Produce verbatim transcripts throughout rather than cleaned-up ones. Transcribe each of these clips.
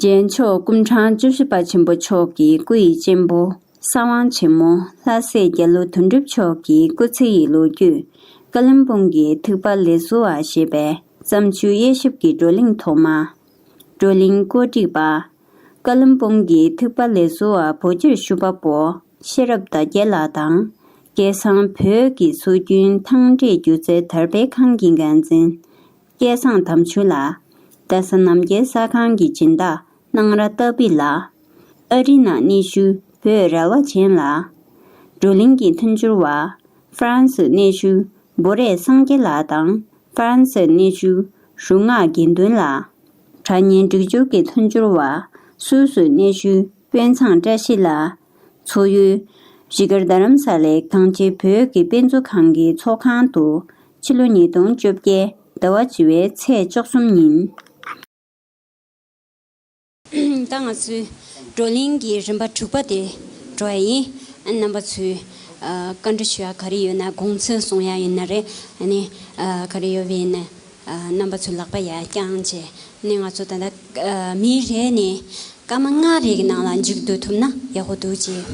རྒྱལ་མཆོག་སྐུ་ཕྲེང་བཅུ་བཞི་པ་ཆེན་པོ་མཆོག་གི་སྐུ་ཡི་གཅེན་པོ་གསང་བ་ཆེན་མོ་ལྷ་སྲས་རྒྱ་ལོ་དོན་གྲུབ་མཆོག་གི་སྐུ་ཚེ་ཡི་ལོ་རྒྱུས། ཀ་ལིམ་པོང་གི་ཐིགས་པ་ལས་བཟོ་བ་ཞེས་པའི་བརྩམས་ཆོས་དབྱེ་ཞིབ་ཀྱི་བགྲོ་གླེང་ཐོག་མ། བགྲོ་གླེང་གོ་སྒྲིག་པ། ཀ་ལིམ་པོང་གི་ཐིགས་པ་ལས་བཟོ་བ་བོད་སྤྱིར་ཞུ་བ་པོ་ཤེས་རབ་ཟླ་རྒྱལ་ལགས་དང་། སྐལ་བཟང་བོད་ཀྱི་སྲོལ་རྒྱུན་ཐང་འབྲེལ་སྒྱུ་རྩལ་དར་སྤེལ་ཁང་གི་འགན་འཛིན། སྐལ་བཟང་དམ་ཆོས་ལགས། རྡ་ས་རྣམ་རྒྱལ་གསར་ཁང་གི་སྦྱིན་བདག་སྣང་ར་ཏ་པི་ལགས། ཨ་རི་ནང་གནས་བཞུགས་བོད་ར་བ་ཆེན་ལགས། བགྲོ་གླེང་གི་མཐུན་འགྱུར་བ། ཧྥ་རན་སིར་གནས་བཞུགས་བོ་རས་སངས་རྒྱས་ལགས་དང་། ཧྥ་རན་སིར་གནས་བཞུགས་རུ་སྔགས་དགེ་འདུན་ལགས། དྲ་བརྙན་སྒྲིག་སྦྱོར་གྱི་མཐུན་འགྱུར་བ། སུད་སིར་གནས་བཞུགས་དཔོན་ཚང་བཀྲ་ཤིས་ལགས། འཚོ་ཡུལ། གཞིས་སྒར་རྡ་རམ་ས་ལའི་གངས་སྐྱེས་བོད་ཀྱི་དཔེ་མཛོད་ཁང་གི་ཚོགས་ཁང་དུ། ཕྱི་ལོ་ཉིས་སྟོང་བཅོ་བརྒྱད་ཟླ་བ་བཅུ་བའི་ཚེས་བཅུ་གསུམ་ཉིན། ད་ང་ཚོའི་བགྲོ་གླེང་གི་རིམ་པ་དྲུག་པ་དེ་འགྲོ་ཡ་ཡིན། རྣམ་པ་ཚོས་ཨ་བཀའ་འདྲི་ཞུ་ཡ་ག་རེ་ཡོད་ན། དགོངས་ཚུལ་གསུང་ཡ་ཡིན་ན་རེད། ཨ་ནི་ཨ་ག་རེ་ཡོད་པ་ཡིན་ན། ཨ་རྣམ་པ་ཚོའི་ལག་པ་ཡར་བརྐྱངས་བྱས། ཨ་ནི་ང་ཚོ་ད་ལྟ་ཨ་མི་རེ་ནས་སྐར་མ་ལྔ་རེ་གི་ནང་ལ་མཇུག་བསྡུ་ཐུབ་ན་ཡག་པོ་འདུག་ཅེས་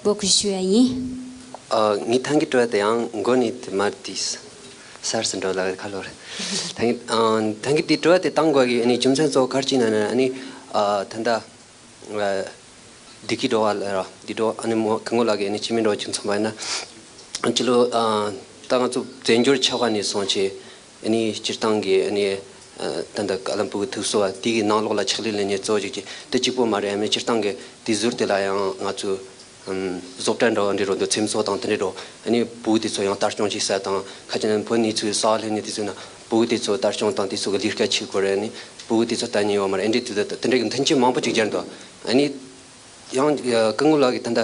འབོད་སྐུལ་ཞུ་ཡ་ཡིན། ཨ་ངའི་ཐང་གི་དྲི་བ་དེ་ཡང་མགོ་ནས་དེ་མར་དེ་སར་སུ་འགྲོ་ལ་ཁ་ལོར། ཐང་གི་ཨ་ཐང་གི་དེ་དྲི་བ་དེ་བཏང་དགོས་ཀྱི། ཨ་ནི་རྒྱུ་མཚན་གཙོ་བོ་ག་རེ་ཅིག་ན་ན། ཨ་ནི་ཨ་ད་ལྟ་ཨ་བདེ་སྐྱིད་སྒྲོལ་བ་ལ་ར་བདེ་སྒྲོལ། ཨ་ནི་མོ་སྐུ་ངོ་ལགས་ཀྱིས་ཨ་ནི་སྤྱི་མི་འགྲོ་ཅིག་མཚོན་པ་ཡིན་ན། ཕྱི་ལོ་ཨ་ད་ང་ཚོ་བཙན་བྱོལ་ཆགས་པ་ནས་བཟུང་བྱས། ཨ་ནི་སྤྱིར་བཏང་གི་ཨ་ནི་ཨ་ད་ལྟ་ཀ་ལམ་བུ་གི་ཐུགས་གསོ་བ་དེ་གི་ནང་ལོགས་ལ་ཕྱག་ལས་ལེན་མཁན་གཙོ་བོ་ཅིག་གི་དེ་གཅིག་པོ་མ་རེད། ཨ་ནི་སྤྱིར་བཏང་གི་དེ་ཟུར་དེ་ལ་ཡང་ང་ཚོ་ཨམ་བཟོ་གྲྭ་འདྲ་བོ་འདྲ་རོ་འདུག་འཚེམ་བཟོ་དང་དེ་འདྲ་རོ། ཨ་ནི་བུ་དེ་ཚོ་ཡང་ལྟ་སྐྱོང་བྱེད་ས་དང་། ཁ་ཅིག་ན་བོད་ནས་ཚུར་གསར་སླེབས་ནས་དེ་ཚོ་ན་བུ་དེ་ཚོ་ལྟ་སྐྱོང་དང་དེ་ཚོ་གི་ལས་ཀ་བྱེད་དགོས་རེད། ཨ་ནི་བུ་དེ་ཚོ་ལྟ་མཁན་ཡོད་མ་རེད། ཨ་འདྲ་དེ་དེ་དེ་འདྲ་གི་མཐུན་རྐྱེན་མང་པོ་ཅིག་སྦྱར་འདུག་ཨ་ནི་ཡང་ཨ་སྐུ་ངོ་ལགས་ཀྱིས་ད་ལྟ་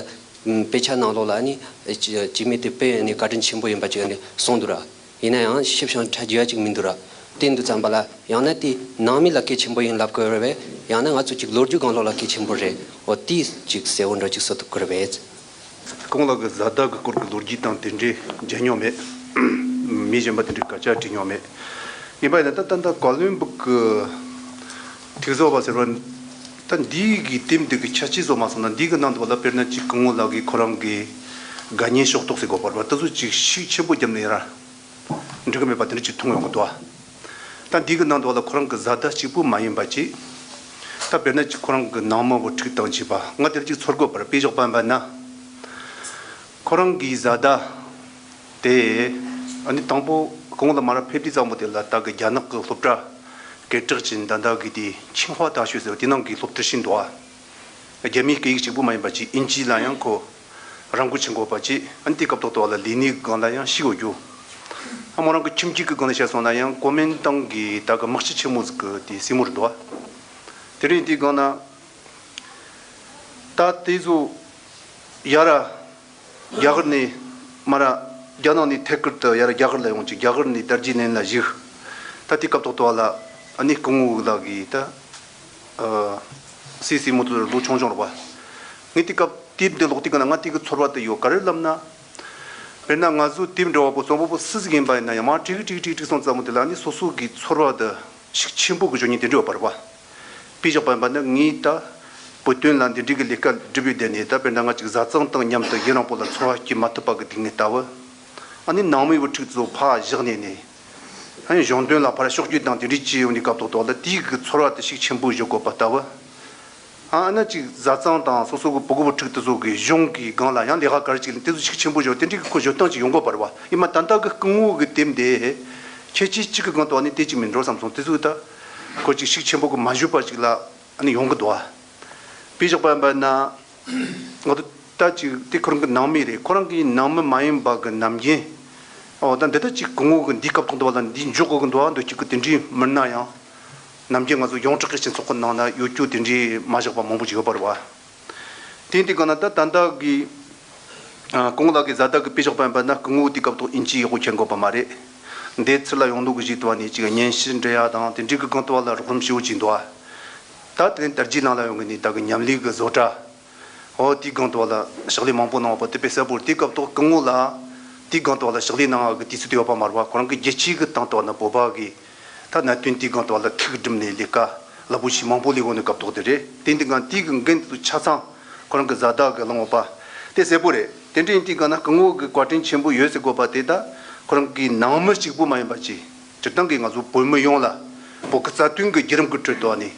ཨམ་དཔེ་ཆ་ནང་ལོགས་ལ་ཨ་ནི་ཨ་སྤྱི་སྤྱི་མི་དེ་དཔེ་ཨ་ནི་བཀའ་དྲིན་ཆེན་པོ་ཡིན་པ་ཅིག་ཨ་ནི་གསུངས་འདུག་ར། ཡིན་ན་ཡང་ཞིབ་ཅིང་ཕྲ་རྒྱས་ཅིག་མི་འདུག་ར། དེ་འདུག་ཙམ་པ་ལ་ཡང་ན་དེ་ནང་མི་ལ་གལ་ཆེན་པོ་ཡིན་ལབ་དགོས་རེད་པས། ཡང་ན་ང་ཚོ་ཅིག་ལོ་རྒྱུས་སྒང་ལོགས་ལ་གལ་ཆེན་པོ་རེད། འོ་དེ་ཅིག་གསལ་བོ་འདྲ་ཅིག་གསལ་ཐུབ་དགོས་རེད་པས། སྐུ་ངོ་ལགས་ཀྱི་བཟའ་ཟླ་གི་སྐོར་གྱི་ལོ་རྒྱུས་དང་དེ་འདྲའི་མཇལ་མྱོང་མེད། མི་གཞན་པ་དེ་འདྲའི་སྐད་ཆ་དྲིས་མྱོང་མེད། ཡིན་པ་ཡིན་ན་ད་ད་ད་ཀ་ལོན་སྦུག་གི་ཐིག་བཟོ་བ་ཟེར་བ་ད་འདི་གི་དེབ་འདི་གི་ཁྱད་ཆོས་བཟོ་མ་སོང་ན། འདི་གི་ནང་དུ་བ་ལ་དཔེར་ན་ཅིག་སྐུ་ངོ་ལགས་ཀྱི་ཁོ་རང་གི་དགའ་ཉེ་ཕྱོགས་གཏོགས་ཟེར་དགོས་པ་རེད་པ། དེ་ཚོ་ཅིག་ཤུགས་ཆེན་པོ་བརྒྱབ་ནས་ཡ་ར་འགྲིག་གི་མེད་པ་དེ་འདྲ་ཅིག་མཐོང་ཡོང་གི་འདུག་ད་འདི་གི་ནང་དུ་བ་ལ་ཁོ་རང་གི་བཟའ་ཟླ་གཅིག་པུ་མ་ཡིན་པ་ཅིག་ད་དཔེར་ན་ཅིག་ཁོ་རང་གི་ནང་མི་བུ་ཕྲུག་དང་བཅས་པ། ང་དེར་ཅིག་ཚོར་དགོས་པར་དཔེ་བཞག་པ་ཡིན་པ་ན། ཁོ་རང་གི་བཟའ་ཟླ་དེ་ཨ་ནི་དང་པོ་གོང་ལ་མར་ཕེབས་དུས་ཙམ་པོ་དེ་ལ་ད་གི་རྒྱ་ནག་གི་སློབ་གྲྭ་སྐད་གྲགས་ཅན་ད་ད་གི་དེ་ཆིང་ཧྭ་大学་ཟེར་བ་དེ་ནང་གི་སློབ་གྲྭར་ཕྱིན་འདུག་ཨ། རྒྱ་མིའི་སྐད་ཡིག་གཅིག་པུ་མ་ཡིན་པ་ཅིག་དབྱིན་ཇི་ལ་ཡང་ཁོ་རང་མགོ་ཆེན་དགོས་པ་ཅིག་ཨ་ནི་དེ་སྐབས་ཐོག་ཏུ་བ་ལ་ལས་གནས་སྒང་ལ་ཡང་ཤེས་དགོས་རྒྱུ། ཨ་མོ་རང་གི་ཁྱིམ་རྒྱུད་ཀྱི་སྒང་ལ་བཤད་སོང་ན་ཡང་ཀོ་མིན་ཏང་གི་ད་གི་དམག་སྤྱི་ཆེན་མོ་ཟིག་གི་དེ་སྲིང་མོ་རེད་འདུག་ཨ། དེ་རིང་དེའི་སྒང་ན་ད་དེ་ཚོ་ཡ་ར་རྒྱ་གར་ནས་མར་རྒྱ་ནག་ནས་ཐད་ཀར་དུ་ཡ་ར་རྒྱ་གར་ལ་ཡོང་ཅིག་རྒྱ་གར་ནས་དར་རྒྱས་གླིང་ལ་བཞུགས། ད་དེ་སྐབས་ཐོག་ཏུ་བ་ལ་ཨ་ནི་སྐུ་ངོ་ལགས་ཀྱིས་ད་ཨ་སྲས་སྲིང་མོ་ཚོ་ལོ་ཆུང་ཆུང་རེད་པ། ངས་དེ་སྐབས་དེབ་འདི་ཀློག་དུས་ག་ན་ང་དེ་གི་ཚོར་བ་དེ་ཡོད། ག་རེ་ལབ་ན། དཔེར་ན་ང་ཚོ་དེབ་འབྲི་བ་པོ་རྩོམ་པ་པོ་སུ་ཟིག་ཡིན་པ་ཡིན་ན་ཡང་མར་བྲིས་གི་བྲིས་གི་བྲིས་གི་བྲིས་སོང་ཙམ་པོ་དེ་ལ་ནི་སོ་སོ་གི་ཚོར་བ་དེ་ཤུགས་ཆེན་པོ་གི་བརྗོད་སྙིང་དེ་འདྲ་ཡོད་པ་རེད་པ། དཔེ་བཞག་པ་ཡིན་པ་ན་ངས་ད་བོད་དོན་ལ་འདི་འདྲའི་གི་ལས་ཀ་སྒྲུབ་པའི་བསྡད་ནས། ད་དཔེར་ན་ང་ཅིག་བཟའ་ཚང་དང་མཉམ་དུ་ཡུན་རིང་པོ་ལ་འཚོ་བ་སྐྱེལ་མ་ཐུབ་པ་གི་སྡུག་བསྔལ་ལྟ་བུ། ཨ་ནི་ནང་མི་བུ་ཕྲུག་ཚོ་ཕར་བཞག་ནས་ནས། ཨ་ནི་གཞུང་དོན་ལ་ཕར་ཕྱོགས་བསྐྱོད་དང་དེ་འདྲའི་བྱས་ཡོང་དུས་སྐབས་ཐོག་ཐོག་ལ་དེའི་གི་ཚོར་བ་དེ་ཤུགས་ཆེན་པོ་བཞག་དགོས་པ་ལྟ་བུ། ཨ་ནི་ཅིག་བཟའ་ཚང་དང་སོ་སོ་གི་བུ་གུ་བུ་ཕྲུག་དེ་ཚོ་གི་གཞུང་གི་སྒང་ལ་ཡང་ལས་ཀ་ག་རེ་ཅིག་ལས་དེ་ཚོ་ཤུགས་ཆེན་པོ་བཞག་དེ་འདྲའི་གི་ཁོ་བརྗོད་སྟངས་ཅིག་ཡོང་དགོས་པ་རེད་པ། ཡིན་ན་ད་ལྟ་གི་སྐུ་ངོ་གི་དེབ་འདི་ཁྱད་ཆོས་གཅིག་གི་སྒང་དུ་ཨ་ནི་དེ་ཅིག་མིན་འགྲོ་བསམ་སོང་། དེ་ཚོ་ད་ཁོ་ཅིག་ཤུགས་ཆེན་པོ་གི་མ་བཞག་པ་ཅིག་ལ་ཨ་ནི་ཡོང་གི་འདུག་ཨ། དཔེ་བཞག་པ་ཡིན་པ་ན། ང་ཚོ་ད་ཅིག་དེ་ཁོ་རང་གི་ནང་མི་རེད། ཁོ་རང་གི་ནང་མི་མ་ཡིན་པ་གི་ནམ་རྒྱུན། ཨོ་ད་འདི་ལྟ་ཅིག་སྐུ་ངོ་གི་འདིའི་སྐབས་ཐོག་འདི་བ་ལ་འདི་འཇོག་དགོས་གི་འདུག་ཨ། འདུག་ཅིག་གི་དེ་འདྲའི་མིན་ན་ཡང་། ནམ་རྒྱུན་ང་ཚོ་ཡོངས་གྲགས་ཀྱི་སྤྱི་ཚོགས་ཀྱི་ནང་ན་ཡོད་རྒྱུ་དེ་འདྲའི་མ་བཞག་པ་མང་པོ་ཅིག་ཡོད་པ་རེད་བ། དེ་འདི་ག་ན་ད་ད་ལྟ་གི་ཨ་སྐུ་ངོ་ལགས་ཀྱི་བཟའ་ཟླ་གི་དཔེ་བཞག་པ་ཡིན་པ་ན། སྐུ་ངོ་དེའི་སྐབས་ཐོག་དབྱིན་ཇི་ཡག་པོ་མཁྱེན་དགོས་པ་མ་རེད། འདི་ཚུར་ལ་ཡོང་ལུགས་ཀྱི་གཞི་དུ་བ་ནས་ཅིག་སྙན་ཞུ་འབྲི་ཡ་དང་དེ་འདྲའི་གི་སྒང་དུ་བ་ལ་རོགས་རམ་ཞེ་པོ་ཅིག་འདུག་ཨ། ད་དེ་རིང་དར་རྒྱས་གླིང་ལ་ཡོང་གི་ནི་ད་གི་མཉམ་ལས་གི་བཟོ་གྲྭ། ཨོ་དེའི་སྒང་དུ་བ་ལ་ཕྱག་ལས་མང་པོ་གནང་བ་དེ་དཔེ་གསལ་པོ་རེད། དེའི་སྐབས་ཐོག་སྐུ་ངོ་ལ་དེའི་སྒང་དུ་བ་ལ་ཕྱག་ལས་གནང་བ་གི་དུས་ཚོད་དེ་ཡོད་པ་མ་རེད་བ། ཁོ་རང་གི་རྒྱལ་སྤྱིའི་གི་སྟེང་དུ་བ་ན་བོད་པ་གི་ད་གནད་དོན་དེའི་སྒང་དུ་བ་ལ་ཐུགས་སྒྲིམ་ནས་ལས་ཀ། རླབས་པོ་ཆེ་མང་པོ་སླེབས་ཡོང་དུས་སྐབས་ཐོག་དེ་རེད། དེ་འདི་གང་དེའི་གི་འགན་དུ་ཆ་ཚང་ཁོ་རང་གི་བཟའ་ཟླ་གི་བླངས་པ་དེ་གསལ་པོ་རེད། དེ་འདྲ་ཡིན་དུས་གང་ན་སྐུ་ངོ་གི་བཀའ་དྲིན་ཆེན་པོ་ཡོད་ཟེར་དགོས་པ་དེ་ད་ཁོ་རང་གི་ནང་མི་གཅིག་པུ་མ་ཡིན་པ་ཅི། སྤྱིར་བཏང་གི་ང་ཚོ་བོད་མི་ཡོངས་ལ་བོད་ཀྱི་རྩ་དོན་གྱི་བརྒྱུད་རིམ་གྱི་ཁྲོད་དུ་ནི་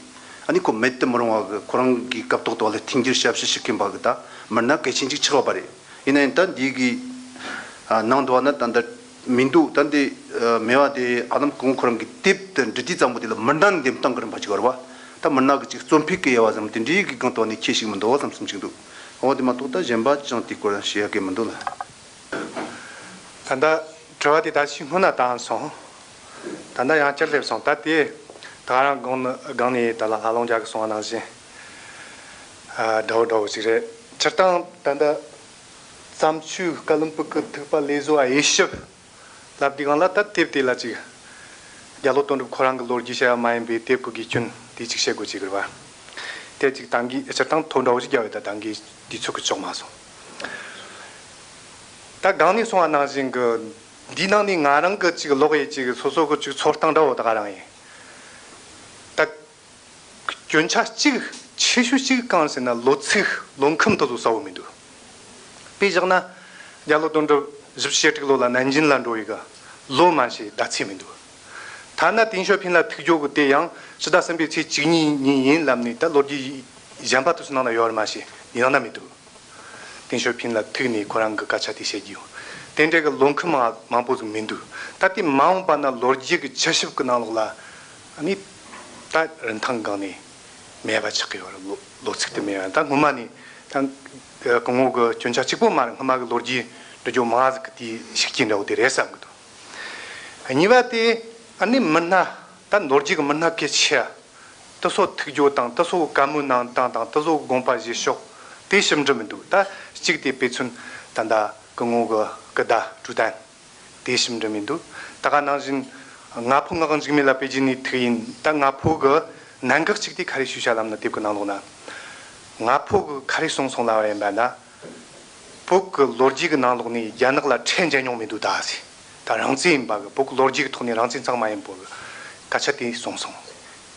ཨ་ནི་ཁོ་མེད་དུ་མི་རུང་བ་གི་ཁོ་རང་གི་སྐབས་ཐོག་ཏུ་ལ་མཐུན་འགྱུར་ཞབས་ཞུ་ཞུ་མཁན་པ་གི་ད་མི་སྣ་གལ་ཆེན་ཅིག་ཆགས་པ་རེད། ཡིན་ན་ཡང་ད་འདི་གི་ནང་དུ་བ་ན་ད་ད་མི་འདུག་ད་འདི་མེད་པ་དེ་ཨ་ནམ་གོང་ཁོ་རང་གི་དེབ་དེ་འབྲི་དུས་ཙམ་པོ་དེ་ལ་མི་འདྲ་ནི་འདེམས་སྟངས་ཀྱི་རིམ་པ་ཅིག་ཡོད་རེད་བ། ད་མི་སྣ་གི་ཅིག་རྩོམ་ཕུད་ཀྱི་དབྱེ་བ་ཙམ་དེ་འདྲའི་གི་སྒང་དུ་ནི་ཁྱད་ཞིག་མི་འདུག་བསམ་བསམ་ཅིག་འདུག་འོ་དེ་མ་གཏོགས་ད་གཞན་པ་ཅང་དེ་སྐོར་བཤད་ཡ་གི་མི་འདུག་ལ། ད་ལྟ་དྲི་བ་དེ་ད་ཕྱི་སྔོན་ན་བཏང་སོང་། ད་ལྟ་ཡང་བསྐྱར་སླེབས་སོང་། ད་དེ་ད་ག་རང་སྒང་ནས་སྒང་ནས་ད་ལ་ལྷ་ལུང་རྒྱལ་གྱིས་གསུངས་པ་ནང་བཞིན། ཨ། འདྲ་བོ་འདྲ་བོ་ཞིག་རེད། སྤྱིར་བཏང་ད་ལྟ་བརྩམས་ཆོས་བཀའ་བློན་སྤུ་གུ་ཐིགས་པ་ལས་བཟོ་བ་དབྱེ་ཞིབ་ལབ་དུས་སྒང་ལ་ད་དེབ་དེ་ལ་ཅིག་རྒྱ་ལོ་དོན་གྲུབ་ཁོ་རང་གི་ལོ་རྒྱུས་བཤད་པ་མ་ཡིན་པའི་དེབ་ཀྱི་དགེ་སྐྱོན་དེ་ཅིག་བཤད་དགོས་ཅིག་རེད་བ། དེ་ཅིག་ད་གིན་སྤྱིར་བཏང་ཐོ་འདྲ་བོ་ཞིག་རྒྱབ་ཡོད། ད་ད་གིན་དུས་ཚོད་ཀྱིས་ལྕོགས་མ་སོང་། ད་སྒང་ནས་གསུངས་པ་ནང་བཞིན་གྱི་འདིའི་ནང་ནས་ང་རང་གི་ཅིག་ཀློག་ཡས་ཅིག་སོ་སོ་གི་ཅིག་ཚོར་སྟངས་འདྲ་བོ་ད་ག་རང་ཡིན། ད་སྐྱོན་ཆ་གཅིག་ཆེ་ཤོས་གཅིག་གང་ཟེར་ན་ལོ་ཚིགས་ལོ་ཁམས་དེ་ཚོ་གསལ་བོ་མི་འདུག་དཔེ་བཞག་ན་རྒྱ་ལོ་དོན་གྲུབ་བཞི་བཅུ་ཞེ་དྲུག་ལོ་ལ་ནན་ཅིན་ལ་འགྲོ་ཡི་གི་ལོ་མ་ཤེས་ཟླ་ཚེས་མི་འདུག་ཐ་ན་ཏིང་ཞོ་ཕིན་ལ་ཐུག་རྒྱུ་གི་དེ་ཡང་ཕྱི་ཟླ་གསུམ་པའི་ཚེས་བཅུ་གཉིས་ཉིན་ཡིན་ལབ་ནས་ད་ལོ་རྒྱུས་གཞན་པ་དེ་ཚོ་ནང་ལ་ཡོད་རེད་མ་ཤེས་འདི་ནང་ན་མི་འདུག་ཏིང་ཞོ་ཕིན་ལ་ཐུག་ནས་ཁོ་རང་གི་སྐད་ཆ་དེ་བཤད་རྒྱུ་ཡོད། དེ་འདྲའི་གི་ལོ་ཁམས་མང་མང་པོ་ཟིག་མི་འདུག་ད་དེ་མ་འོངས་པ་ན་ལོ་རྒྱུས་ཀྱི་འཆར་ཞིབ་ཀྱི་ནང་ལོགས་ལ་ཨ་ནི་ད་རིན་ཐང་སྒང་ནས་མེད་པ་ཆགས་ཀྱི་ཡོད་རེད། ལོ་ལོ་ཚིགས་དེ་མེད་པ་ད་སྔོན་མ་ནས་ད་སྐུ་ངོ་གི་སྐྱོན་ཆ་གཅིག་པོ་མ་རེད། སྔོན་མ་གི་ལོ་རྒྱུས་འབྲི་རྒྱུ་མང་ཟིག་གི་དེའི་ཤུགས་རྐྱེན་འདྲ་བོ་དེ་རེད་བསམ་གི་འདུག་གཉིས་པ་དེ་ཨ་ནི་མི་སྣ་ད་ལོ་རྒྱུས་ཀྱི་མི་སྣ་གལ་ཆེ་ཨ། དེ་ཚོ་ཐུག་རྒྱུ་དང་དེ་ཚོ་བཀའ་མོལ་གནང་སྟངས་དང་དེ་ཚོ་དགོངས་པ་བཞེས་ཕྱོགས་དེ་ཞིབ་འབྲི་མི་འདུག་ད་གཅིག་དེ་དཔེ་མཚོན་ད་ལྟ་སྐུ་ངོ་གི་སྐུ་ཟླ་ཀྲུའུ་ཏན་དེ་ཞིབ་འབྲི་མི་འདུག་ད་ག་ནང་བཞིན་ང་ཕོད་ངག་འཇིགས་མེད་ལ་དཔེ་བརྗོད་ནས་ཐུག་ཡིན། ད་ང་ཕོད་གི་གནད་འགག་གཅིག་དེ་ག་རེ་ཞུ་བྱ་ལབ་ན་དེབ་གི་ནང་ལོགས་ན་ང་ཕོད་གི་ག་རེ་གསུངས་སོང་ལབ་པ་ཡིན་པ་ན། བོད་ཀྱི་ལོ་རྒྱུས་ཀྱི་ནང་ལོགས་ནས་རྒྱ་ནག་ལ་ཁྲལ་འཇལ་མྱོང་མི་འདུག་ད་ཟེར། ད་རང་བཙན་ཡིན་པ་གི་བོད་ཀྱི་ལོ་རྒྱུས་ཀྱི་ཐོག་ནས་རང་བཙན་གཙང་མ་ཡིན་པོ་གི་སྐད་ཆ་དེ་གསུངས་སོང་།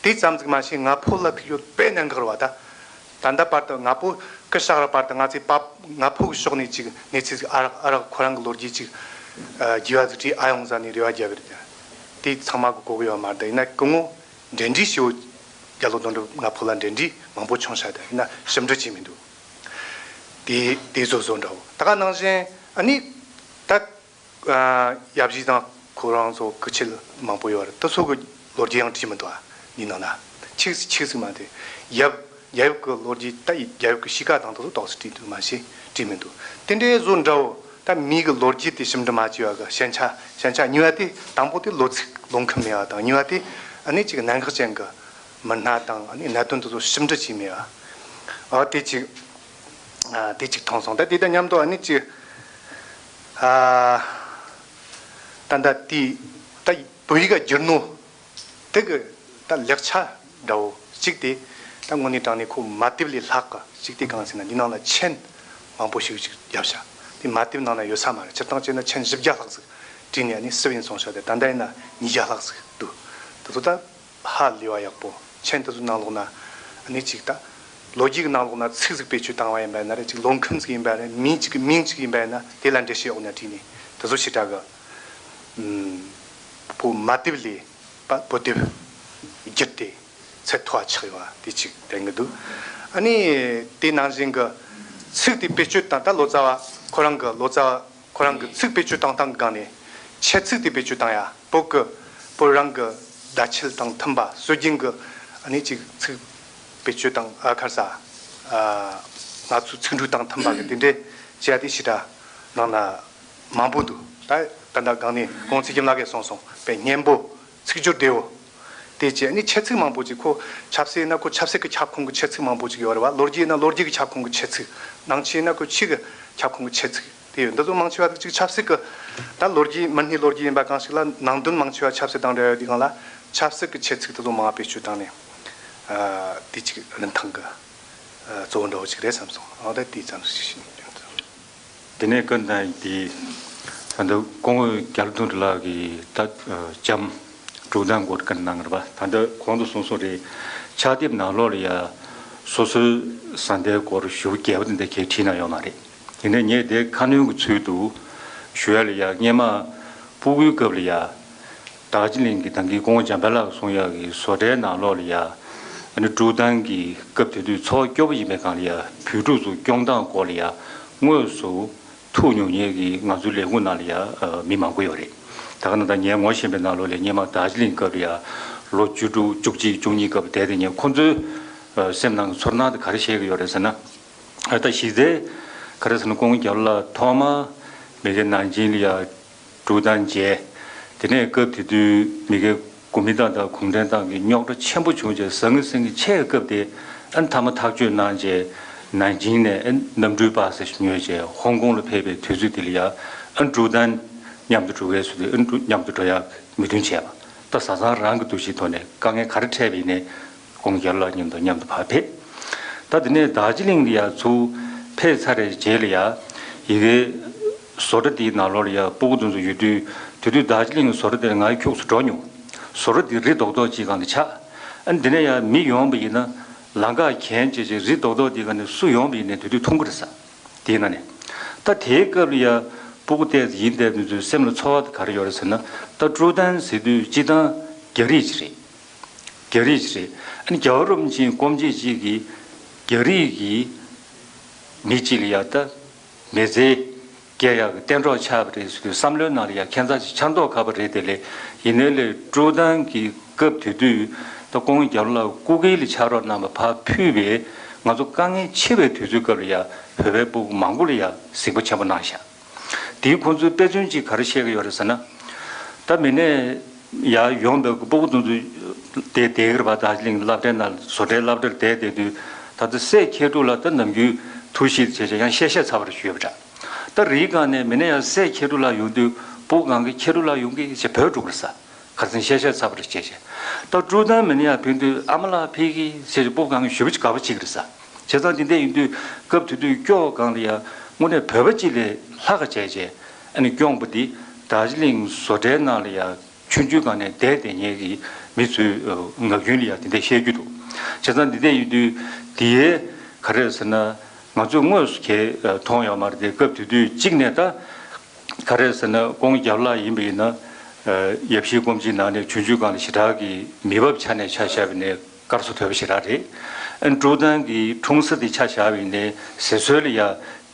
དེ་ཙམ་ཟིག་མ་ཟད་ང་ཕོད་ལ་ཐུག་ཡོད་དཔེ་གནད་འགག་རེད་བ། ད་ད་ལྟ་བར་དུ་ང་ཕོད་སྐུ་གཤེགས་རག་བར་དུ་ང་ཚོས་པ་ང་ཕོད་གི་ཕྱོགས་ནས་ཅིག་གནས་ཚུལ་ཟིག་ཨ་རག་ཨ་རག་ཁོ་རང་གི་ལོ་རྒྱུས་ཅིག་རྒྱས་པ་ཟིག་བྲིས་ཨ་ཡོང་ཟ་ནས་རེ་བ་རྒྱབ་པ་རེད། དེ་ཚང་མ་གི་གོ་གི་ཡོད་མ་རེད། ཡིན་ན་སྐུ་ངོ་འབྲེལ་འདྲིས་ཞེ་བོ་རྒྱ་ལོ་དོན་གྲུབ་ང་ཕོད་ལ་འབྲེལ་འདྲིས་མང་པོ་བྱུང་ཤག་ད་ཡིན་ན་ཞིབ་འབྲི་བྱས་མི་འདུག་དེ་དེ་བཟོ་བཟོ་འདྲ་བོ། ད་ག་ནང་བཞིན་ཨ་ནི་ད་ཨ་ཡབ་གཞིས་དང་ཁོ་རང་ཚོ་སྐུ་མཆེད་མང་པོ་ཡོད་རེད། དེ་ཚོ་གི་ལོ་རྒྱུས་ཡང་བྲིས་མི་འདུག་ཨ་ནི་ནང་ན་ཆིག་ཆིག་ཟིག་མ་དེ་ཡབ་རྒྱ་ཡབ་ཀྱི་ལོ་རྒྱུས་ད་རྒྱ་ཡབ་ཀྱི་གཤིས་ཀ་དང་དེ་ཚོ་ཏོག་ཙམ་བྲིས་འདུག་མ་གཞི་བྲིས་མི་འདུག་དེ་འདྲའི་བཟོ་འདྲ་བོ། ད་མི་གི་ལོ་རྒྱུས་དེ་ཞིབ་འབྲི་མ་བྱས་པ་གི་ཞན་ཆ་ཞན་ཆ་གཉིས་པ་དེ་དང་པོ་དེ་ལོ་ཚིགས་ལོ་ཁམས་མེད་པ་དང་། གཉིས་པ་དེ་ཨ་ནི་ཅིག་གནད་འགག་ཅན་གི་མི་སྣ་དང་ཨ་ནི་གནད་དོན་དེ་ཚོ་ཞིབ་འབྲི་བྱས་མེད་པ། ཨ་དེ་ཅིག་ཨ་དེ་ཅིག་མཐོང་སོང་། ད་དེ་དང་མཉམ་དུ་ཨ་ནི་ཅིག་ཨ་ད་ད་དེ་ད་བོད་ཡིག་ག་བསྒྱུར་ནོ་དེ་གི་ད་ལེགས་ཆ་འདྲ་བོ་གཅིག་དེ་ད་དངོས་གནས་དྲང་གནས་ཁོ་མ་དེབ་ལས་ལྷག་གི་གཅིག་དེ་གང་ཟེར་ན་འདི་ནང་ལ་མཆན་མང་པོ་ཞིག་ཅིག་བརྒྱབ་ཤག་དེ་མ་དེབ་ནང་ན་ཡོད་ས་མ་རེད། སྤྱིར་བཏང་བྱས་ན་མཆན་བཞི་བརྒྱ་ལྷག་ཟིག་བྲིས་ནས་ཨ་ནི་སུབ་ཡིན་གསུངས་ཤག་དེ་ད་ལྟ་ཡིན་ན་ཉིས་བརྒྱ་ལྷག་ཟིག་འདུག་དེ་ཚོ་ད་ཧ་ལས་པ་ཡག་པོ། མཆན་དེ་ཚོའི་ནང་ལོགས་ན་ཨ་ནི་ཅིག་ད་ལོ་རྒྱུས་ཀྱི་ནང་ལོགས་ན་ཚིག་ཟིག་བེད་སྤྱོད་བཏང་བ་ཡིན་པ་ཡིན་ན་རེད། ཅིག་ལོ་ཁམས་ཟིག་ཡིན་པ་ཡིན་ན་མིང་ཅིག་གི་མིང་ཅིག་ཡིན་པ་ཡིན་ན་དེ་ལ་འགྲེལ་བཤད་འོག་ན་བྲིས་ནས་དེ་ཚོ་ཞེ་དྲག་གི་ཨུམ་བོད་མ་དེབ་ལས་པ་བོད་དེབ་བསྒྱུར་ཏེ་ཚད་མཐོ་བ་ཆགས་ཡོད་པ་དེ་ཅིག་དྲན་གི་འདུག་ཨ་ནི་དེ་ནང་བཞིན་གི་ཚིག་དེ་བེད་སྤྱོད་དང་ད་ལོ་ཙཱ་བ་ཁོ་རང་གི་ལོ་ཙཱ་བ་ཁོ་རང་གི་ཚིག་བེད་སྤྱོད་བཏང་སྟངས་སྒང་ནས་འཆད་ཚིག་དེ་བེད་སྤྱོད་བཏང་ཡ་བོད་གི་བོད་རང་གི་བརྡ་ཆད་དང་མཐུན་པ། སྲོལ་རྒྱུན་གི་ཨ་ནི་ཅིག་ཚིག་བེད་སྤྱོད་དང་ཨ་ཁར་ས་ཨ་ང་ཚོའི་ཚིག་འབྲུ་དང་མཐུན་པ་གི་དེ་འདྲའི་བྱས་ཏེ་ཞེ་དྲག་ནང་ན་མང་པོ་འདུག་ད་ད་ལྟ་སྒང་ནས་གོང་ཚེ་རྒྱལ་མ་ལགས་ཀྱིས་གསུངས་སོང་བས་སྙན་པོ་ཚིག་སྦྱོར་བདེ་བོ། དེ་བྱས་ནས་འཆད་ཚིག་མང་པོ་ཅིག་ཁོ་ཆབ་སྲིད་ན་ཁོ་ཆབ་སྲིད་ཀྱི་ཁྱབ་ཁོངས་ཀྱི་འཆད་ཚིག་མང་པོ་ཅིག་ཡོད་རེད་བ། ལོ་རྒྱུས་ན་ལོ་རྒྱུས་ཀྱི་ཁྱབ་ཁོངས་ཀྱི་འཆད་ཚིག་ནང་ཆོས་ན་ཁོ་ཆོས་ཀྱི་ཁྱབ་ཁོངས་ཀྱི་འཆད་ཚིག་དེ་ཡོད། འདི་ཚོ་མང་ཆེ་བ་ཅིག་ཆབ་སྲིད་ཀྱི་ད་ལོ་རྒྱུས་མི་སྣའི་ལོ་རྒྱུས་ཡིན་པ་གང་ཞིག་ལ་ནང་དོན་མང་ཆེ་བ་ཆབ་སྲིད་དང་འབྲེལ་ཡོད་དུས་སྒང་ལ་ཆབ་སྲིད་ཀྱི་འཆད་ཚིག་དེ་ཚོ་མང་བ་བེད་སྤྱོད་བཏང་ནས་ཨ་དེ་ཅིག་རིན་ཐང་གི་ཨ་གཙོ་བོ་འདྲ་བོ་ཅིག་རེད་བསམ་སོང་། ཨ་ད་དེ་ཙམ་ཞིག་ཞུ་ཡིན། དེ་ནས་ཀུན་དང་དེ་ད་ལྟ་སྐུ་ངོ་རྒྱ་ལོ་དོན་གྲུབ་ལགས་ཀྱིས་ད་ཨ་ལྕམ་ དཀྲུག་གཏམ་སྐོར་བཀའ་གནང་གི་རེད་པ། ད་ལྟ་གོང་དུ་གསུངས་སོང་རེད། ཕྱག་དེབ་ནང་ལོགས་ལ་ཡ་སོ་སོའི་བཟའ་ཟླའི་སྐོར་ཞེ་པོ་རྒྱས་པོ་དེ་འདྲ་གས་བྲིས་གནང་ཡོད་མ་རེད། ཡིན་ནའི་ངས་དེ་ཁ་སྣོན་གྱི་ཚུལ་དུ་ཞུ་ཡ་ལ་ཡ། སྔས་མ་སྤུ་གུའི་སྐབས་ལ་ཡ། དར་ཇི་ལིང་གི་ད་གིན་སྐུ་ངོ་འཇམ་དཔལ་ལགས་གསུང་ཡག་གི་བཟོ་གྲྭའི་ནང་ལོགས་ལ་ཡ། ཨ་ནི་དཀྲུག་གཏམ་གྱི་སྐབས་དེ་དུས་ཚོར་བ་སྐྱོ་པོ་ཡིན་པའི་སྒང་ལ་ཡ། བོད་ཕྲུག་ཚོ་སྐྱོང་སྟངས་སྐོར་ལ་ཡ། དངོས་སུ་ཐུག་མྱོང་མཁན་གྱི་ང་ཚོའི་ལས་ཁུངས་ནང་ལ་ཡ། ཨ། མི་མང་པོ་ཡོད་རེད། ད་ག་ནང་བཞིན་ངས་ངོ་ཤེས་པའི་ནང་ལོགས་ལ་སྔས་མ་དར་ཇི་ལིང་སྐབས་ལ་ཡ། ལོ་བཅུ་དྲུག་བཅུ་གཅིག་བཅུ་གཉིས་སྐབས་བསྡད་དེ་ཉན། ཁོང་ཚོའི་ཨ། སེམས་ནང་གི་ཚོར་སྣང་དེ་ག་རེ་བཤད་ཀྱི་ཡོད་རེད་ཟེར་ན། ཨ། ད་གཞི་རྩའི་ག་རེ་ཟེར་ན། སྐུ་ངོ་རྒྱ་ལོ་ལགས་ཐོག་མར་མི་གེ་ནང་ཆེན་ལ་ཡ་དཀྲུག་གཏམ་མཇལ། དེ་ནས་སྐབས་དེ་དུས་མི་གེ་གོ་མིན་ཏང་དང་གུང་ཁྲན་ཏང་གི་རྙོག་དྲ་ཆེན་པོ་བྱུང་རྗེས་ཟང་ངེ་ཟིང་ངེ་ཆེ་བའི་སྐབས་དེ། ཨ། མཐའ་མ་ཐག་གཅོད་གནང་རྗེས་ནང་ཆེན་ནས། ཨ། གནམ་གྲུའི་པར་ས་ཞིག་ཉོས་རྗེས་ཧོང་ཀོང་ལ་ཕེབས་པའི་དུས་ཚོད་དེ་ལ་ཡ། ཨ། དཀྲུག་གཏམ་མཉམ་དུ་འགྲོ་མཁན་ཚོ་དེ། ཨ། དཀྲུག་མཉམ་དུ་འགྲོ་ཡག་མོས་མཐུན་བྱས་པ། ད་བཟའ་ཚང་རང་གི་འདུ་ཤེས་ཐོག་ནས་དཀའ་ངལ་ག་རེ་འཕྲད་པ་ཡིན་ནའི། སྐུ་ངོ་རྒྱ་ལོ་ལགས་མཉམ་དུ་མཉམ་དུ་ཕར་ཕེབས། ད་དེ་ནས་དར་ཇི་ལིང་ལ་ཡ་ཚུར་ཕེབས་ཚར་བའི་རྗེས་ལ་ཡ། ཡ་གི་བཟོ་གྲྭ་དེའི་ནང་ལོགས་ལ་ཡ་སྤུ་གུ་དེ་ཚོ་ཡོད་དུས། དེ་དུས་དར་ཇི་ལིང་གི་བཟོ་གྲྭ་དེར་ང་ཡི་ཁྱུག་ཙམ་འགྲོ་མྱོང་། བཟོ་གྲྭ་དེ་རི་རྡོག་རྡོག་ཅིག་སྒང་ལ་ཆགས། ཨ། འདི་ནས་ཡ་མི་ཡོང་བ་ཡིན་ན་ལམ་ཁ་གྱེན་བྱས་བྱས་རི་རྡོག་རྡོག་དེའི་སྒང་ནས་སུ་ཡོང་བ་ཡིན་ནའི་དེ་དུས་མཐོང་གི་རེད་ཟེར། དེའི་ནང་ནས། ད་དེའི་སྐབས་ལ་ཡ་སྤུ་གུ་ཏོག་ཙམ་ཡིན་བསྡད་པའི་ཚོའི་སེམས་ལ་ཚོར་བ་དེ་ག་རེ་ཡོད་རེད་ཟེར་ན། ད་དཀྲུག་གཏམ་ཟེར་དུས་སྤྱིར་བཏང་རྒྱ་རིགས་ཅིག་རེད། རྒྱ་རིགས་ཅིག་རེད། ཨ་ནི་རྒྱལ་བ་རིན་པོ་ཆེའི་སྐུ་མཆེད་ཅིག་གིས་རྒྱ་རིགས་ཀྱི་མི་གཅིག་ལ་ཡ། ད་མི་ཚེ་སྐྱེལ་ཡག་གི་གཏན་གྲོགས་ཆགས་པ་རེད་ཟེར་དུས། བསམ་བློའི་ནང་ལ་ཡ་ཁྱད་མཚར་ཅིག་འཆར་མདོག་ཁ་པོ་རེད། དེ་ལས་ཡིན་ནའི་ལས་དཀྲུག་གཏམ་གྱི་སྐབས་དེ་དུས་ད་སྐུ་ངོ་རྒྱ་ལོ་ལགས་སྐུ་སྒེར་ལ་ཕྱག་རོགས་གནང་བ་ཕར་ཕུད་པའི་ང་ཚོ་དཀའ་ངལ་ཆེ་བའི་དུས་ཚོད་སྐབས་ལ་ཡ། བོད་པའི་སྤུ་གུ་མང་པོ་ལ་ཡ་གཟིགས་པ་ཆེན་པོ་གནང་ཤག། དེའི་ཁོང་ཚོའི་དཔེ་མཚོན་གཅིག་ག་རེ་བཤད་ཀྱི་ཡོད་རེད་ཟེར་ན། ད་མི་སྣ་ཡར་ཡོང་བའི་སྤུ་གུ་དེ་ཚོ་དེ་བསྡད་ཀྱི་རེད་པ། དར་ཇི་ལིང་སློབ་གྲྭའི་ནང་། བཟོ་གྲྭའི་སློབ་གྲྭར་བསྡད་བསྡད་དུས། ད་ལྟ་སྲས་མཁས་གྲུབ་ལགས་ད་ནམ་རྒྱུན་ཐུགས་གཤིས་བྱས་བྱས་ཡང་གཤེ་གཤེ་ཚ་བ་རེ་ཞུས་པ་འདྲ། ད་རིའི་སྒང་ནས་མི་སྣ་ཡར་སྲས་མཁས་གྲུབ་ལགས་ཡོང་དུས་སྤུ་གུ་སྒང་གིས་མཁས་གྲུབ་ལགས་ཡོང་གི་ཟེར་བོས་འགྲོ་གི་རེད་ཟེར། ཁ་སང་གཤེ་གཤེ་ཚ་བ་རེ་བྱས་བྱས། ད་དཀྲུག་གཏམ་མི་སྣ་ཡར་ཕེབས་དུས་ཨ་མ་ལགས་ཕེབས་ཀྱི་ཟེར་བྱས་སྤུ་གུ་སྒང་གིས་ཞེ་པོ་ཅིག་དགའ་པོ་བྱེད་ཀྱི་རེད་ཟེར། བྱས་ཙང་དེ་འདྲ་ཡིན་དུས་སྐབས་དེ་དུས་སྐྱོ་བའི་སྒང་ལ་ཡ་དངོས་གནས་བོད་པ་གཅིག་ལས་ལྷག་ག་བྱས་བྱས། ཨ་ནི་སྐྱོང་བ་འདི་དར་ཇི་ལིང་བཟོ་གྲྭའི་ནང་ལ་ཡ་ཆུང་ཆུང་སྒང་ནས་བསྡད་བསྡད་མཁན་གྱི་མི་ཚོའི་ངག་རྒྱུན་ལ་ཡ་དེ་འདྲ་བཤད་རྒྱུ་འདུག། བྱས་ཙང་དེ་འདྲ་ཡིན་དུས་དེའི་ག་རེ་ཟེར་ན། ང་ཚོས་དངོས་སུ་གས་མཐོང་ཡོད་མ་རེད་དེ། སྐབས་དེ་དུས་གཅིག་ནས་ད་ག་རེ་ཟེར་ན། སྐུ་ངོ་རྒྱ་ལོ་ལགས་ཡིན་པ་ཡིན་ན། ཡབ་གཞིས་སྐུ་མཆེད་ནང་ནས་ཆུང་ཆུང་སྒང་ལ་ཞེ་དྲག་གི་མི་བབ་ཆ་ནས་ཆ་བཞག་པ་ཡིན་ནའི་དཀར་སོ་དོད་པ་ཞེ་དྲག་རེད། ཨ་ནི་དཀྲུག་གཏམ་གྱི་འཁྲུངས་ས་དེ་ཆ་བཞག་པ་ཡིན་ནའི་ཟེར་སྲོལ་ལ་ཡ།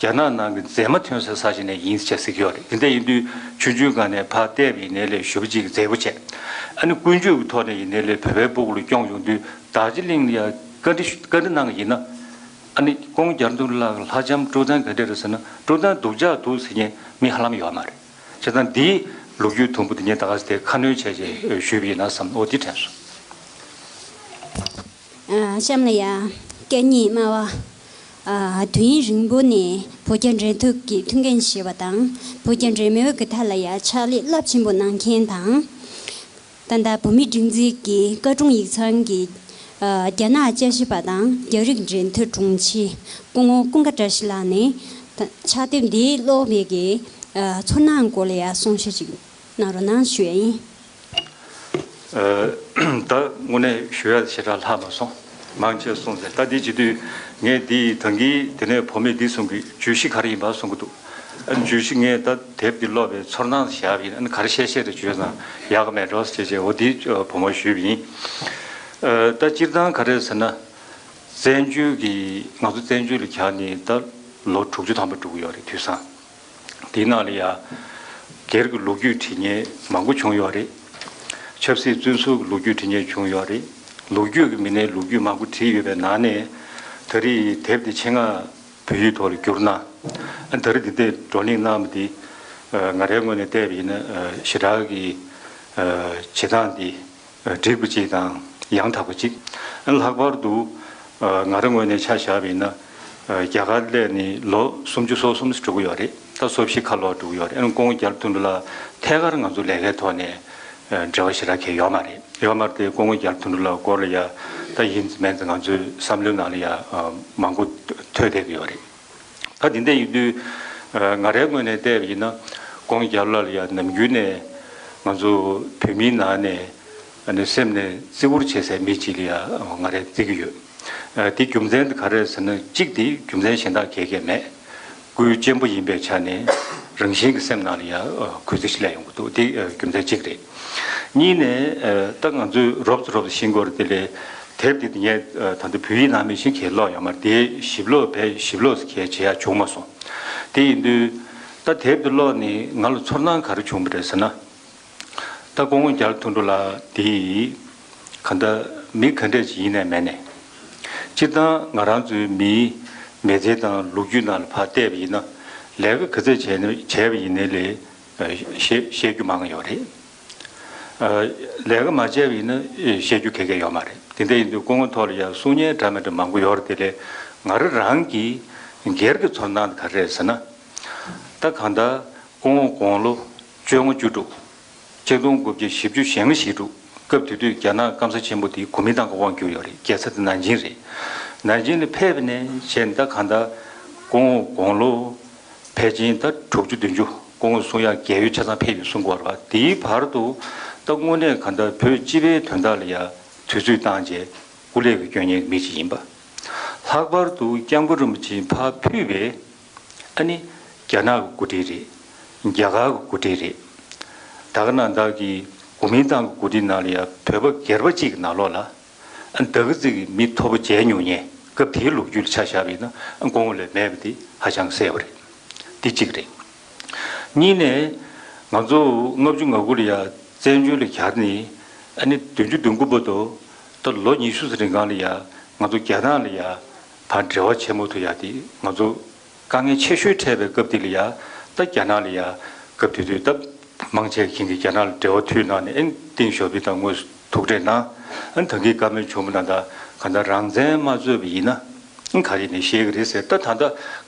རྒྱ་ནག་ནང་གི་མཛེས་མ་ཐོན་སའི་ས་ཞིག་ནས་ཡིན་ཟེར་ཟེར་གྱི་ཡོད་རེད། དེ་འདྲ་ཡིན་དུས་ཆུང་ཆུང་སྒང་ནས་ཕར་བལྟས་པ་ཡིན་ནའི་ལས་ཞེ་པོ་ཅིག་མཛེས་པོ་བྱས། ཨ་ནི་ཀུན་སྤྱོད་ཀྱི་ཐོག་ནས་ཡིན་ནའི་ལས་བོད་པའི་སྤུ་གུ་ལ་སྐྱོང་ཡོང་དུས། དར་ཇི་ལིང་ལ་ཡ་བཀའ་འདྲི་ཞུ། བཀའ་འདྲི་གནང་གི་ཡིན་ན། ཨ་ནི་སྐུ་ངོ་རྒྱ་ནོར་དོན་གྲུབ་ལགས་ལྷ་ལྕམ་དཀྲུག་གཏམ་ག་འདྲ་རེད་ཟེར་ན། དཀྲུག་གཏམ་སྡུག་ཅག་འདུག་ཟེར་མཁན་མི་ཧ་ལམ་ཡོད་མ་རེད། བྱས་ཙང་འདིའི་ལོ་རྒྱུས་དུམ་བུ་དེ་ངས་ད་ག་ཟེ་དེ་ཁ་སྣོན་བྱས་བྱས་ཞུས་པ་ཡིན་ན་བསམ། འོ་འདི་དྲན་སོང་། ཨ། གཤམ་ལ་ཡ་སྐད་གཉིས་སྨྲ་བ། ཨ། དུས་ཡུན་རིང་པོ་ནས་བོད་རྒྱ་འབྲེལ་མཐུད་ཀྱི་མཐུན་རྐྱེན་བྱས་པ་དང་། བོད་རྒྱ་འབྲེལ་མོལ་གྱི་ཐད་ལ་ཡ་ཕྱག་ལས་རླབས་ཆེན་པོ་གནང་མཁན་དང་། ད་ལྟ་བོད་མིའི་སྒྲིག་འཛུགས་ཀྱི་བཀའ་དྲུང་ཡིག་ཚང་གི། ཨ། རྒྱ་ནག་དཔྱད་ཞིབ་པ་དང་རྒྱ་རིགས་འབྲེལ་མཐུད་དྲུང་ཆེ་སྐུ་ངོ་ཀུན་དགའ་བཀྲ་ཤིས་ལགས་ནས། ད་ཕྱག་དེབ་འདི་ཀློག་པའི་གི། ཨ། ཚོར་སྣང་སྐོར་ལ་ཡ་གསུང་བཤད་ཅིག་གནང་རོགས་གནང་ཞུ་ཡ་ཡིན། ཨ། ད་དངོས་གནས་ཞུ་ཡ་ཞེ་དྲག་ལྷག་མ་སོང་། མང་ཆེ་གསུངས་ཟིན། ད་འདི་བྱེད་དུས་ངས་འདི་ད་གིན་དེ་ནས་བུ་མོས་འདི་གསུང་གི། བརྗོད་གཞི་ག་རེ་ཡིན་པ་གསུང་གི་འདུག། ཨ། བརྗོད་གཞི་ངས་ད་དེབ་འདི་ཀློག་པའི་ཚོར་སྣང་བཞག་པ་ཡིན། ཨ་ནི་ག་རེ་བཤད་བཤད་རེ་བརྗོད་ན་ཡག་གི་མེད་འགྲོ་ཟེར་བྱས། འོ་འདི་བུ་མོར་ཞུས་པ་ཡིན། ཨ། ད་སྤྱིར་བཏང་ག་རེ་ཟེར་ན། བཙན་བྱོལ་གྱི། ང་ཚོ་བཙན་བྱོལ་ལ་གྱར་ནས་ད་ལོ་དྲུག་ཅུ་ཐམ་པ་འགྲོ་གི་ཡོད་རེད། དུས་སང་དེའི་ནང་ལ་ཡ་སྒེར་གྱི་ལོ་རྒྱུས་བྲིས་མཁན་མང་པོ་བྱུང་ཡོད་རེད། ཆབ་སྲིད་བཙོན་ཟུར་གྱི་ལོ་རྒྱུས་བྲིས་མཁན་བྱུང་ཡོད་རེད། ལོ་རྒྱུས་ཀྱི་མི་སྣའི་ལོ་རྒྱུས་མང་པོ་བྲིས་ཡོད་པའི་ནང་ནས། ད་རེས་དེབ་དེ་ཆེད་མངགས་བོད་ཡིག་ཐོག་ལ་བསྒྱུར་གནང་། ཨ། ད་རེས་འདི་འདྲའི་བགྲོ་གླེང་གནང་བ་འདི། ཨ། ང་རའི་ངོས་ནས་བལྟས་པ་ཡིན་ན། ཨ། ཞེ་དྲག་གི། ཨ། བྱེད་སྟངས་འདི། ཨ། འགྲིག་པ་ཅིག་དང་ཡང་དག་པ་ཅིག། ཨ། ལྷག་པར་དུ། ཨ། ང་རའི་ངོས་ནས་ཆ་བཞག་པ་ཡིན་ན། ཨ། རྒྱ་གར་སླེབས་ནས་ལོ་སུམ་ཅུ་སོ་གསུམ་ཞིག་འགྲོ་གི་ཡོད་རེད། ད་སོ་བཞི་ཁ་ལོ་འགྲོ་གི་ཡོད་རེད། ཨ་ནི་སྐུ་ངོ་རྒྱ་ལོ་དོན་གྲུབ་ལགས་ཐད་ཀར་ང་ཚོ་ལས་ཀའི་ཐོག་ནས། ཨ། འབྲེལ་བ་ཞེ་དྲག་གང་ཡང་ཡོད་མ་རེད། ཡོད་མ་རེད་དེ། སྐུ་ངོ་རྒྱ་ལོ་དོན་གྲུབ་ལགས་སྐོར་ལ་ཡ་ད་ཡིན་མིན་ང་ཚོའི་བསམ་བློའི་ནང་ལ་ཡ། ཨ། མང་པོ་ཐོས་བསྡད་ཀྱི་ཡོད་རེད། ད་དེ་འདྲ་ཡིན་དུས། ཨ། ང་རའི་ངོས་ནས་བལྟས་པ་ཡིན་ན། སྐུ་ངོ་རྒྱ་ལོ་ལགས་ལ་ཡ་ནམ་རྒྱུན་ནས་ང་ཚོ་བོད་མིའི་ནང་ནས་ ནི་སེམས་ནས་བརྩི་བཀུར་བྱེད་སའི་མི་གཅིག་ལ་ཡ་ང་རས་བརྩི་གི་ཡོད། ཨ། དེ་རྒྱུ་མཚན་དེ་ག་རེ་རེད་ཟེར་ན། གཅིག་དེ་རྒྱུ་མཚན་གཞན་དག་གང་ཡང་མེད། སྐུའི་གཅེན་པོ་ཡིན་པའི་ཆ་ནས་རང་བཞིན་གྱི་སེམས་ནང་ལ་ཡ་གུས་བརྩི་ཞིག་སླེབས་ཡོང་གི་འདུག། དེ་རྒྱུ་མཚན་གཅིག་རེད། གཉིས་ནས། ད་ང་ཚོས་རོབ་ཙམ་རོབ་ཙམ་ཤེས་ཀྱི་ཡོད་རེད། དེ་ལས་དེབ་དེ་ངས་ད་ལྟ་བོད་ཡིག་ནང་མི་ཤེས་མཁན་ཀློག་ཡོད་མ་རེད། དེ་ཞིབ་ཀློག་བས་ཞིབ་ཀློག་ཟེར་མཁན་བྱེད་ཡ་བྱུང་མ་སོང་། དེ་ཡིན་དུས་ད་དེབ་དེ་ཀློག་ནས་ང་ལ་ཚོར་སྣང་ག་རེ་བྱུང་བ་རེད་ཟེར་ན། ད་སྐུ་ངོ་རྒྱ་ལོ་དོན་གྲུབ་ལགས་དེ་ག་འདྲ་མི་ག་འདྲ་ཅིག་ཡིན་ནའི་མེད་ནའི། སྤྱིར་བཏང་ང་རང་ཚོའི་མིའི་མི་ཚེ་དང་ལོ་རྒྱུས་ནང་ལ་ཕར་བལྟས་པ་ཡིན་ན། ལས་ཀ་ག་ཚད་བྱས་ནས་བྱས་པ་ཡིན་ནའི་ལས་བཤད་བཤད་རྒྱུ་མང་ཡོད་རེད། ལས་ཀ་མ་བྱས་པ་ཡིན་ན་བཤད་རྒྱུ་ག་གེ་ཡོད་མ་རེད། དེ་འདྲ་ཡིན་དུས་སྐུ་ངོ་ཐོག་ལ་ཡང་གསུང་སྙན་འདྲ་མི་འདྲ་མང་པོ་ཡོད་རེད། དེ་ལས་ང་རང་རང་གི་སྒེར་གྱི་ཚོར་སྣང་དེ་ག་རེ་རེད་ཟེར་ན། ད་གང་ལྟར་སྐུ་ངོ་དགུང་ལོ་བཅོ་ལྔ་བཅུ་དྲུག། ཆིག་སྟོང་དགུ་བརྒྱ་བཞི་བཅུ་ཞེ་ལྔ་ཞེ་དྲུག། སྐབས་དེ་དུས་རྒྱ་ནག་སྐམ་ས་ཆེན་པོ་དེ་གོ་མིན་ཏང་གི་དབང་བསྒྱུར་ཡོད་རེད། རྒྱལ་ས་དེ་ནན་ཅིང་རེད། ནན་ཅིང་ལ་ཕེབས་ནས་བྱས་ད་གང་ལྟར་སྐུ་ངོ་དགུང་ལོ་ཕལ་ཆེར་ད་དྲུག་ཅུ་བདུན་ཅུ། སྐུ་ངོ་གསུང་ཡག་རྒས་ཡོལ་ཆ་ཚང་ཕེབས་ཡོད་གསུང་གི་ཡོད་རེད་པ། དེའི་བར་དུ་ད་དངོས་གནས་གང་ལྟར་བོད་སྤྱི་པའི་དོན་དག་ལ་ཡ་དུས་ཚོད་བཏང་བྱས་སྐུ་ལས་ཀྱི་སྐྱོན་ཉེན་མི་ཞིག་ཡིན་པ། ལྷག་པར་དུ་སྐྱབས་མགོན་རིན་པོ་ཆེས་ཕར་ཕུལ་བའི་ཨ་ནི་རྒྱ་ནག་གི་འགོ་ཁྲིད་རེད། རྒྱ་གར་གྱི་འགོ་ཁྲིད་རེད། ད་ག་ནང་བཞིན་གྱི་གོ་མིན་ཏང་གི་འགོ་ཁྲིད་ནང་ལ་ཡང་བོད་པ་སྒེར་པ་གཅིག་གི་ནང་ལོགས་ལ་ཨ་ནི་ད་ག་ཙམ་གྱི་མི་མཐོ་པོ་མཇལ་མྱོང་མཁན། སྐབས་དེའི་ལོ་རྒྱུས་ལ་ཆ་བཞག་པ་ཡིན་ན་ཨ་སྐུ་ངོ་ལས་མེད་པ་དེ་ཧ་ཅང་གསལ་པོ་རེད། འདི་གཅིག་རེད། གཉིས་ནས་ང་ཚོ་ལྔ་བཅུ་ང་དགུ་ལ་ཡ་བཙན་བྱོལ་ལ་གྱར་ནས་ཨ་ནི་བདུན་ཅུ་དོན་དགུ་བར་དུ་ད་ལོ་ཉི་ཤུ་ཙམ་རིང་གང་ལ་ཡ་ང་ཚོ་རྒྱ་ནག་ལ་ཡ་ཕར་འབྲེལ་བ་ཆེན་པོ་ཐུབ་ཡ་དེ་ང་ཚོ་དཀའ་ངལ་ཆེ་ཤོས་འཕྲད་པའི་སྐབས་དེ་ལ་ཡ། ད་རྒྱ་ནག་ལ་ཡ་སྐབས་དེ་དུས་ད་མང་ཆེ་ཁྱེད་ཀྱིས་རྒྱ་ནག་ལ་འབྲེལ་བ་མཐུད་གནང་ནས་ཨེ་ཏིང་ཞའོ་ཕིང་དང་དངོས་སུ་ཐུག་འཕྲད་གནང་། ཨ་ད་གིན་བཀའ་མོལ་བྱུང་བ་ནང་ལྟར་གང་ལྟར་རང་བཙན་མ་རྩོད་པ་ཡིན་ན་ཨ་ག་རེ་ནས་བཤད་གི་རེད་ཟེར། ད་ད་ལྟ་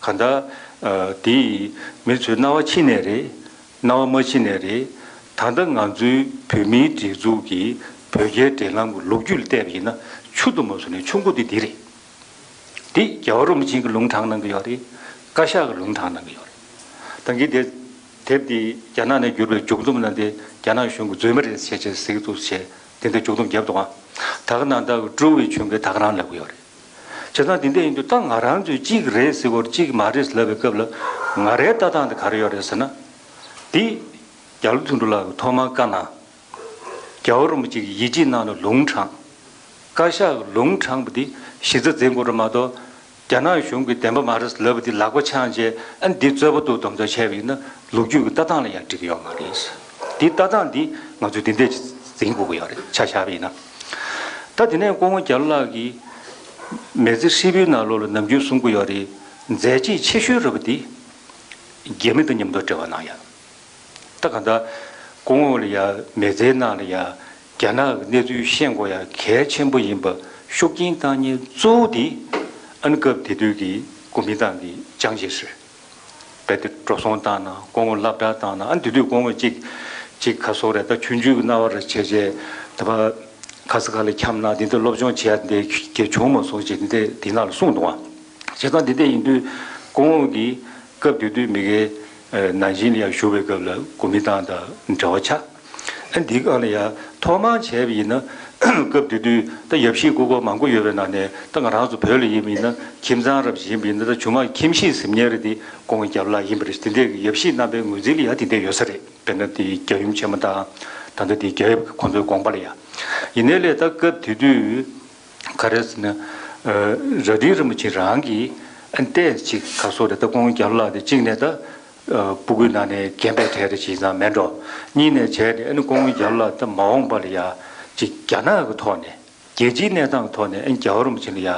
གང་ལྟར་ཨ་དེ་ཡི་མི་ཚོའི་རྣ་བ་ཕྱིན་ནའི་རེད། རྣ་བ་མ་ཕྱིན་ནའི་རེད། ད་ལྟ་ང་ཚོའི་བོད་མིའི་སྒྲིག་འཛུགས་ཀྱི་བོད་རྒྱའི་འབྲེལ་ལམ་གྱི་ལོ་རྒྱུས་ལ་བལྟས་པ་ཡིན་ན་ཆུང་དུ་མ་སོང་ནས་ཆུང་ཀུ་དེ་འདི་རེད། འདི་རྒྱལ་བ་རིན་པོ་ཆེ་གིས་ལུང་དྲངས་གནང་གི་ཡོད་རེད། བཀའ་ཤག་གིས་ལུང་དྲངས་གནང་གི་ཡོད་རེད། ད་གིན་དེ་དེབ་འདི་རྒྱ་ནག་ནས་བསྒྱུར་བའི་མཇུག་བསྡོམས་ནང་དེ་རྒྱ་ནག་གཞུང་གི་རྫུན་མ་རེད་ཟེར་བྱས་ཟེར་གི་འདུག་ཟེར་དེ་འདྲ་མཇུག་བསྡོམས་བརྒྱབ་འདུག་ཨང་། ད་ག་ནང་ལྟར་ཀྲུའུ་ཝེ་ཆུན་གྱིས་ད་ག་རང་ལབ་གི་ཡོད་རེད། བྱས་ཙང་དེ་འདྲ་ཡིན་དུས་ད་ང་རང་ཚོས་གཅིག་རེད་ཟེར་དགོས་རེད། གཅིག་མ་རེད་ལབ་པའི་སྐབས་ལ་ང་རའི་ལྟ་སྟངས་དེ་ག་རེ་ཡོད་རེད་ཟེར་ན། འདི་རྒྱ་ལོ་དོན་གྲུབ་ལགས་ཀྱིས་ཐོག་མར་བཀའ་གནང་། རྒྱལ་བ་རིན་པོ་ཆེ་གིས་ཡིད་ཆེས་གནང་ནས་ལུང་དྲངས། བཀའ་ཤག་གིས་ལུང་དྲངས་པ་འདི་གཞི་རྩ་འཛིན་དགོས་རེད་མ་གཏོགས། རྒྱ་ནག་གཞུང་གིས་བདེན་པ་མ་རེད་ལབ་པ་འདི་ལག་པ་འཆང་བྱས་ཨ་འདི་རྩོད་པ་འདུག་དམ་བཅའ་བྱས་པ་ཡིན་ན་ལོ་རྒྱུས་ཀྱི་ལྟ་སྟངས་ལ་ཡང་འགྲིག་གི་ཡོད་མ་རེད། འདི་ལྟ་སྟངས་འདི་ང་ཚོས་འདི་འདྲས་འཛིན་དགོས་ཀྱི་ཡོད་རེད། ཆ་བཞག་པ་ཡིན་ན། ད་དེ་ནས་སྐུ་ངོ་རྒྱ་ལོ་ལགས་ཀྱིས་མི་ཚེ་ཧྲིལ་པོའི་ནང་ལོགས་ལ་ནམ་རྒྱུན་གསུང་གི་ཡོད་རེད། མཛད་རྗེས་ཆེ་ཤོས་རེད་པ་འདི་རྒྱ་མི་དང་མཉམ་དུ་འབྲེལ་བ་གནང་ཡ། ད་ག་ད་སྐུ་ངོ་ལ་ཡ་མི་ཚེའི་ནང་ལ་ཡ་རྒྱ་ནག་གི་གནས་ཚུལ་ཤེས་དགོས་ཡ་གལ་ཆེན་པོ་ཡིན་པ་ཤུགས་རྐྱེན་བཏང་མཁན་གཙོ་བོ་དེ་ཨ་ནི་སྐབས་དེ་དུས་ཀྱི་གོ་མིན་ཏང་གི་ཅང་ཅེ་ཧྲི་རྦད་དེ་འགྲོ་སོང་བཏང་གནང་། སྐུ་ངོ་སློབ་གྲྭ་བཏང་གནང་། ཨ་ནི་དེ་དུས་སྐུ་ངོ་གཅིག་གཅིག་ག་སོགས་རེད། ད་ཆུང་ཆུང་གི་རྣ་བ་ར་བྱས་བྱས་ད་བ་ག་ས་ག་ལ་འཁྱམས་ན་དེ་འདྲ་སློབ་སྦྱོང་བྱེད་ཡ་དེ་འདྲ་བྱུང་མ་སོང་ཅེས་དེ་འདྲ་དེ་ནང་ལ་གསུངས་འདུག་ཨ། བྱས་ཙང་དེ་འདྲ་ཡིན་དུས་སྐུ་ངོ་གིས་སྐབས་དེ་དུས་མི་སྒེར་ནན་ཅིང་ལ་ཡང་བཞུགས་པའི་སྐབས་ལ་གོ་མིན་ཏང་དང་འབྲེལ་བ་ཆགས། ཨ་འདི་སྒང་ལ་ཡང་ཐོག་མར་བྱས་པ་ཡིན་ན་སྐབས་དེ་དུས་ད་ཡབ་གཞིས་སྐུ་འཁོར་མང་པོ་ཡོད་པའི་ནང་ནས་ད་ང་རང་ཚོ་བོད་ལ་ཡིན་པ་ཡིན་ན་ཁྱིམ་ཚང་རབ་ཡིན་པ་ཡིན་ན་ད་ཆུང་མ་ཁྱིམ་གཞིས་ཟེར་མཁན་རེད། དེ་སྐུ་ངོ་རྒྱ་ལོ་ལགས་ཡིན་པ་རེད། དེ་འདྲའི་ཡབ་གཞིས་རྣམ་པའི་ངོས་འཛིན་ལ་ཡང་དེ་འདྲ་ཡོད་ས་རེད། དཔེར་ན་དེ་རྒྱལ་ཡུམ་ཆེན་མོ་དང་ད་ལྟ་དེ་རྒྱལ་ཡབ་ཁོང་ཚོའི་དགོངས་པ་ལ་ཡང་། ཡིན་ནའི་ལས་ད་སྐབས་དེ་དུས་ག་རེ་ཟེར་ན། རྭ་སྒྲེང་རིན་པོ་ཆེ་རང་གིས་ཨ་ནི་ཏོག་ཙམ་ཅིག་ག་སོགས་རེད། ད་སྐུ་ངོ་རྒྱ་ལོ་ལགས་དེ་གཅིག་ནས་ད་སྤུ་གུའི་ནང་ནས་རྒན་པའི་གྲས་རེད་ཅིག་ཙང་མེད་འགྲོ། གཉིས་ནས་བྱས་ཏེ་ཨ་ནི་སྐུ་ངོ་རྒྱ་ལོ་ལགས་ད་མ་འོངས་པ་ལ་ཡ་ཅིག་རྒྱ་ནག་གི་ཐོག་ནས་རྒྱལ་སྤྱིའི་གནས་སྟངས་ཐོག་ནས་ཨ་ནི་རྒྱལ་བ་རིན་པོ་ཆེ་ལ་ཡ་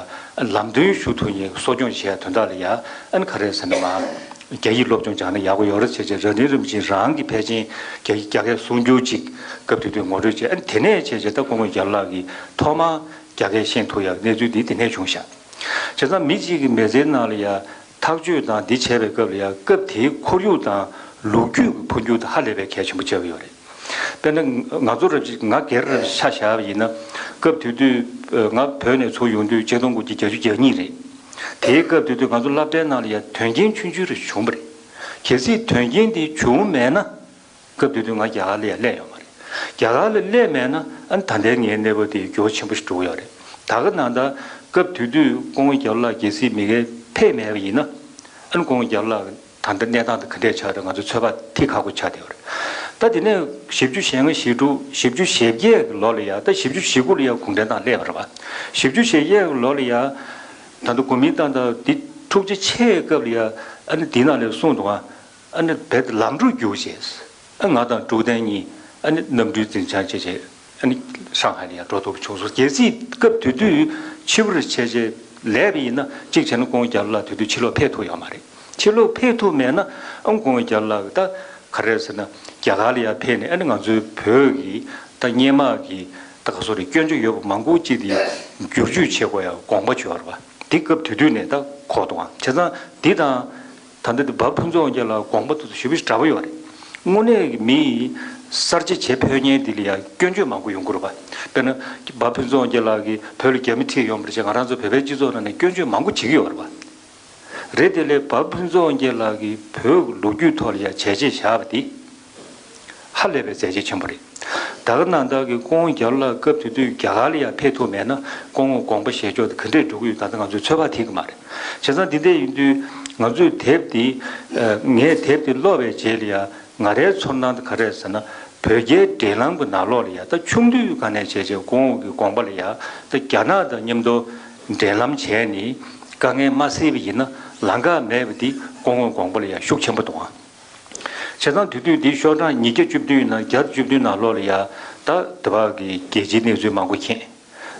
ལམ་སྟོན་ཞུ་ཐུབ་མཁན་གསོ་སྐྱོང་བྱེད་ཡ་དོན་དག་ལ་ཡ་ཨ་ནི་ག་རེ་ཟེར་ན་མ། རྒྱ་ཡིག་སློབ་སྦྱོང་སྦྱངས་ན་ཡག་པོ་ཡོད་རེད་བྱས་བྱས་རྭ་སྒྲེང་རིན་པོ་ཆེ་རང་གིས་ཕལ་ཆེར་རྒྱ་ཡིག་རྒྱ་སྐད་གསུང་སྒྱུར་ཅིག་སྐབས་དེ་དུས་ངོ་སྤྲོད་བྱས། ཨ་ནི་དེ་ནས་བྱས་བྱས་ད་སྐུ་ངོ་རྒྱ་ལོ་ལགས་ཀྱིས་ཐོག་མར་རྒྱ་སྐད་ཤེས་ཐུབ་ཡག་གནས་ཚུལ་འདི་དེ་ནས་བྱུང་ཤག། བྱས་ཙང་མི་གཅིག་གི་མི་ཚེའི་ནང་ལ་ཡ་ཐག་གཅོད་དང་འདི་བྱས་པའི་སྐབས་ལ་ཡ་སྐབས་དེའི་ཁོར་ཡུག་དང་ལོ་རྒྱུས་ཀྱི་འཕོ་འགྱུར་དེ་ཧ་ལས་པའི་གལ་ཆེན་པོ་ཆགས་ཀྱི་ཡོད་རེད། དཔེར་ན་ང་ཚོ་རབ་ཅིག་ང་སྒེར་རབ་ཆ་བཞག་པ་ཡིན་ན་སྐབས་དེ་དུས་ང་བོད་ནས་ཚུར་ཡོང་དུས་ཆིག་སྟོང་དགུ་བརྒྱ་བརྒྱད་ཅུ་གྱ་གཉིས་རེད། དེའི་སྐབས་དེ་དུས་ང་ཚོ་སློབ་གྲྭའི་ནང་ལ་ཡ་དོན་རྐྱེན་ཆུང་ཆུང་རེ་བྱུང་བ་རེད། གལ་སྲིད་དོན་རྐྱེན་དེ་བྱུང་མེད་ན། སྐབས་དེ་དུས་ང་རྒྱ་གར་ལ་ཡང་སླེབས་ཡོད་མ་རེད། རྒྱ་གར་ལ་སླེབས་མེད་ན་ཨ་ནི་ད་ལྟའི་ངའི་གནས་བབ་དེ་འགྱུར་བ་ཆེན་པོ་ཞིག་འགྲོ་གི་ཡོད་རེད། ད་ག་ནང་ལྟར་སྐབས་དེ་དུས་སྐུ་ངོ་རྒྱ་ལོ་ལགས་གལ་སྲིད་མི་སྒེར་ཕེབས་མེད་པ་ཡིན་ན་ཨ་ནི་སྐུ་ངོ་རྒྱ་ལོ་ལགས་ད་ལྟ་གནས་སྟངས་དེ་ག་འདྲས་ཆགས་རེད། ང་ཚོ་ཚོད་དཔག་ཐིག་ཁ་པོ་ཆགས་བསྡད་ཡོད་རེད། ད་དེ་ནས་བཞི་བཅུ་ཞེ་ལྔ་ཞེ་དྲུག་བཞི་བཅུ་ཞེ་བརྒྱད་ཀྱི་ལོ་ལ་ཡ་ད་བཞི་བཅུ་ཞེ་དགུ་ལ་ཡ་གུང་ཁྲན་ཏང་སླེབས་པ་རེད་བ། བཞི་བཅུ་ཞེ་བརྒྱད་ཀྱི་ལོ་ལ་ཡ་ད་ལྟ་གོ་མིན་ཏང་དང་དེ་འཁྲུག་ཆ་ཆེ་བའི་སྐབས་ལ་ཡ་ཨ་ནི་དེ་ནང་ལ་གསུངས་འདུག་ཨ། ཨ་ནི་རྦད་དེ་ལམ་འགྲོ་རྒྱུགས་བྱས། ཨ་ང་དང་ཀྲུའུ་ཏན་གཉིས་ཨ་ནི་གནམ་གྲུའི་འཛིན་བྱང་བྱས་བྱས་ཨ་ནི་ཧྲང་ཧའེ་ལ་ཡང་འགྲོ་ཐུབ་བྱུང་སོང་། གལ་སྲིད་སྐབས་དེ་དུས་ཕྱི་པར་བྱས་བྱས་ལས་པ་ཡིན་ན་གཅིག་བྱས་ན་སྐུ་ངོ་རྒྱ་ལོ་ལགས་དེ་དུས་ཕྱི་ལོགས་ཕེབས་ཐུབ་ཡོད་མ་རེད། ཕྱི་ལོགས་ཕེབས་ཐུབ་མེད་ན་ཨ་སྐུ་ངོ་རྒྱ་ལོ་ལགས་ད་ག་རེ་ཟེར་ན་རྒྱ་གར་ལ་ཡང་ཕེབས་ནས་ཨ་ནི་ང་ཚོའི་བོད་ཀྱི་ད་སྔོན་མ་གི་ད་ག་སོ་རེད་སྐྱོན་བརྗོད་ཡོད་པ་མང་པོ་ཅིག་དེ་བསྒྱུར་བཅོས་བྱེད་དགོས་ཡ་དགོངས་པ་བྱས་ཡོད་རེད་བ། དེ་སྐབས་དེ་དུས་ནས་ད་གོ་འདུག་ཨང་། བྱས་ཙང་འདི་དང་། ད་ལྟ་འདི་བ་ཕུན་ཚོགས་དབང་རྒྱལ་ལགས་དགོངས་པ་དེ་ཚོ་ཞེ་པོ་ཞིག་འདྲ་པོ་ཡོད་རེད། དངོས་གནས་ཀྱི་མི་ཡིས་གསར་བརྗེ་བྱེད་ཕོད་མཁན་འདི་ལ་ཡང་སྐྱོན་བརྗོད་མང་པོ་ཡོང་གི་རེད་པ། དཔེར་ན་བ་ཕུན་ཚོགས་དབང་རྒྱལ་ལགས་ཀྱིས་བོད་ལ་རྒྱ་མི་ཁྲིད་ཡོང་བར་བྱས་ང་རང་ཚོ་བོད་པའི་སྤྱི་ཚོགས་ནང་ནས་སྐྱོན་བརྗོད་མང་པོ་བྱེད་ཀྱི་ཡོད་རེད་པ། རེད་དེ་ལས་བ་ཕུན་ཚོགས་དབང་རྒྱལ་ལགས་ཀྱིས་བོད་ཀྱི་ལོ་རྒྱུས་ཐོག་ལ་ཡང་བྱས་རྗེས་བཞག་པ་དེ། ཧ་ལས་པའི་མཛད་རྗེས་ཆེན་པོ་རེད། ད་ག་ནང་ལྟར་གྱི་སྐུ་ངོ་རྒྱ་ལོ་ལགས་སྐབས་དེ་དུས་རྒྱ་གར་ལ་ཡང་ཕེབས་ཐུབ་མེད་ན་སྐུ་ངོ་དགོངས་པ་བཞེས་ཕྱོགས་དེ་ག་འདྲས་འགྲོ་གི་ཡོད་ད་ལྟ་ང་ཚོས་ཚོད་དཔག་ཐིག་གི་མ་རེད། བྱས་ཙང་འདི་འདྲས་ཡིན་དུས་ང་ཚོས་དེབ་འདི་ངས་དེབ་འདི་ཀློག་པའི་རྗེས་ལ་ཡང་ང་རའི་ཚོར་སྣང་དེ་ག་རེ་རེད་ཟེར་ན་བོད་རྒྱའི་འབྲེལ་ལམ་གྱི་ནང་ལོགས་ལ་ཡང་ད་ཆུང་དུས་སྒང་ནས་བྱས་བྱས་སྐུ་ངོ་གི་དགོངས་པ་ལ་ཡང་ད་རྒྱ་ནག་དང་མཉམ་དུ་འབྲེལ་ལམ་བྱས་ནས་དཀའ་ངལ་མ་སེལ་བ་ཡིན་ན་ལམ་ཁ་མེད་པ་འདི་སྐུ་ངོ་དགོངས་པ་ལ་ཡང་ཤུགས་ཆེན་པོ་འདུག་ཨང་། བྱས་ཙང་དེ་དུས་འདི་ཤོག་གྲངས་ཉིས་བརྒྱ་བཅུ་བདུན་ནང་བརྒྱ་བཅུ་བདུན་ནང་ལོགས་ལ་ཡ་ད་དེ་བ་གི་རྒྱལ་སྤྱིའི་གནས་ཚུལ་མང་པོ་མཁྱེན།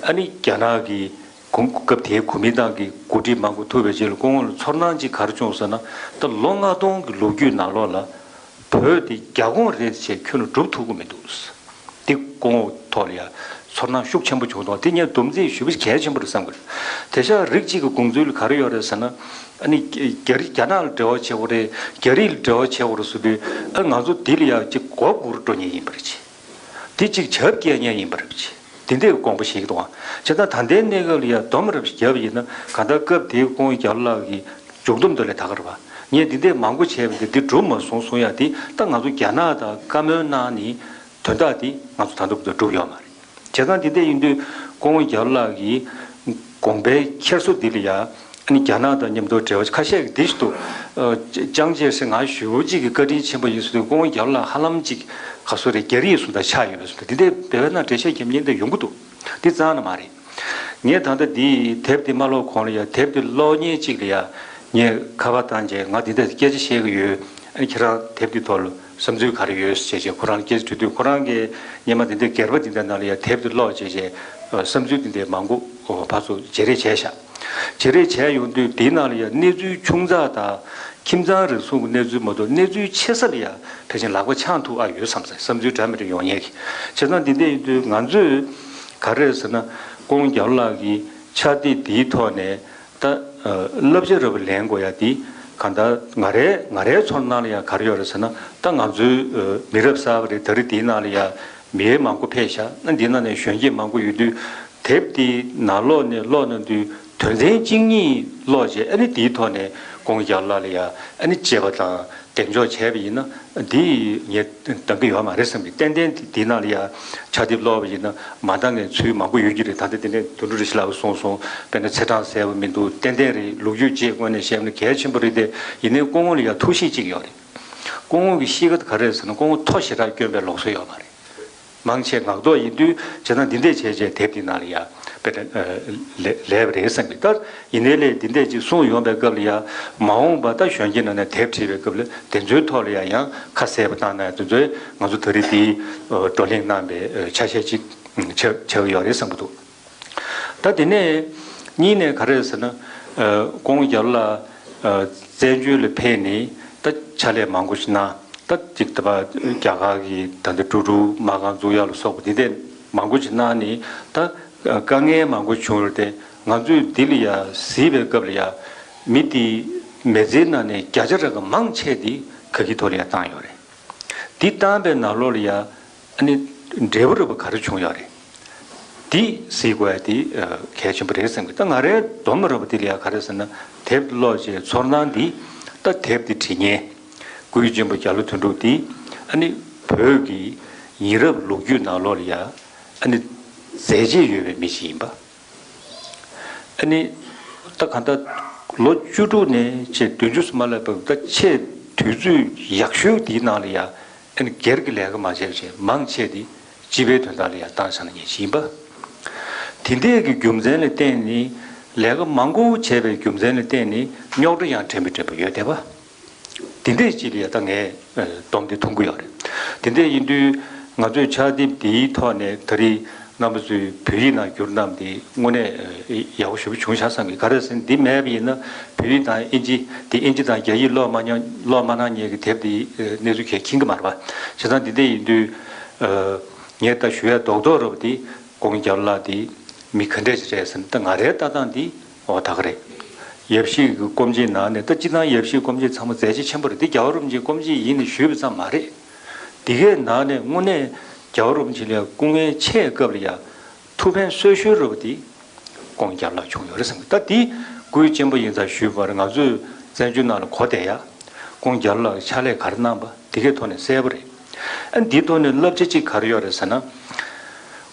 ཨ་ནི་རྒྱ་ནག་གི་གོང་སྐབས་དེའི་གོ་མིན་ཏང་གི་འགོ་ཁྲིད་མང་པོ་ཐུག་པའི་རྗེས་ལ་སྐུ་ངོ་ལ་ཚོར་སྣང་ཅིག་ག་རེ་བྱུང་ཟེར་ན་ད་ལོ་ལྔ་སྟོང་གི་ལོ་རྒྱུས་ནང་ལོགས་ལ་བོད་དེ་རྒྱ་ཁོངས་རེད་ཅེས་ཁྱོན་ནས་སྒྲུབ་ཐུབ་ཀྱི་མི་འདུག་དེ་སྐུ་ངོ་ཐོག་ལ་ཡ་ཚོར་སྣང་ཤུགས་ཆེན་པོ་བྱུང་སོང་། དེ་ངས་སྡོམ་རྩིས་ཞེ་པོ་གལ་ཆེན་པོ་རེད་བསམ་གི་རེད། དེང་སང་རིགས་གཅིག་གི་དགོངས་ཚུལ་ལ་ག་རེ་ཡོད་རེད་ཟེར་ན། ཨ་ནི་རྒྱ་རྒྱ་རྒྱ་ནག་ལ་འབྲེལ་བ་བྱེད་དགོས་རེད། རྒྱ་རིགས་ལ་འབྲེལ་བ་བྱེད་དགོས་རེད་ཟེར་དུས་ཨ་ང་ཚོ་འདི་ལ་ཡ་གཅིག་མགོ་སྒུར་འགྲོ་མཁན་ཡིན་པ་རེད་ཅེས། འདི་གཅིག་བྱབ་སྐྱེལ་མཁན་ཡིན་པ་རེད་ཅེས། འདི་འདྲའི་དགོངས་པ་བཞེས་ཀྱི་འདུག་ཨང་། བྱས་ཙང་ད་ལྟའི་གནས་སྐབས་ལ་ཡ་སྡོམ་རབ་ཞིག་བརྒྱབ་པ་ཡིན་ན་གང་ལྟར་སྐབས་དེའི་སྐུ་ངོ་རྒྱ་ལོ་ལགས་ཀྱི་མཇུག་སྡོམ་དེ་ལས་ད་ག་རེད་པ། ངས་འདི་འདྲས་མང་པོ་བྱས་པ་འདི་འདི་འགྲུབ་མ་སོང་གསུང་ཡ་འདི་ད་ང་ཚོ་རྒྱ་ནག་དང་བཀའ་མོལ་གནང་ནི། དོན་དག་འདི་ང་ཚོ་ད་དུང་འགྲུབ་ཡོད་མ་རེད། བྱས་ཙང་འདི་འདྲ་ཡིན་དུས་སྐུ་ངོ་རྒྱ་ལོ་ལགས་ཀྱི་དགོངས་པའི་འཁྱེར་སོ་འདི་ལ་ཡ་ཨ་ནི་རྒྱ་ནག་དང་མཉམ་དུ་འབྲེལ་བ་ཁ་ཤས་ཀྱིས་འདི་ཞིག་ཏུ་ཅང་ཅེ་སི་ང་ཞུ་གཅིག་གི་བཀའ་དྲིན་ཆེན་པོ་ཡིན་ཟེར་དུས་སྐུ་ངོ་རྒྱ་ལོ་ལགས་ཧ་ལམ་ཅིག་ག་སོ་རེད་རྒྱ་རིགས་སུ་ད་ཆགས་ཡོད་པའི་སུ་ད་འདི་འདྲའི་བེ་བེ་ན་འགྲེལ་བཤད་རྒྱབ་མཁན་འདི་ཡོང་གི་འདུག་འདི་རྩ་ནས་མ་རེད། ངས་ད་ལྟ་འདི་དེབ་འདི་མ་ཀློག་གོང་ལ་ཡ་དེབ་འདི་ཀློག་མཁན་གཅིག་ལ་ཡ་ངས་ཁ་པར་བཏང་རྗེས་ང་འདི་འདྲ་སྐད་ཆ་བཤད་ཀྱི་ཡོད། ཨ་ནི་ཁྱེད་རང་དེབ་འདི་ཐོག་ལ་བསམ་ཚུལ་ག་རེ་ཡོད་ཟེར་བྱས་ཁོ་རང་ལ་སྐད་ཆ་དྲིས་དུས་ཁོ་རང་གིས་སྔོན་མ་འདི་འདྲའི་སྒེར་པ་འདི་འདྲ་ནང་ལ་ཡ་དེབ་འདི་ཀློག་བྱས་བྱས་བསམ་ཚུལ་འདི་འདྲའི་མང་པོ་ཕར་ཚུར་བརྗེ་རེས་བྱས་ཤག་བརྗེ་རེས་བྱས་ཡོང་དུས་འདིའི་ནང་ལ་ཡ་གནས་ཚུལ་ཆུང་ཙག་དང་ཁྱིམ་ཚང་རེ་ཟུང་གི་གནས་ཚུལ་མ་གཏོགས་གནས་ཚུལ་ཆེ་ས་ལ་ཡ་ཕལ་ཆེར་ལག་པ་འཆང་ཐུབ་ཨ་ཡོད་བསམ་ས་བསམ་ཚུལ་འདྲ་མི་འདྲ་ཡོང་ཡས་ཀྱི་བྱས་ཙང་འདི་འདྲ་ཡིན་དུས་ང་ཚོས་ག་རེ་ཟེར་ན་སྐུ་ངོ་རྒྱ་ལོ་ལགས་ཀྱི་ཕྱག་དེབ་འདིའི་ཐོག་ནས་ད་བསླབ་བྱ་རབ་ལེན་དགོས་ཡ་འདི་གང་ལྟར་ང་རའི་ང་རའི་ཚོར་སྣང་ལ་ཡ་ག་རེ་ཡོད་རེད་ཟེར་ན་ད་ང་ཚོའི་མི་རབས་གསར་པ་རེད། ད་རེས་འདིའི་ནང་ལ་ཡ་མི་མང་པོ་ཕེབས་ཤག་ན་འདི་ནང་ནས་གཞོན་སྐྱེས་མང་པོ་ཡོད་དུས། དེབ་འདི་ནང་ཀློག་ནས་ཀློག་གནང་དུས་དོན་ཚན་གཅིག་གཉིས་ཀློག་རྗེས་ཨ་ནི་འདིའི་ཐོག་ནས་སྐུ་ངོ་རྒྱ་ལོ་ལགས་ལ་ཡ་ཨ་ནི་དཔྱད་པ་དང་གདེང་འཇོག་བྱས་པ་ཡིན་ན་འདི་ངས་འདང་གི་ཡོད་མ་རེད་བསམ་གི་ཏན་ཏན་འདི་ནང་ལ་ཡ་ཕྱག་དེབ་ཀློག་པ་ཡིན་ན་མ་འདང་བའི་ཚུལ་མང་པོ་ཡོད་ཀྱི་རེད། ད་ལྟ་དེ་ནས་དོན་གྲུབ་རིན་ཆེན་ལགས་གསུངས་སོང་། དཔེར་ན་ཚེས་གྲངས་གསལ་པོ་མི་འདུག་ཏན་ཏན་རེད། ལོ་རྒྱུས་བཅས་དངོས་གནས་བཤད་ན་གལ་ཆེན་པོ་རེད་དེ་ཡིན་ནའི་སྐུ་ངོ་ལ་ཡ་ཐུགས་གཤིས་གཅིག་ཡོད་རེད། སྐུ་ངོ་གི་གཤིས་ཀ་དེ་ག་རེ་རེད་ཟེར་ན་སྐུ་ངོ་མཐོ་ཞེ་དྲག་བསྐྱོན་པའི་ལུགས་སྲོལ་ཡོད་མ་རེད། མང་ཆེ་ངག་ཐོག་ཡིན་དུས་བྱས་ན་འདི་འདྲས་བྱས་བྱས་དེབ་འདི་ནང་ལ་ཡ་དཔེ་ལ་ལས་པ་རེད་བསམ་གི་ད་ཡིན་ནའི་ལས་འདི་འདྲས་ཅིག་གསུངས་ཡོང་པའི་སྐབས་ལ་ཡ་མ་འོངས་པ་ད་གཞོན་སྐྱེས་ནང་ནས་དེབ་བྲིས་པའི་སྐབས་ལ་དེ་ཚོའི་ཐོག་ལ་ཡ་ཡང་ཁ་གསལ་པོ་བཏང་ན་དེ་ཚོའི་ང་ཚོ་ད་རེས་འདི་བགྲོ་གླེང་གནང་པའི་ཆ་ཤས་ཅིག་ཆགས་ཆགས་ཀྱི་ཡོད་རེད་བསམ་གི་འདུག་ད་དེ་ནས་གཉིས་ནས་ག་རེ་ཟེར་ན་སྐུ་ངོ་རྒྱ་ལོ་ལགས་བཙན་བྱོལ་ལ་ཕེབས་ནས་ད་ཕྱག་ལས་མང་པོ་ཞིག་གནང་། ད་ཅིག་ད་བ་རྒྱ་གར་གྱི་ད་ལྟ་ཀྲུའུ་ཀྲུའུ་མ་རྐང་འཛུགས་ཡག་ལ་སོགས་པ་འདི་འདྲས་མང་པོ་ཞིག་གནང་ནས་ད་དཀའ་ངལ་མང་པོ་བྱུང་རེད་དེ་ང་ཚོས་འདི་ལ་ཡ་གཟིགས་པའི་སྐབས་ལ་ཡ་མི་དེའི་མི་ཚེའི་ནང་ནས་བརྒྱ་ཆ་རང་གི་མང་ཆེ་དེ་ག་གི་ཐོག་ལ་ཡ་བཏང་ཡོད་རེད། འདི་བཏང་པའི་ནང་ལོགས་ལ་ཡ་ཨ་ནི་འབྲས་བུ་རེ་བ་ག་རེ་བྱུང་ཡོད་རེད། འདི་གཟིགས་དགོས་ཡ་དེ་གལ་ཆེན་པོ་རེད་བསམ་གི་ད་ང་རའི་སྡོམ་རེ་བ་འདི་ལ་ཡ་ག་རེ་ཟེར་ན་དེབ་ཀློག་བྱས་ཚོར་སྣང་འདི་ད་དེབ་འདི་བྲིས་མཁན་སྐུའི་གཅེན་པོ་རྒྱ་ལོ་དོན་གྲུབ་འདི་ཨ་ནི་བོད་ཀྱི་ ཡིན་རབས་ལོ་རྒྱུས་ནང་ལོགས་ལ་ཡ་ཨ་ནི་མཛད་རྗེས་ཡོད་པའི་མི་ཞིག་ཡིན་པ། ཨ་ནི་ད་གང་ལྟར་ལོ་བཅུ་དྲུག་ནས་བྱས་བདུན་ཅུ་སུ་མ་ལབ་པ་ད་ཆེས་དུས་ཚོད་ཡག་ཤོས་དེའི་ནང་ལ་ཡ་ཨ་ནི་སྒེར་གྱི་ལས་ཀ་མ་བྱས་པ་བྱས་མང་ཆེ་དེ་སྤྱི་པའི་དོན་དག་ལ་ཡ་བཏང་བཞག་མཁན་ཞིག་ཡིན་པ། དེ་འདྲའི་གི་རྒྱུ་མཚན་ལ་བརྟེན་ནས་ལས་ཀ་མང་པོ་བྱས་པའི་རྒྱུ་མཚན་ལ་བརྟེན་ནས་རྙོག་དྲ་ཡང་ཕྲན་བུ་ཕྲན་བུ་ཡོད་བསྡད་པ། དེ་འདྲས་ཅིག་ལ་ཡ་ད་ངས་ཨ་སྡོམ་དེ་མཐོང་གི་ཡོད་རེད། དེ་འདྲས་ཡིན་དུས་ང་ཚོས་ཕྱག་དེབ་འདིའི་ཐོག་ནས་ད་རེས་རྣམ་པ་ཚོས་བོད་ཡིག་ནང་བསྒྱུར་གནང་དེ་དངོས་གནས་ཨ་ཡག་པོ་ཞེ་པོ་བྱུང་ཤག་བསམ་གི། ག་རེ་ཟེར་ན་འདི་མེད་པ་ཡིན་ན་བོད་ཡིག་དང་ཨིན་ཇི་དེ་ཨིན་ཇི་དང་རྒྱ་ཡིག་ཀློག་མ་མྱོང་ཀློག་མ་གནང་མཁན་གྱི་དེབ་དེ་ཨ་གནས་ཚུལ་གང་ཡང་མཁྱེན་གི་མ་རེད་པ། བྱས་ཙང་འདི་འདྲས་ཡིན་དུས་ཨ་ངས་ད་ཞུ་ཡ་རྡོག་རྡོག་རེད་པ། དེ་ཀོང་རྒྱལ་ལགས་དེ་མི་ག་འདྲས་ཅིག་རེད་ཟེར་ན་ད་ང་རའི་ལྟ་སྟངས་འདི། འོ་ད་ག་རེད། ཡབ་གཞིས་ཀྱི་སྐུ་མཆེད་ནང་ནས་ད་སྤྱིར་བཏང་ཡབ་གཞིས་སྐུ་མཆེད་ཚང་མ་མཛད་རྗེས་ཆེན་པོ་རེད། འདི་རྒྱལ་བ་རིན་པོ་ཆེའི་སྐུ་མཆེད་ཡིན་ནས་ཞུས་པ་ཙམ་མ་རེད། འདི་གའི་ནང་ནས་དངོས་གནས་རྒྱལ་བ་རིན་པོ་ཆེ་ལ་ཡ་སྐུ་ངལ་ཆེ་སྐབས་ལ་ཡ་ཐུགས་ཕན་གསོས་ཤོས་རེད་པ། དེ་ཀོང་རྒྱལ་ལགས་བྱུང་ཡོད་རེད་བསམ་གི། ད་འདི་སྐུའི་གཅེན་པོ་ཡིན་ཙང་ཞུས་པར་ང་ཚོས་བཙན་བྱོལ་ནང་ལ་གོ་བསྡད་ཡ། ཀོང་རྒྱལ་ལགས་ཀྱི་ཕྱག་ལས་ག་རེ་གནང་པ་དེ་གའི་ཐོག་ནས་གསལ་པོ་རེད། ཨ་འདིའི་ཐོག་ནས་བསླབ་བྱ་གཅིག་ག་རེ་ཡོད་རེད་ཟེར་ན།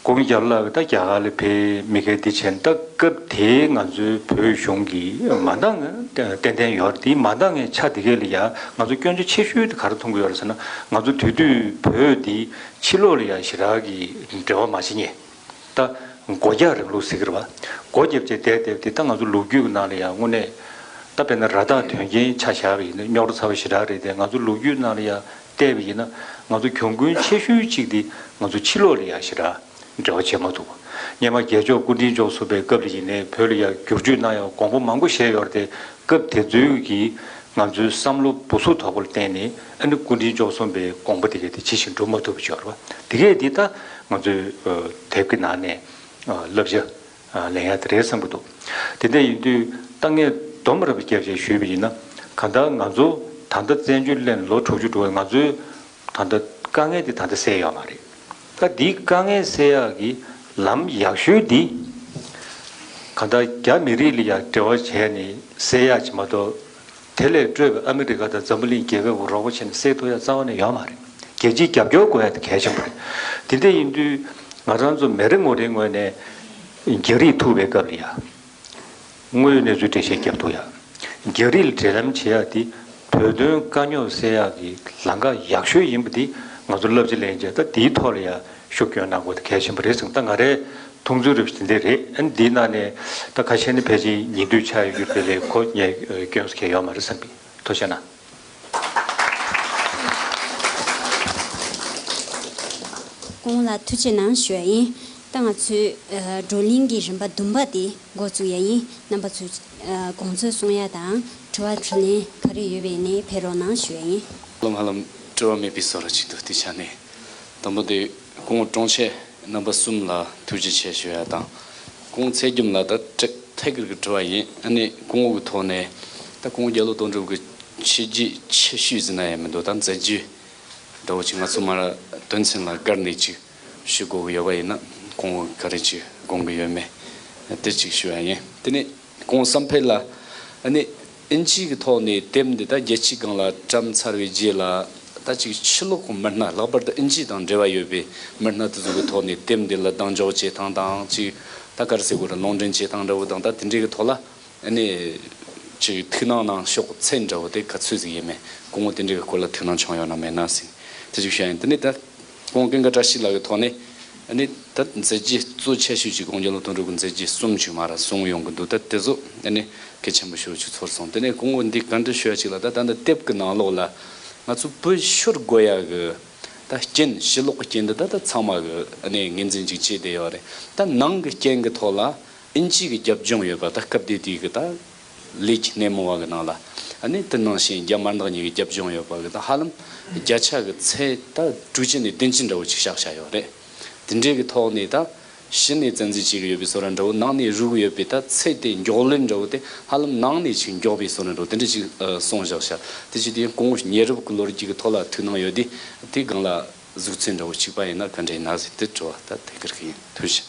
ཀོང་རྒྱལ་ལགས་ད་རྒྱ་གར་ལ་ཕེབས་མི་ཁའི་འདི་བྱས་ན་ད་སྐབས་དེའི་ང་ཚོའི་བོད་གཞུང་གི་མ་འདང་ཏན་ཏན་ཡོད་རེད། དེའི་མ་འདང་ངའི་ཆ་དེ་གས་ལ་ཡ་ང་ཚོ་སྐྱོན་ཆ་ཆེ་ཤོས་དེ་ག་རེ་མཐོང་གི་ཡོད་རེད་ཟེར་ན་ང་ཚོ་དེ་དུས་བོད་འདི་ཕྱི་ལོགས་ལ་ཡ་ཞེ་དྲག་གི་འབྲེལ་བ་མ་བྱེད་མཁན། ད་སྒོ་རྒྱག་རིང་ལུགས་ཟེར་གི་རེད་བ། སྒོ་བརྒྱབ་བྱས་བསྡད་བསྡད་དེ་ད་ང་ཚོ་ལོ་རྒྱུས་ཀྱི་ནང་ལ་ཡང་དངོས་གནས་ད་དཔེར་ན་ར་སྟག་དོན་རྐྱེན་ཆ་བཞག་པ་ཡིན་ན་རྙོག་དྲ་ཚ་བ་ཞེ་དྲག་རེད་དེ། ང་ཚོ་ལོ་རྒྱུས་ནང་ལ་ཡང་བལྟས་པ་ཡིན་ན་ང་ཚོ་གྱོང་གུན་ཆེ་ཤོས་གཅིག་དེ་ང་ཚོ་ཕྱི་ལོགས་ལ་ཡང་ཞེ་དྲག་འབྲེལ་བ་བྱེད་མ་ཐུབ། སྔོན་མ་རྒྱལ་མཆོག་སྐུ་ཕྲེང་བཅུ་གསུམ་པའི་སྐབས་ལ་ཡིན་ནའི་བོད་ལ་ཡང་བསྒྱུར་བཅོས་གནང་ཡག་དགོངས་པ་མང་པོ་བཞེས་ཡོད་རེད་དེ། སྐབས་དེ་ཚོའི་གི་ང་ཚོའི་བསམ་བློ་སྦུ་སུབ་དོག་པོ་ལ་བརྟེན་ནས་ཨ་ནི་སྐུ་ཕྲེང་བཅུ་གསུམ་པའི་དགོངས་པ་དེ་ག་དེ་ཇི་བཞིན་སྒྲུབ་མ་ཐུབ་པ་ཅིག་ཡོད་རེད་བ། དེ་གས་དེ་ད་ང་ཚོའི་ཨ་དེབ་ཀྱི་ནང་ནས་ཨ་བསླབ་བྱ་ཨ་ལེན་ཡག་དེ་རེད་བསམ་གྱི་འདུག་དེ་འདྲ་ཡིན་དུས་ད་ངས་སྡོམ་རེ་བརྒྱབ་བྱས་ཞུས་པ་ཡིན་ན། གང་ལྟར་ང་ཚོ་ད་ལྟ་བཙན་བྱོལ་གླེང་ལོ་དྲུག་ཅུ་འགྲོ་བའི་ང་ཚོའི་ད་ལྟ་དཀའ་ངལ་དེ་ད་ལྟ་སེལ་ཡོད་མ་རེད། ད་འདིའི་དཀའ་ངལ་སེལ་ཡག་གི་ལམ་ཡག་ཤོས་འདི་གང་ལྟར་རྒྱ་མི་རིགས་ལ་ཡང་འབྲེལ་བ་བྱས་ནས་སེལ་ཡག་ཅིག་མ་གཏོགས། དེ་ལས་སྤྲོས་པའི་ཨ་མི་རི་ཀ་དང་འཛམ་བུ་གླིང་རྒྱལ་ཁབ་ཀྱི་རོགས་པ་བྱས་ནས་སེལ་ཐུབ་ཡག་རྩ་བ་ནས་ཡོད་མ་རེད། རྒྱལ་སྤྱིའི་རྒྱབ་སྐྱོར་དགོས་ཡག་དེ་གལ་ཆེན་པོ་རེད། དེ་འདྲ་ཡིན་དུས་ང་རང་ཚོ་མི་རེ་ངོ་རེའི་ངོས་ནས་རྒྱ་རིགས་ཐུག་པའི་སྐབས་ལ་ཡ། དངོས་ཡོད་གནས་ཚུལ་འགྲེལ་བཤད་རྒྱབ་ཐུབ་ཡ། རྒྱ་རིགས་ལ་འབྲེལ་ལམ་བྱེད་ཡ་དེ་བོད་དོན་དཀའ་རྙོག་སེལ་ཡ་གི་ལམ་ཁ་ཡག་ཤོས་ཡིན་པ་དེ་ང་ཚོ་བསླབ་བྱ་ལེན་བྱས་ད་དེའི་ཐོག་ལ་ཡ་ཤུགས་སྐྱོན་གནང་དགོས་དེ་གལ་ཆེན་པོ་རེད་ཟེར། ད་ང་རའི་མཐོང་ཚུལ་རེ་བ་དེ་འདྲས་རེད། ཨ་ནི་འདིའི་ནང་ནས་ད་ཁ་ཤས་ནི་ཕལ་ཆེར་ཉིན་དུས་ཆགས་ཡོད་རྒྱུ་དེ་ལས་ཁོ་ངས་སྐྱོན་སུ་གལ་ཡོད་མ་རེད་བསམ་གི། ཐུགས་རྗེ་གནང་། སྐུ་ངོ་ལ་ཐུགས་རྗེ་གནང་ཞུ་ཡ་ཡིན། ད་ང་ཚོའི་ཨ་བགྲོ་གླེང་གི་རིམ་པ་བདུན་པ་དེ་འགོ་བཙུགས་ཡ་ཡིན། རྣམ་པ་ཚོས་ཨ་དགོངས་ཚུལ་གསུང་ཡ་དང་དྲི་བ་དྲིས་ལན་ག་རེ་ཡོད་པ་ཡིན་ནའི་ཕེབས་རོགས་གནང་ཞུ་ཡ་ཡིན། ཧ་ལམ་ཧ་ལམ་དྲི་བ་མེད་པའི་བཟོ་འདྲ་ཅིག་འདུག་དེ་ཆ་ནས་དང་པོ་དེ་སྐུ་ངོ་དྲུང་ཆེ་རྣམ་པ་གསུམ་ལ་ཐུགས་རྗེ་ཆེ་ཞུ་ཡ་དང་། སྐུ་ངོ་ཚེ་རྒྱམ་ལ་ད་ཀྲིག་ཐད་ཀར་གྱི་དྲི་བ་ཡིན། ཨ་ནི་སྐུ་ངོ་གི་ཐོག་ནས་ད་སྐུ་ངོ་རྒྱ་ལོ་དོན་གྲུབ་ཀྱི་ཆེ་རྒྱུས་ཆེ་ཤོས་ཟེར་ན་ཡང་མི་འདུག་ད་མཛད་རྗེས་འདྲ་བོ་ཅིག་ང་ཚོ་མར་དོན་ཚན་ལ་བཀར་ནས་ཅིག་ཞུ་དགོས་ཀྱི་ཡོད་པ་ཡིན་ན་སྐུ་ངོ་ག་རེ་ཅིག་དགོངས་ཀྱི་ཡོད་མེད་དེ་ཅིག་ཞུ་ཡ་ཡིན། དེ་ནས་སྐུ་ངོ་བསམ་འཕེལ་ལ་ཨ་ནི་ཨིན་ཇི་གི་ཐོག་ནས་དེབ་འདི་ད་རྒྱལ་སྤྱིའི་སྒང་ལ་བཀྲམ་ཚར་བའི་རྗེས་ལ་ད་ཅིག་ཕྱི་ལོགས་ཀྱི་མི་སྣ་ལྷག་པར་དུ་ཨིན་ཇི་དང་འབྲེལ་བ་ཡོད་པའི་མི་སྣ་དེ་ཚོ་གི་ཐོག་ནས་དེབ་འདི་ལ་གདེང་འཇོག་བྱེད་སྟངས་དང་ཅིག་ད་ག་རེ་ཟེར་དགོས་རེད། ལུང་འདྲེན་བྱེད་སྟངས་འདྲ་བོ་དང་ད་དེ་འདྲའི་གི་ཐོག་ལ། ཨ་ནི། ཅིག་ཐུགས་སྣང་གནང་ཕྱོགས་ཚད་འདྲ་བོ་དེ་ག་ཚོད་ཟིག་ཡིན་མིན་སྐུ་ངོ་དེ་འདྲའི་གི་སྐོར་ལ་ཐུགས་སྣང་བྱུང་ཡོད་ན་མེད་ན་ཟེར་དེ་ཅིག་བཤད་ཡིན། དེ་ནས་ད་སྐུ་ངོ་ཀུན་དགའ་བཀྲ་ཤིས་ལགས་ཀྱི་ཐོག་ནས་ཨ་ནི་ད་མཛད་རྗེས་གཙོ་ཆེ་ཤོས་ཅིག་སྐུ་ངོ་རྒྱ་ལོ་དོན་གྲུབ་ཀྱི་མཛད་རྗེས་གསུམ་ཅིག་མར་གསུངས་ཡོང་གི་འདུག་ད་དེ་ཚོ་ཨ་ནི་གལ་ཆེན་པོ་ཞེ་པོ་ཅིག་ཚོར་སོང་། དེ་ནས་སྐུ་ངོ་འདི་བཀའ་འདྲི་ཞུ་ཡ་ཅིག་ལ་ད་ད་འདི་དེབ་ཀྱི་ནང་ལོགས་ལ་ང་ཚོ་བོད་ཤོར་དགོས་ཡ་གི་ད་རྐྱེན་ཕྱི་ལོགས་ཀྱི་རྐྱེན་འདི་ད་ད་ཚང་མ་གི་ཨ་ནི་ངོས་འཛིན་ཅིག་བྱས་བསྡད་ཡོད་རེད། ད་ནང་གི་རྐྱེན་གི་ཐོག་ལ། ཨིན་ཇི་གི་རྒྱབ་ལྗོངས་ཡོད་པ་ད་སྐབས་དེ་དུས་ཀྱི་ད་ལས་ཀྱི་སྣེ་མོ་བ་གི་ནང་ལ་ཨ་ནི་དེ་ནང་བཞིན་རྒྱ་དམར་ནག་གཉིས་ཀྱི་རྒྱབ་ལྗོངས་ཡོད་པ་གི་ད་ཧ་ལམ་བརྒྱ་ཆ་གི་ཚད་ད་དྲུག་ཅུ་ནས་བདུན་ཅུ་འདྲ་བོ་ཅིག་བཞག་བཞག་ཡོད་རེད། དེ་འདྲའི་གི་ཐོག་ནས་ད་ཕྱི་ནས་བཙན་འཛུལ་བྱེད་གི་ཡོད་པའི་བཟོ་འདྲ་འདྲ་བོ་ནང་ནས་རུག་གི་ཡོད་པའི་ད་ཚད་དེ་མགྱོགས་ལོན་འདྲ་བོ་དེ་ཧ་ལམ་ནང་ནས་ཅིག་མགྱོགས་པའི་བཟོ་འདྲ་འདྲ་བོ་དེ་འདྲ་ཅིག་ཨ་གསུངས་བཞག་བཞག་དེ་ཅིག་དེ་སྐུ་ངོ་ཉེ་རབས་ཀྱི་ལོ་རྒྱུས་ཀྱི་ཐོག་ལ་ཐུགས་སྣང་ཡོད་དེ་དེ་སྒང་ལ། གཟུགས་ཚད་འདྲ་བོ་གཅིག་པ་ཡིན་ན་ག་འདྲ་ཡིན་ན་ཟེར་དེ་དྲི་བ་ད་དེ་གར་གི་ཡིན། ཐུགས་རྗེ་ཆེ།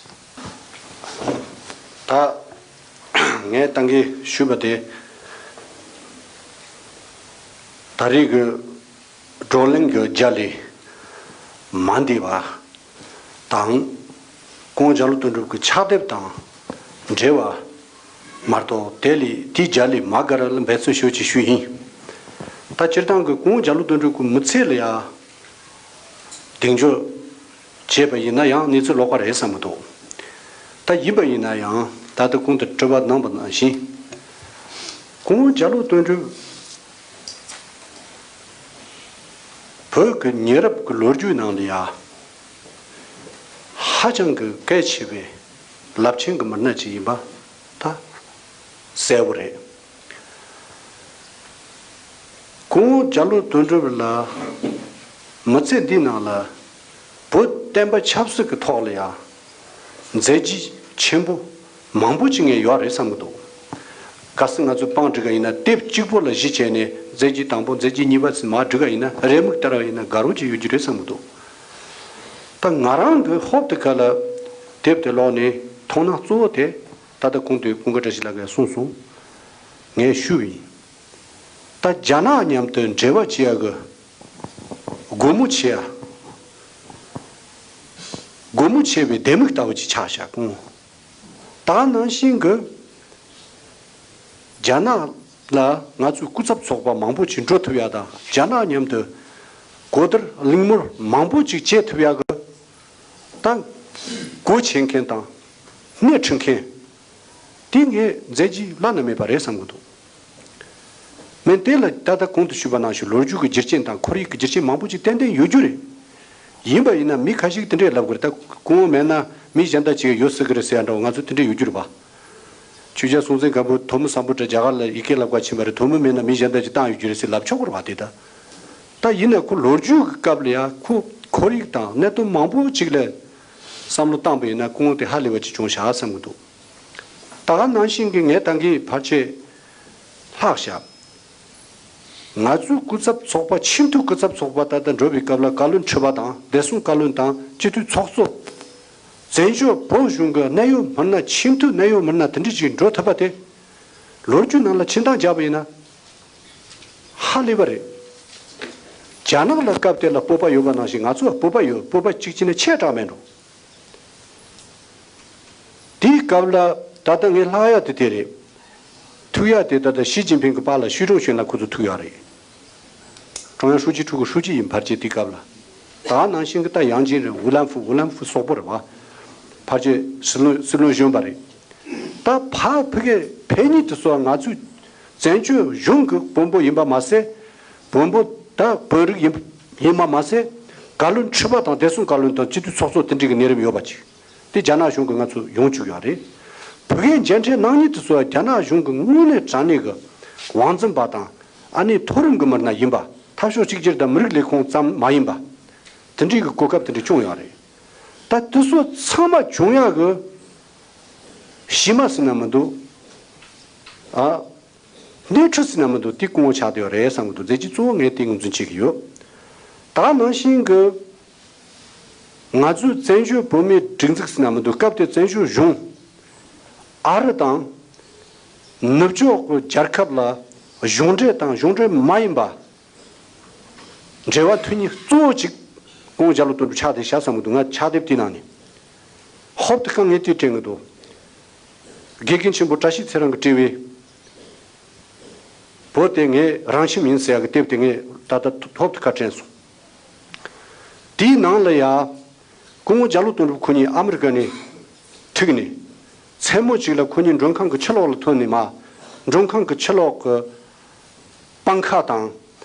ད་ངས་ཏང་གི་ཞུས་པ་དེ་ད་རེས་ཀྱི་བགྲོ་གླེང་གི་རྒྱ་ལས་ མ་འདི་བ་དང་། ཀོང་རྒྱ་ལོ་དོན་གྲུབ་ཀྱི་ཕྱག་དེབ་དང་འབྲེལ་བ་མ་གཏོགས། དེ་ལས་དེའི་རྒྱ་ལས་མ་ག་ར་ལ་འབད་བརྩོན་ཞུ་ཅིག་ཞུས་ཡིན། ད་སྤྱིར་བཏང་གི་ཀོང་རྒྱ་ལོ་དོན་གྲུབ་ཀྱི་མི་ཚེ་ལ་ཡ་གདེང་འཇོག་བྱས་པ་ཡིན་ན་ཡང་གནས་ཚུལ་ལོགས་ཀ་རེད་བསམ་གི་འདུག་ད་ཡིན་པ་ཡིན་ན་ཡང་ད་ལྟ་གོང་དུ་དྲི་བ་གནང་པ་ནང་བཞིན། ཀོང་རྒྱ་ལོ་དོན་གྲུབ་བོད་ཀྱི་ཉེ་རབས་ཀྱི་ལོ་རྒྱུས་ནང་ལ་ཡ་ཧ་ཅང་གི་གལ་ཆེ་བའི་རླབས་ཆེན་གྱི་མི་སྣ་ཅིག་ཡིན་པ་ད་གསལ་བོ་རེད། ཀོང་རྒྱ་ལོ་དོན་གྲུབ་ལ་མི་ཚེ་འདིའི་ནང་ལ་བོད་བསྟན་པ་ཆབ་སྲིད་ཀྱི་ཐོག་ལ་ཡང་མཛད་རྗེས་ཆེན་པོ་མང་པོ་ཅིག་ངས་ཡོད་རེད་བསམ་གི་འདུག་གལ་སྲིད་ང་ཚོས་དཔང་སྒྲིག་ག་ཡིན་ན་དེབ་གཅིག་པོ་ལ་གཞི་བྱས་ནས་མཛད་རྗེས་དང་པོ་མཛད་རྗེས་གཉིས་པ་ཚོ་མར་སྒྲིག་ག་ཡིན་ན་རེའུ་མིག་ལྟར་བ་ཡིན་ན་དགའ་རབ་ཅིག་ཡོད་རྒྱུ་རེད་བསམ་གི་འདུག་ད་ང་རང་གི་ཧོབ་ཏེ་ཁ་ལ་དེབ་དེ་ཀློག་ནས་མཐོང་སྣང་གཙོ་བོ་དེ་ད་ལྟ་གོང་དུ་ཀུན་དགའ་བཀྲ་ཤིས་ལགས་ཀྱིས་གསུངས་སོང་། ངས་ཞུས་པ་ཡིན། ད་རྒྱ་ནག་མཉམ་དུ་འབྲེལ་བ་བྱེད་ཡག་གི་སྒོ་མོ་ཕྱེ་ཡ། སྒོ་མོ་ཕྱེ་བའི་ལྡེ་མིག་ལྟ་བུ་ཅིག་ཆགས་བཞག་གོང་། ད་ནང་བཞིན་གི་རྒྱ་ནག་ལ་ང་ཚོའི་སྐུ་ཚབ་ཚོགས་པ་མང་པོ་ཅིག་འགྲོ་ཐུབ་ཡ་དང་རྒྱ་ནག་མཉམ་དུ་གོ་བསྡུར་གླེང་མོལ་མང་པོ་ཅིག་བྱེད་ཐུབ་ཡ་གི་ད་སྒོ་ཕྱེ་མཁན་དང་སྣེ་ཁྲིད་མཁན། དེ་ངས་མཛད་རྗེས་བླ་ན་མེད་པ་རེད་བསམ་གི་འདུག་མིན་དེ་ལ་ད་ལྟ་གོང་དུ་ཞུས་པ་ནང་བཞིན་ལོ་རྒྱུས་ཀྱི་རྒྱུ་རྐྱེན་དང་ཁོར་ཡུག་གི་རྒྱུ་རྐྱེན་མང་པོ་ཅིག་ཏན་ཏན་ཡོད་རྒྱུ་རེད། ཡིན་པ་ཡིན་ན་མི་ཁ་ཤས་ཀྱིས་དེ་འདྲས་ལབ་དགོས་རེད། ད་ཁོང་མེད་ན་མི་གཞན་དག་ཅིག་ཡོད་སྲིད་གི་རེད་ཟེར་ཡ་འདྲ་བོ་ང་ཚོ་དེ་འདྲས་ཡོད་རྒྱུ་རེད་པ། ཆོས་རྒྱལ་སྲོང་བཙན་སྒམ་པོ་དོལ་མོ་སམ་བྷོ་ཊ་རྒྱ་གར་ལ་ཡི་གེ་བསླབ་ག་ཕྱིན་པ་རེད། དོལ་མོ་མེད་ན་མི་གཞན་དག་ཅིག་བཏང་ཡོད་རྒྱུ་རེད་ཟེར་ལབ་ཆོག་གི་རེད་པ། དེ་ད་ད་ཡིན་ན་ཁོ་ལོ་རྒྱུས་ཀྱི་སྐབས་ལ་ཡ་ཁོ་ཁོར་ཡུག་དང་གནད་དོན་མང་པོ་ཅིག་ལ་བསམ་བློ་བཏང་པ་ཡིན་ན་སྐུ་ངོ་དེ་ཧ་ལས་པ་ཅིག་བྱུང་ཤག་བསམ་གི་འདུག་ད་ག་ནང་བཞིན་གྱི་ངས་ད་གིན་ཕལ་ཆེར་ལྷག་བཞག་ང་ཚོའི་སྐུ་ཚབ་ཚོགས་པ་ཆེས་མཐོའི་སྐུ་ཚབ་ཚོགས་པ་ད་ལྟ་འགྲོ་བའི་སྐབས་ལ་བཀའ་བློན་ཁྲི་པ་དང་བདེ་སྲུང་བཀའ་བློན་དང་སྤྱི་འཐུས་ཚོགས་གཙོ། བཙན་བྱོལ་བོད་གཞུང་གི་གནད་ཡོད་མི་སྣ་ཆེས་མཐོའི་གནད་ཡོད་མི་སྣ་དེ་འདྲ་ཞིག་འགྲོ་ཐུབ་པ་དེ་ལོ་རྒྱུས་ནང་ལ་ཕྱིན་སྟངས་བརྒྱབ་པ་ཡིན་ན་ཧ་ལས་པ་རེད། རྒྱ་ནག་ལ་སྐབས་དེ་ལ་སྤོབས་པ་ཡོད་པ་ནང་བཞིན་ང་ཚོ་ལ་སྤོབས་པ་ཡོད། སྤོབས་པ་གཅིག་བྱས་ན་ཆེ་དྲགས་མེད་འགྲོ། དེའི་སྐབས་ལ་ད་ལྟ་ངས་ལྷག་ཡ་དེ་དེ་རེད། ཐུག་ཡ་དེ་ད་ལྟ་ཞི་ཅིན་ཕིང་གི་པཱ་ལགས་ཞུས་ཀྲུང་ཞུན་ལགས་ཁོ་ཚོ་ཐུག་ཡ་རེད། ཀྲུང་དབྱང་ཧྲུའུ་ཅི་ཁྲུའུ་གི་ཧྲུའུ་ཅི་ཡིན་ཕལ་ཆེར་དེའི་སྐབས་ལ། ད་ནང་བཞིན་གི་ད་ཡང་ཅིན་རེད། ཝུ་ལན་ཧྥུ་ཝུ་ལན་ཧྥུ་སོག་པོ་རེད་བ། ཕལ་ཆེར་སྲིད་བློན་སྲིད་བློན་གཞོན་པ་རེད། ད་ཕ་ཕི་གེ་ཕན་ཉིད་དུ་སོགས་ང་ཚོའི་བཙན་བྱོལ་གཞུང་གི་དཔོན་པོ་ཡིན་པ་མ་ཟད། དཔོན་པོ་ད་དཔོན་རིགས་ཡིན་ཡིན་པ་མ་ཟད། བཀའ་བློན་ཁྲི་པ་དང་བདེ་སྲུང་བཀའ་བློན་དང་སྤྱི་འཐུས་ཚོགས་གཙོ་དེ་འདྲའི་གི་གནས་རིམ་ཡོད་པ་ཅིག་དེ་རྒྱ་ནག་གཞུང་གི་ང་ཚོ་ཡོང་བཅུག་ཡོད་རེད། བོད་པའི་མཇལ་འཕྲད་གནང་ཉིད་དུ་སོགས་རྒྱ་ནག་གཞུང་གི་དངོས་གནས་དྲང་གནས་ཀྱི་དབང་འཛིན་པ་དང་ཨ་ནེ་མཐོ་རིམ་གྱི་མི་སྣ་ཡིན་པ། འཐབ་ཕྱོགས་གཅིག་གྱུར་དང་མི་རིགས་ལས་ཁུངས་ཙམ་མ་ཡིན་པ། དེ་འདྲའི་གི་གོ་སྐབས་དེ་འདྲ་བྱུང་ཡོད་རེད། ད་དེ་ཚོ་ཚང་མ་བྱུང་ཡག་གི་གཞི་མ་ཟེར་ན་མི་འདུག་ཨ། སྣེ་ཁྲིད་ཟེར་ན་མི་འདུག་དེ་སྐུ་ངོ་ཆགས་བསྡད་ཡོད་རེད་བསམ་གི་འདུག་མཛད་རྗེས་གཙོ་བོ་ངས་དེ་ངོས་འཛིན་བྱེད་ཀྱི་ཡོད། ད་ནང་བཞིན་གི་ང་ཚོའི་བཙན་བྱོལ་བོད་མིའི་སྒྲིག་འཛུགས་ཟེར་ན་མི་འདུག་སྐབས་དེ་བཙན་བྱོལ་གཞུང་ཨ་རི་དང་ནུབ་ཕྱོགས་ཀྱི་རྒྱལ་ཁབ་ལ་གཞུང་འབྲེལ་དང་གཞུང་འབྲེལ་མ་ཡིན་པ་འབྲེལ་བ་མཐུད་མཁན་གཙོ་བོ་གཅིག་ཀོང་རྒྱ་ལོ་དོན་གྲུབ་ཆགས་བསྡད་ཤག་བསམ་གི་འདུག་ང་ཕྱག་དེབ་དེའི་ནང་ནས་ཧོབ་ཏེ་ཁ་ངས་དེ་དྲན་གི་འདུག་དགེ་རྒན་ཆེན་པོ་བཀྲ་ཤིས་ཚེ་རིང་གིས་བྲིས་པའི། བོད་དེ་ངའི་རང་ཁྱིམ་ཡིན་ཟེར་ཡག་གི་དེབ་དེ་ངས་ད་ལྟ་ཧོབ་ཏེ་ཁ་དྲན་སོང་། དེའི་ནང་ལ་ཡ། སྐུ་ངོ་རྒྱ་ལོ་དོན་གྲུབ་ཁོ་གཉིས་ཨ་མི་རི་ཀ་ནས་ཐུག་ནས། མཚན་མོ་གཅིག་ལ་ཁོ་གཉིས་མགྲོན་ཁང་གི་ཕྱི་ལོགས་ལ་ཐོན་ནས་མ། མགྲོན་ཁང་གི་ཕྱི་ལོགས་ཀྱི་པང་ཁ་དང་།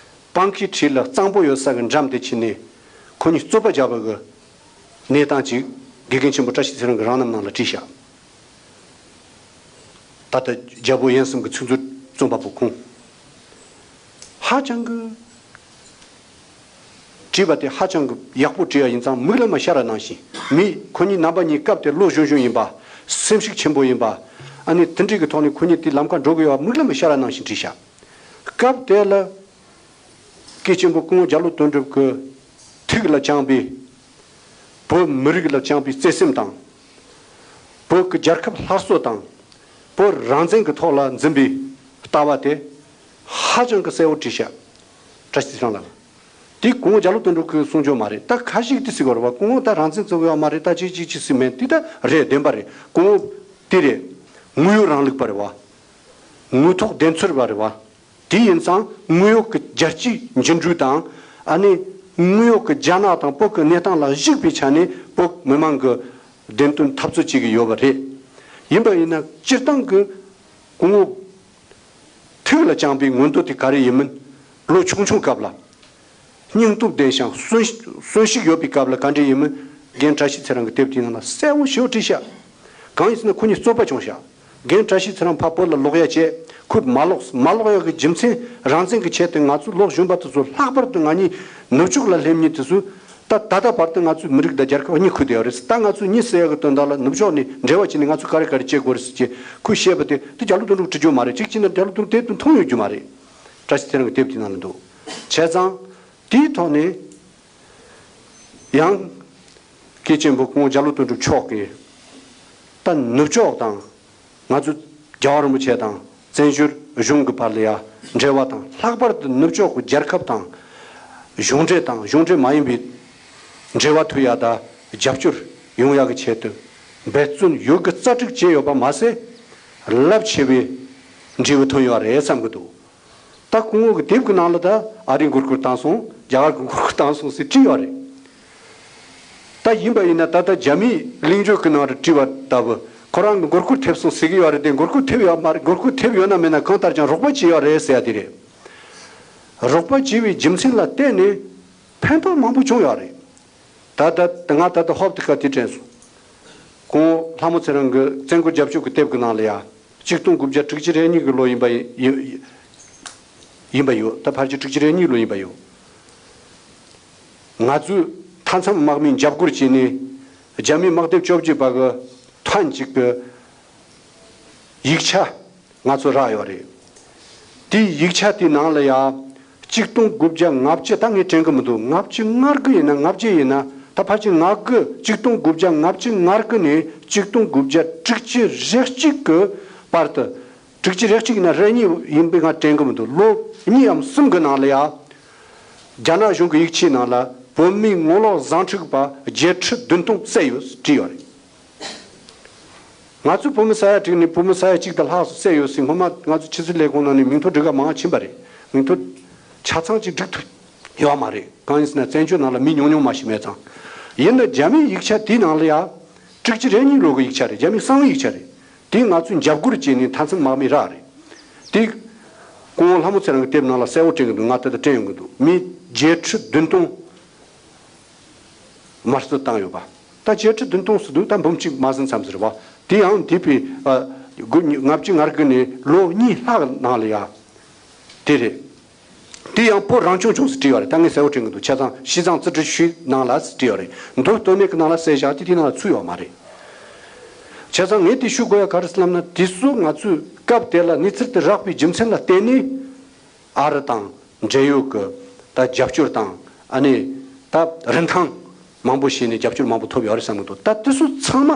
པང་ཁའི་འཁྲིས་ལ་གཙང་པོ་ཡོད་ས་གི་འགྲམ་དེ་ཕྱིན་ནས་ཁོ་གཉིས་རྩོད་པ་བརྒྱབ་པ་གི་གནས་སྟངས་ཅིག་དགེ་རྒན་ཆེན་པོ་བཀྲ་ཤིས་ཚེ་རིང་གི་རང་རྣམ་ནང་ལ་བྲིས་ཤག་ད་ལྟ་རྒྱལ་པོ་ཡན་སྲིང་གི་ཚིག་མཛོད་རྩོམ་པ་པོ་ཁོང་། ཧ་ཅང་གི་བྲིས་པ་དེ་ཧ་ཅང་གི་ཡག་པོ་བྲིས་ཡ་ཡིན་ཙང་མིག་ལམ་མ་ཤར་བ་ནང་བཞིན། མི་ཁོ་གཉིས་རྣམ་པ་གཉིས་སྐབས་དེར་བློ་གཞོན་གཞོན་ཡིན་པ། སེམས་ཤུགས་ཆེན་པོ་ཡིན་པ། ཨ་ནི་དེ་འདྲའི་གི་ཐོག་ནས་ཁོ་གཉིས་དེ་ལམ་ཁ་འགྲོ་གི་ཡོད་པ་མིག་ལམ་མ་ཤར་བ་ནང་བཞིན་བྲིས་ཤག་སྐབས་དེ་ལ། སྐུ་ཆེན་པོ་སྐུ་ངོ་རྒྱ་ལོ་དོན་གྲུབ་ཀྱི་ཐུགས་ལ་བཅངས་པའི་བོད་མི་རིགས་ལ་བཅངས་པའི་བརྩེ་སེམས་དང་། བོད་ཀྱི་རྒྱལ་ཁབ་སླར་གསོ་དང་། བོད་རང་བཙན་གྱི་ཐོག་ལ་འཛིན་པའི་ལྟ་བ་དེ་ཧ་ཅང་གི་གསལ་བོ་བྲིས་ཤག་བཀྲ་ཤིས་ཚེ་རིང་ལགས། དེ་སྐུ་ངོ་རྒྱ་ལོ་དོན་གྲུབ་ཀྱིས་གསུང་ཆོག་མ་རེད། ད་ཁ་ཞིག་དེ་སྲིད་གོ་རེད་བ། སྐུ་ངོ་ད་རང་བཙན་རྩོད་གི་ཡོད་མ་རེད། ད་ཅིག་ཅིག་ཅིག་སྲིད་མེད། དེ་ད་རེད། བདེན་པ་རེད། སྐུ་ངོ་དེ་རེད། དངོས་ཡོད་རིང་ལུགས་པ་རེད་བ། དངོས་ཐོག་བདེན་འཚོལ་བ་རེད་བ། དེ་ཡིན་ཙང་དངོས་ཡོད་ཀྱི་རྒྱལ་སྤྱིའི་འགྱུར་འགྲོས་དང་། ཨ་ནི་དངོས་ཡོད་ཀྱི་རྒྱ་ནག་དང་བོད་ཀྱི་གནས་སྟངས་ལ་གཞིགས་པའི་ཆ་ནས་བོད་མི་མང་གི་བདེན་དོན་འཐབ་རྩོད་བྱེད་ཀྱི་ཡོད་པ་རེད། ཡིན་པ་ཡིན་ན་སྤྱིར་བཏང་གི་སྐུ་ངོ་ཐུགས་ལ་བཅངས་པའི་མངོན་འདོད་དེ་ག་རེ་ཡིན་མིན། ལོ་ཆུང་ཆུང་སྐབས་ལ་སྙིང་སྟོབས་ལྡན་ཞིང་གསོན་གསོན་ཤུགས་ཡོད་པའི་སྐབས་ལ་ག་འདྲ་ཡིན་མིན་རྒན་བཀྲ་ཤིས་ཚེ་རིང་གི་དེབ་དེའི་ནང་ལ་གསལ་བོ་ཞེ་པོ་བྲིས་ཤག། གང་ཡིན་ཟེར་ན་ཁོ་གཉིས་རྩོད་པ་བྱུང་ཤག། རྒན་བཀྲ་ཤིས་ཚེ་རིང་ཕར་བོད་ལ་ལོག་ཡ་བྱས། ཁོས་མ་ལོག་མ་ལོག་ཡ་གི་རྒྱུ་མཚན་རང་བཙན་གྱི་ཆེད་དུ། ང་ཚོ་ལོ་གཞོན་པ་དེ་ཚོ་ལྷག་པར་དུ་ང་གཉིས་ནུབ་ཕྱོགས་ལ་སླེབས་མཁན་དེ་ཚོས། ད་ད་ལྟ་བར་དུ་ང་ཚོའི་མི་རིགས་དང་རྒྱལ་ཁབ་གཉིད་ཁུག་བསྡད་ཡོད་རེད། ད་ང་ཚོས་གཉིད་སད་ཡ་གི་དོན་དག་ལ་ནུབ་ཕྱོགས་ནས་འབྲེལ་བ་བྱས་ནས་ང་ཚོ་ག་རེ་ག་རེ་བྱེད་དགོས་རེད་ཟེར་གྱི་ཁོས་བཤད་པ་དེ། དེ་རྒྱ་ལོ་དོན་གྲུབ་བྲིས་རྒྱུ་མ་རེད། གཅིག་བྱས་ན་རྒྱ་ལོ་དོན་དེབ་དེ་མཐོང་ཡོད་རྒྱུ་མ་རེད། བཀྲ་ཤིས་ཚེ་རིང་གི་དེབ་དེའི་ནང་ལ་འདུག། བྱས་ཙང་དེའི་ཐོག་ནས་ཡང་། སྐྱེས་ཆེན་པོ་སྐུ་ངོ་རྒྱ་ལོ་དོན་གྲུབ་མཆོག་གིས་ད་ནུབ་ཕྱོགས་དང་། ང་ཚོ་རྒྱལ་བ་རིན་པོ་ཆེ་དང་བཙན་བྱོལ་གཞུང་གི་བར་ལ་ཡ་འབྲེལ་བ་དང་། ལྷག་པར་དུ་ནུབ་ཕྱོགས་ཀྱི་རྒྱལ་ཁབ་དང་གཞུང་འབྲེལ་དང་གཞུང་འབྲེལ་མ་ཡིན་པའི་འབྲེལ་བ་མཐུད་ཡ་དང་རྒྱབ་སྐྱོར་ཡོང་ཡ་གི་ཆེད་དུ་འབད་བརྩོན་ཡོད་རྒུ་རྩལ་སྤྲུགས་བྱས་ཡོད་པ་མ་ཟད། རླབས་ཆེ་བའི་འབྲས་བུ་ཐོན་ཡོད་རེད་བསམ་གི་འདུག། ད་སྐུ་ངོ་གི་དེབ་ཀྱི་ནང་ལ་ད་ཨ་རིའི་མགོ་སྐོར་བཏང་སོང་། རྒྱ་གར་གྱི་མགོ་སྐོར་བཏང་སོང་ཟེར་བྲིས་ཡོད་རེད། ད་ཡིན་པ་ཡིན་ན་ད་ལྟ་རྒྱ་མིའི་གླེང་བརྗོད་ཀྱི་ནང་དུ་བྲིས་པ་ལྟ་བུ། ཁོ་རང་གི་མགོ་སྐོར་ཐེབས་སོང་ཟེར་གྱི་ཡོད་རེད་དེ། མགོ་སྐོར་ཐེབས་ཡོད་མ་རེད། མགོ་སྐོར་ཐེབས་ཡོད་ན་མེད་ན་གང་ལྟར་ཀྱང་རོགས་པ་བྱས་ཡོད་རེད་ཟེར་ཡ་དེ་རེད། རོགས་པ་བྱས་པའི་རྒྱུ་མཚན་ལ་བརྟེན་ནས་ཕན་ཐོགས་མང་པོ་བྱུང་ཡོད་རེད། ད་ལྟ་ང་ད་ལྟ་ཧོབ་ཏེ་ཁ་དེ་དྲན་སོང་། སྐུ་ངོ་ལྷ་མོ་ཚེ་རིང་གི་བཙན་རྒོལ་རྒྱབ་སྐྱོར་གྱི་དེབ་ཀྱི་ནང་ལ་ཡ། ཆིག་སྟོང་དགུ་བརྒྱ་དྲུག་ཅུ་རེ་གཉིས་ཀྱི་ལོ་ཡིན་པ་ཡིན་ཡིན་ཡིན་པ་ཡོད། ད་ཕལ་ཆེར་དྲུག་ཅུ་རེ་གཉིས་ལོ་ཡིན་པ་ཡོད། ང་ཚོས་མཐའ་མཚམས་དམག་མིས་འཇབ་རྒོལ་བྱས་ནས་རྒྱ་མིའི་དམག་སྡེ་བཅོ་བརྒྱད་པ་གི་ཐོན་གཅིག་གི་ཡིག་ཆ་ང་ཚོ་རག་ཡོད་རེད། དེའི་ཡིག་ཆ་དེའི་ནང་ལ་ཡ། ཆིག་སྟོང་དགུ་བརྒྱ་ལྔ་བཅུ། ད་ངས་དྲན་གི་མི་འདུག། ལྔ་བཅུ་ང་དགུ་ཡིན་ན་ལྔ་བརྒྱད་ཡིན་ན། ད་ཕལ་ཆེར་ང་དགུ། ཆིག་སྟོང་དགུ་བརྒྱ་ལྔ་བཅུ་ང་དགུ་ནས་ཆིག་སྟོང་དགུ་བརྒྱ་དྲུག་ཅུ་རེ་གཅིག་གི་བར་དུ། དྲུག་ཅུ་རེ་གཅིག་ཡིན་ན་རེ་གཉིས་ཡིན་པའི་ང་དྲན་གི་མི་འདུག། ལོ་གཉིས་འམ་གསུམ་གི་ནང་ལ་ཡ། རྒྱ་ནག་གཞུང་གི་ཡིག་ཆའི་ནང་ལ་བོད་མིའི་ངོ་ལོག་བཟང་ཕྱོགས་པ་བརྒྱད་ཁྲི་བདུན་སྟོང་བསད་ཡོད་བྲིས་ཡོད་རེད། ང་ཚོས་བོད་མི་ས་ཡ་དྲུག་ནས་བོད་མི་ས་ཡ་གཅིག་དང་ལྷག་བསད་ཡོད་ཟེར། སྔོན་མ་ང་ཚོ་ཕྱི་སྲིད་ལས་ཁུངས་ནང་ནས་མིང་ཐོ་སྒྲིག་ག་མང་ཕྱིན་པ་རེད། མིང་ཐོ་ཆ་ཚང་ཅིག་སྒྲིག་ཐུབ་ཡོད་མ་རེད། གང་ཡིན་ཟེར་ན་བཙན་བྱོལ་ནང་ལ་མི་ཉུང་ཉུང་མ་ཞིག་མེད་ཙང་། ཡིན་ན་རྒྱ་མིའི་ཡིག་ཆ་དེའི་ནང་ལ་ཡ་དྲུག་ཅུ་རེ་གཉིས་ལོ་གི་ཡིག་ཆ་རེད། རྒྱ་མིའི་གསང་བའི་ཡིག་ཆ་རེད། དེ་ང་ཚོས་འཇབ་རྒོལ་བྱས་ནས་མཐའ་མཚམས་དམག་མི་རག་རེད། དེ་སྐུ་ངོ་ལྷ་མོ་ཚེ་རིང་གི་དེབ་ནང་ལ་གསལ་བོ་བྲིས་གི་འདུག། ང་ད་ལྟ་དྲན་ཡོང་གི་འདུག། མི་བརྒྱད་ཁྲི་བདུན་སྟོང་དམར་གསོད་བཏང་ཡོད་པ། ད་བརྒྱད་ཁྲི་བདུན་སྟོང་ཟེར་དུས་ད་འབུམ་གཅིག་མ་ཟིན་ཙམ་ཟེར་བ། དེ་ཡང་འདས་པའི་ཨ་དགུ་ལྔ་བཅུ་ང་དགུ་ནས་ལོ་གཉིས་ལྷག་ནང་ལ་ཡ། དེ་རེད། དེ་ཡང་བོད་རང་སྐྱོང་ལྗོངས་སུ་བྲིས་ཡོད་རེད། ད་ངས་གསལ་བོ་དྲན་གི་འདུག། བྱས་ཙང་西藏自治区ནང་ལ་བྲིས་ཡོད་རེད། མདོ་སྟོད་སྨད་ཀྱི་ནང་ལ་གསལ་བཞག་དེ་དེའི་ནང་ལ་ཚུད་ཡོད་མ་རེད། བྱས་ཙང་ངས་དེ་ཞུ་དགོས་ཡ་ག་རེ་ཟེར་ལབ་ན། དེ་ཚོ་ང་ཚོས་སྐབས་དེ་ལ་གནས་ཚུལ་དེ་རག་པའི་རྒྱུ་མཚན་ལ་བརྟེན་ནས། ཨ་རི་དང་འབྲེལ་ཡོད་ཀྱི་ད་རྒྱབ་སྐྱོར་དང་། ཨ་ནི་ད་རིན་ཐང་མང་པོ་བྱས་ནས་རྒྱབ་སྐྱོར་མང་པོ་ཐོབ་ཡོད་རེད་བསམ་གི་འདུག། ད་དེ་ཚོ་ཚང་མ་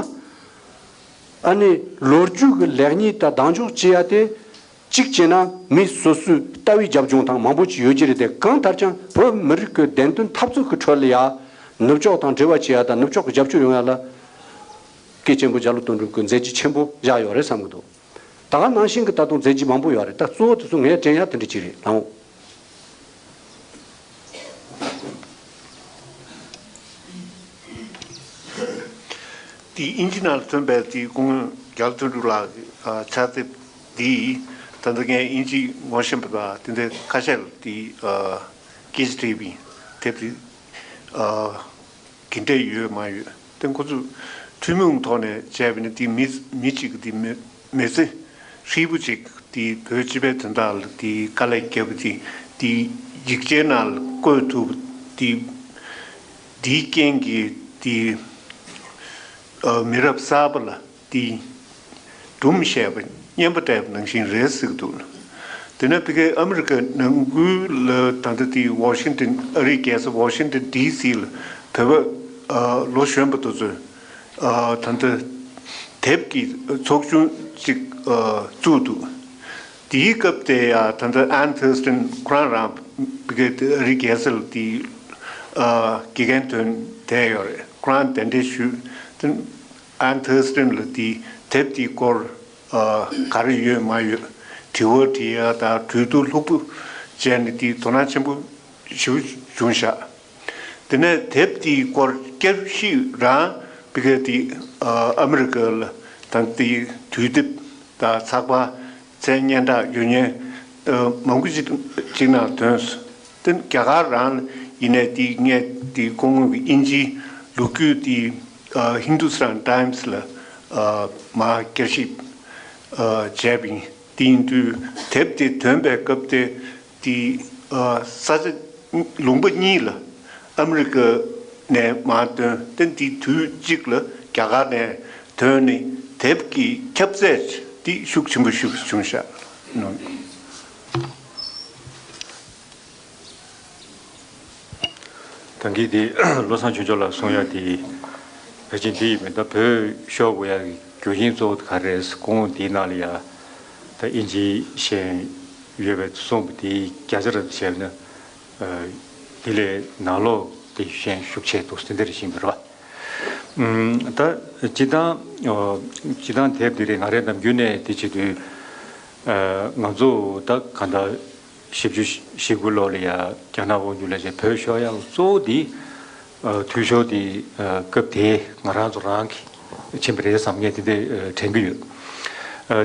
ཨ་ནི་ལོ་རྒྱུས་ཀྱི་ལེགས་ཉེས་ད་གདེང་འཇོག་བྱེད་ཡ་དེ། གཅིག་བྱས་ན་མི་སོ་སོའི་ལྟ་བའི་རྒྱབ་ལྗོངས་དང་མང་པོ་ཅིག་ཡོད་ཀྱི་རེད་དེ། གང་ལྟར་ཀྱང་བོད་མི་རིགས་ཀྱི་བདེན་དོན་འཐབ་རྩོད་ཀྱི་ཁྲོད་ལ་ཡ། ནུབ་ཕྱོགས་དང་འབྲེལ་བ་བྱེད་ཡ་དང་ནུབ་ཕྱོགས་ཀྱི་རྒྱབ་སྐྱོར་ཡོང་ཡ་ལ། སྐད་ཆེན་པོ་རྒྱ་ལོ་དོན་གྲུབ་ཀྱིས་མཛད་རྗེས་ཆེན་པོ་བཞག་ཡོད་རེད་བསམ་གི་འདུག། ད་ག་ནང་བཞིན་གྱི་ད་དུང་མཛད་རྗེས་མང་པོ་ཡོད་རེད། ད་གཙོ་བོ་དེ་ཚོ་ངས་དྲན་ཡ་དེ་འདྲ་ཅིག་རེད་ལགས་འོ། དེ་དབྱིན་ཇི་ནང་ལ་ཐོན་པའི་དེ་སྐུ་ངོ་རྒྱ་ལོ་དོན་གྲུབ་ལགས་ཀྱི་ཕྱག་དེབ་འདི་ད་ལྟ་ངས་དབྱིན་ཇི་ངོ་ཤེས་པ་དང་དེ་འདྲ་ཁ་ཤས་ལ་དེ་སྐད་ཆ་དྲིས་པ་ཡིན། དེབ་དེ། ག་འདྲས་ཡོད་མ་ཡོད་དེ་ཁོ་ཚོས་ཐུན་མོང་ཐོག་ནས་བྱས་པ་ནི་དེ་མི་མི་གཅིག་གི་དེ་མི་མི་ཚེ་ཧྲིལ་པོ་གཅིག་དེ་བོད་སྤྱི་པའི་དོན་དག་ལ་དེ་དཀའ་ལས་བརྒྱབ་པ་དེ་དེ་ཡིག་ཆའི་ནང་ལ་བཀོད་ཐུབ་པ་དེ་དེའི་རྐྱེན་གྱིས་དེ་མི་རབས་གསར་པ་ལ་དེ་སྒྲུང་བཤད་པ་སྙན་པ་སྤྲད་པ་ནང་བཞིན་རེད་ཟེར་གི་འདུག། དེ་ནས་ཕ་གིའི་ཨ་མི་རི་ཀའི་ནང་ཁུལ་ལ་ད་ལྟ་དེ་ཝ་ཤིང་ཏན་ཨ་རིའི་རྒྱལ་ས་ཝ་ཤིང་ཏན་ཌི་སི་ལ་བོད་པ་ལོ་གཞོན་པ་དེ་ཚོས་ད་ལྟ་དེབ་ཀྱི་ཚོགས་ཆུང་ཅིག་བཙུགས་འདུག། དེའི་སྐབས་དེ་ཡང་ད་ལྟ་ཨན་ཐར་སྟན་ཁོ་རང་རང་བི་གེ་རི་རྒྱལ་སྲིད་དེའི་དགེ་རྒན་ཐོན་བསྡད་ཡོད་རེད། ཁོ་རང་གདན་འདྲེན་ཞུས། དེ་ཨན་ཐར་སྟན་ལ་དེའི་དེབ་དེའི་སྐོར་ག་རེ་ཡོད་མ་ཡོད་དྲི་བ་དྲི་ཡ་དང་གྲོས་བསྡུར་ལྷུག་པོ་བྱས་ནས་དེའི་དོ་སྣང་ཆེན་པོ་ཞེ་པོ་བྱུང་ཤག་དེ་ནས་དེབ་དེའི་སྐོར་བསྐྱར་ཞིབ་རང་བི་གེ་དེ་ཨ་མི་རི་ཀ་ལ་དང་དེའི་དུས་དེབ་དང་ཚགས་པར་མཚན་སྙན་གྲགས་ཡོད་མཁན་མང་པོ་ཅིག་ཅིག་ནང་ཐོན་སོང་། དེ་རྒྱ་གར་རང་ཡིན་ནའི་དེ་ངས་དེ་སྐུ་ངོ་གི་དབྱིན་ཇིའི་ལོ་རྒྱུས་དེ་ཧིན་དུ་སི་ཊན་ཊའེམ་སི་ལ་མར་བསྐྱར་ཞིབ་བྱས་པ་ཡིན། དེ་ཡིན་དུས་དེབ་དེ་ཐོན་པའི་སྐབས་དེ་དེ་ས་ཆ་ལུང་པ་གཉིས་ལ་ཨ་མི་རི་ཀ་ནས་མར་ཐོན་ཏེ་འདི་དུས་གཅིག་ལ་རྒྱ་གར་ནས་ཐོན་ནས་དེབ་ཀྱི་ཁྱབ་ཚད་འདི་ཤུགས་ཆེན་པོ་ཞིག་བྱུང་ཤག་ད་གིན་དེ་བློ་བཟང་ཆོས་འབྱོར་ལགས་གསུང་ཡ་དེ་ཕལ་ཆེར་འདི་ཡིན་པས། ད་བོད་ཤོག་བུ་ཡ་གི་རྒྱུ་རྐྱེན་གཙོ་བོ་ག་རེ་རེད། སྐུ་ངོ་འདིའི་ནང་ལ་ཡ་ད་དབྱིན་ཇིའི་ཤན་ཡོད་པའི་གསུངས་པ་དེའི་བརྒྱ་ཆ་རེ་བྱས་ན། དེ་ལས་ནང་ལོགས་དེ་ཤན་ཤུགས་ཆེ་འདུག་ཟེར་འདི་རེ་བཞིན་པ་རེད་པ། ད་སྤྱི་བཏང་སྤྱི་བཏང་དེབ་འདི་རེད། ང་རའི་ནམ་རྒྱུན་ནས་དེ་བྱེད་དུས་ང་ཚོ་ད་གང་ལྟར་བཞི་བཅུ་ཞེ་དགུ་ལོ་ལ་ཡ་རྒྱ་ནག་དབང་སྒྱུར་ལས་བྱེད་བོད་ཤོག་ཡག་གཙོ་བོ་འདི་འཐུས་ཤོར་འདི་སྐབས་དེའི་ང་རང་ཚོ་རང་གི་ཕྱིན་པ་རེད་བསམ། ངས་དེ་འདྲ་དྲན་གྱི་ཡོད།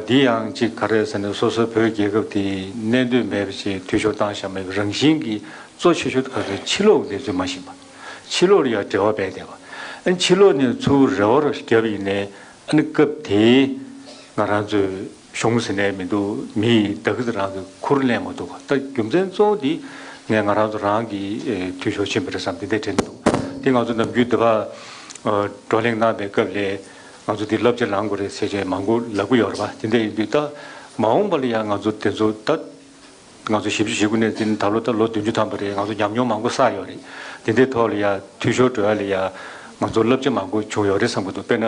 འདི་ཡང་གཅིག་ག་རེ་ཟེར་ན། སོ་སོའི་བོད་རྒྱལ་ཁབ་དེ་གནས་འདོད་མེད་པ་ཞིག་འཐུས་ཤོར་བཏང་བཞག་མེད་པའི་རང་བཞིན་གྱི་གཙོ་ཆེ་ཤོས་དེ་ག་ཚོད་ཕྱི་ལོགས་ཀྱི་གནས་ཚུལ་མ་ཤེས་པ། ཕྱི་ལོགས་ལ་ཡང་འབྲེལ་བ་སྤེལ་བསྡད་པ། ཨ་ནི་ཕྱི་ལོགས་ནས་ཚུར་རེ་བ་རེ་བརྒྱབ་ཡིན་ནའི་ཨ་ནི་སྐབས་དེའི་ང་རང་ཚོའི་གཞུང་ཟེར་ནའི་མི་འདུག་མི་ཡིས་བདག་གིས་རང་གི་ཁུར་ལེན་མ་ཐུབ་པ། ད་རྒྱུ་མཚན་གཙོ་བོ་འདི་ངས་ང་རང་ཚོ་རང་གི་འཐུས་ཤོར་ཕྱིན་པ་རེད་བསམ། དེ་འདྲའི་དྲན་འདུག་དེ་ང་ཚོ་ནམ་རྒྱུན་འདི་པར་བགྲོ་གླེང་གནང་པའི་སྐབས་ལ་ང་ཚོ་འདི་བསླབ་བྱ་ལེན་དགོས་རེད་ཟེར་བྱས་མང་པོ་ལབ་ཀྱི་ཡོད་རེད་པ། དེ་འདྲ་ཡིན་དུས་ད་མ་འོངས་པ་ལ་ཡང་ང་ཚོ་དེ་ཚོ་ད་ང་ཚོ་བཞི་བཅུ་ཞེ་དགུ་ནས་འཛིན་ད་ལོ་ད་ལོ་བདུན་ཅུ་ཐམ་པ་རེད། ང་ཚོ་ཉམས་མྱོང་མང་པོ་བསགས་ཡོད་རེད། དེ་འདྲའི་ཐོག་ལ་ཡ་འཐུས་ཤོར་འགྲོ་ཡ་ལ་ཡ་ང་ཚོ་བསླབ་བྱ་མང་པོ་བྱུང་ཡོད་རེད་བསམ་གྱི་འདུག་དཔེར་ན་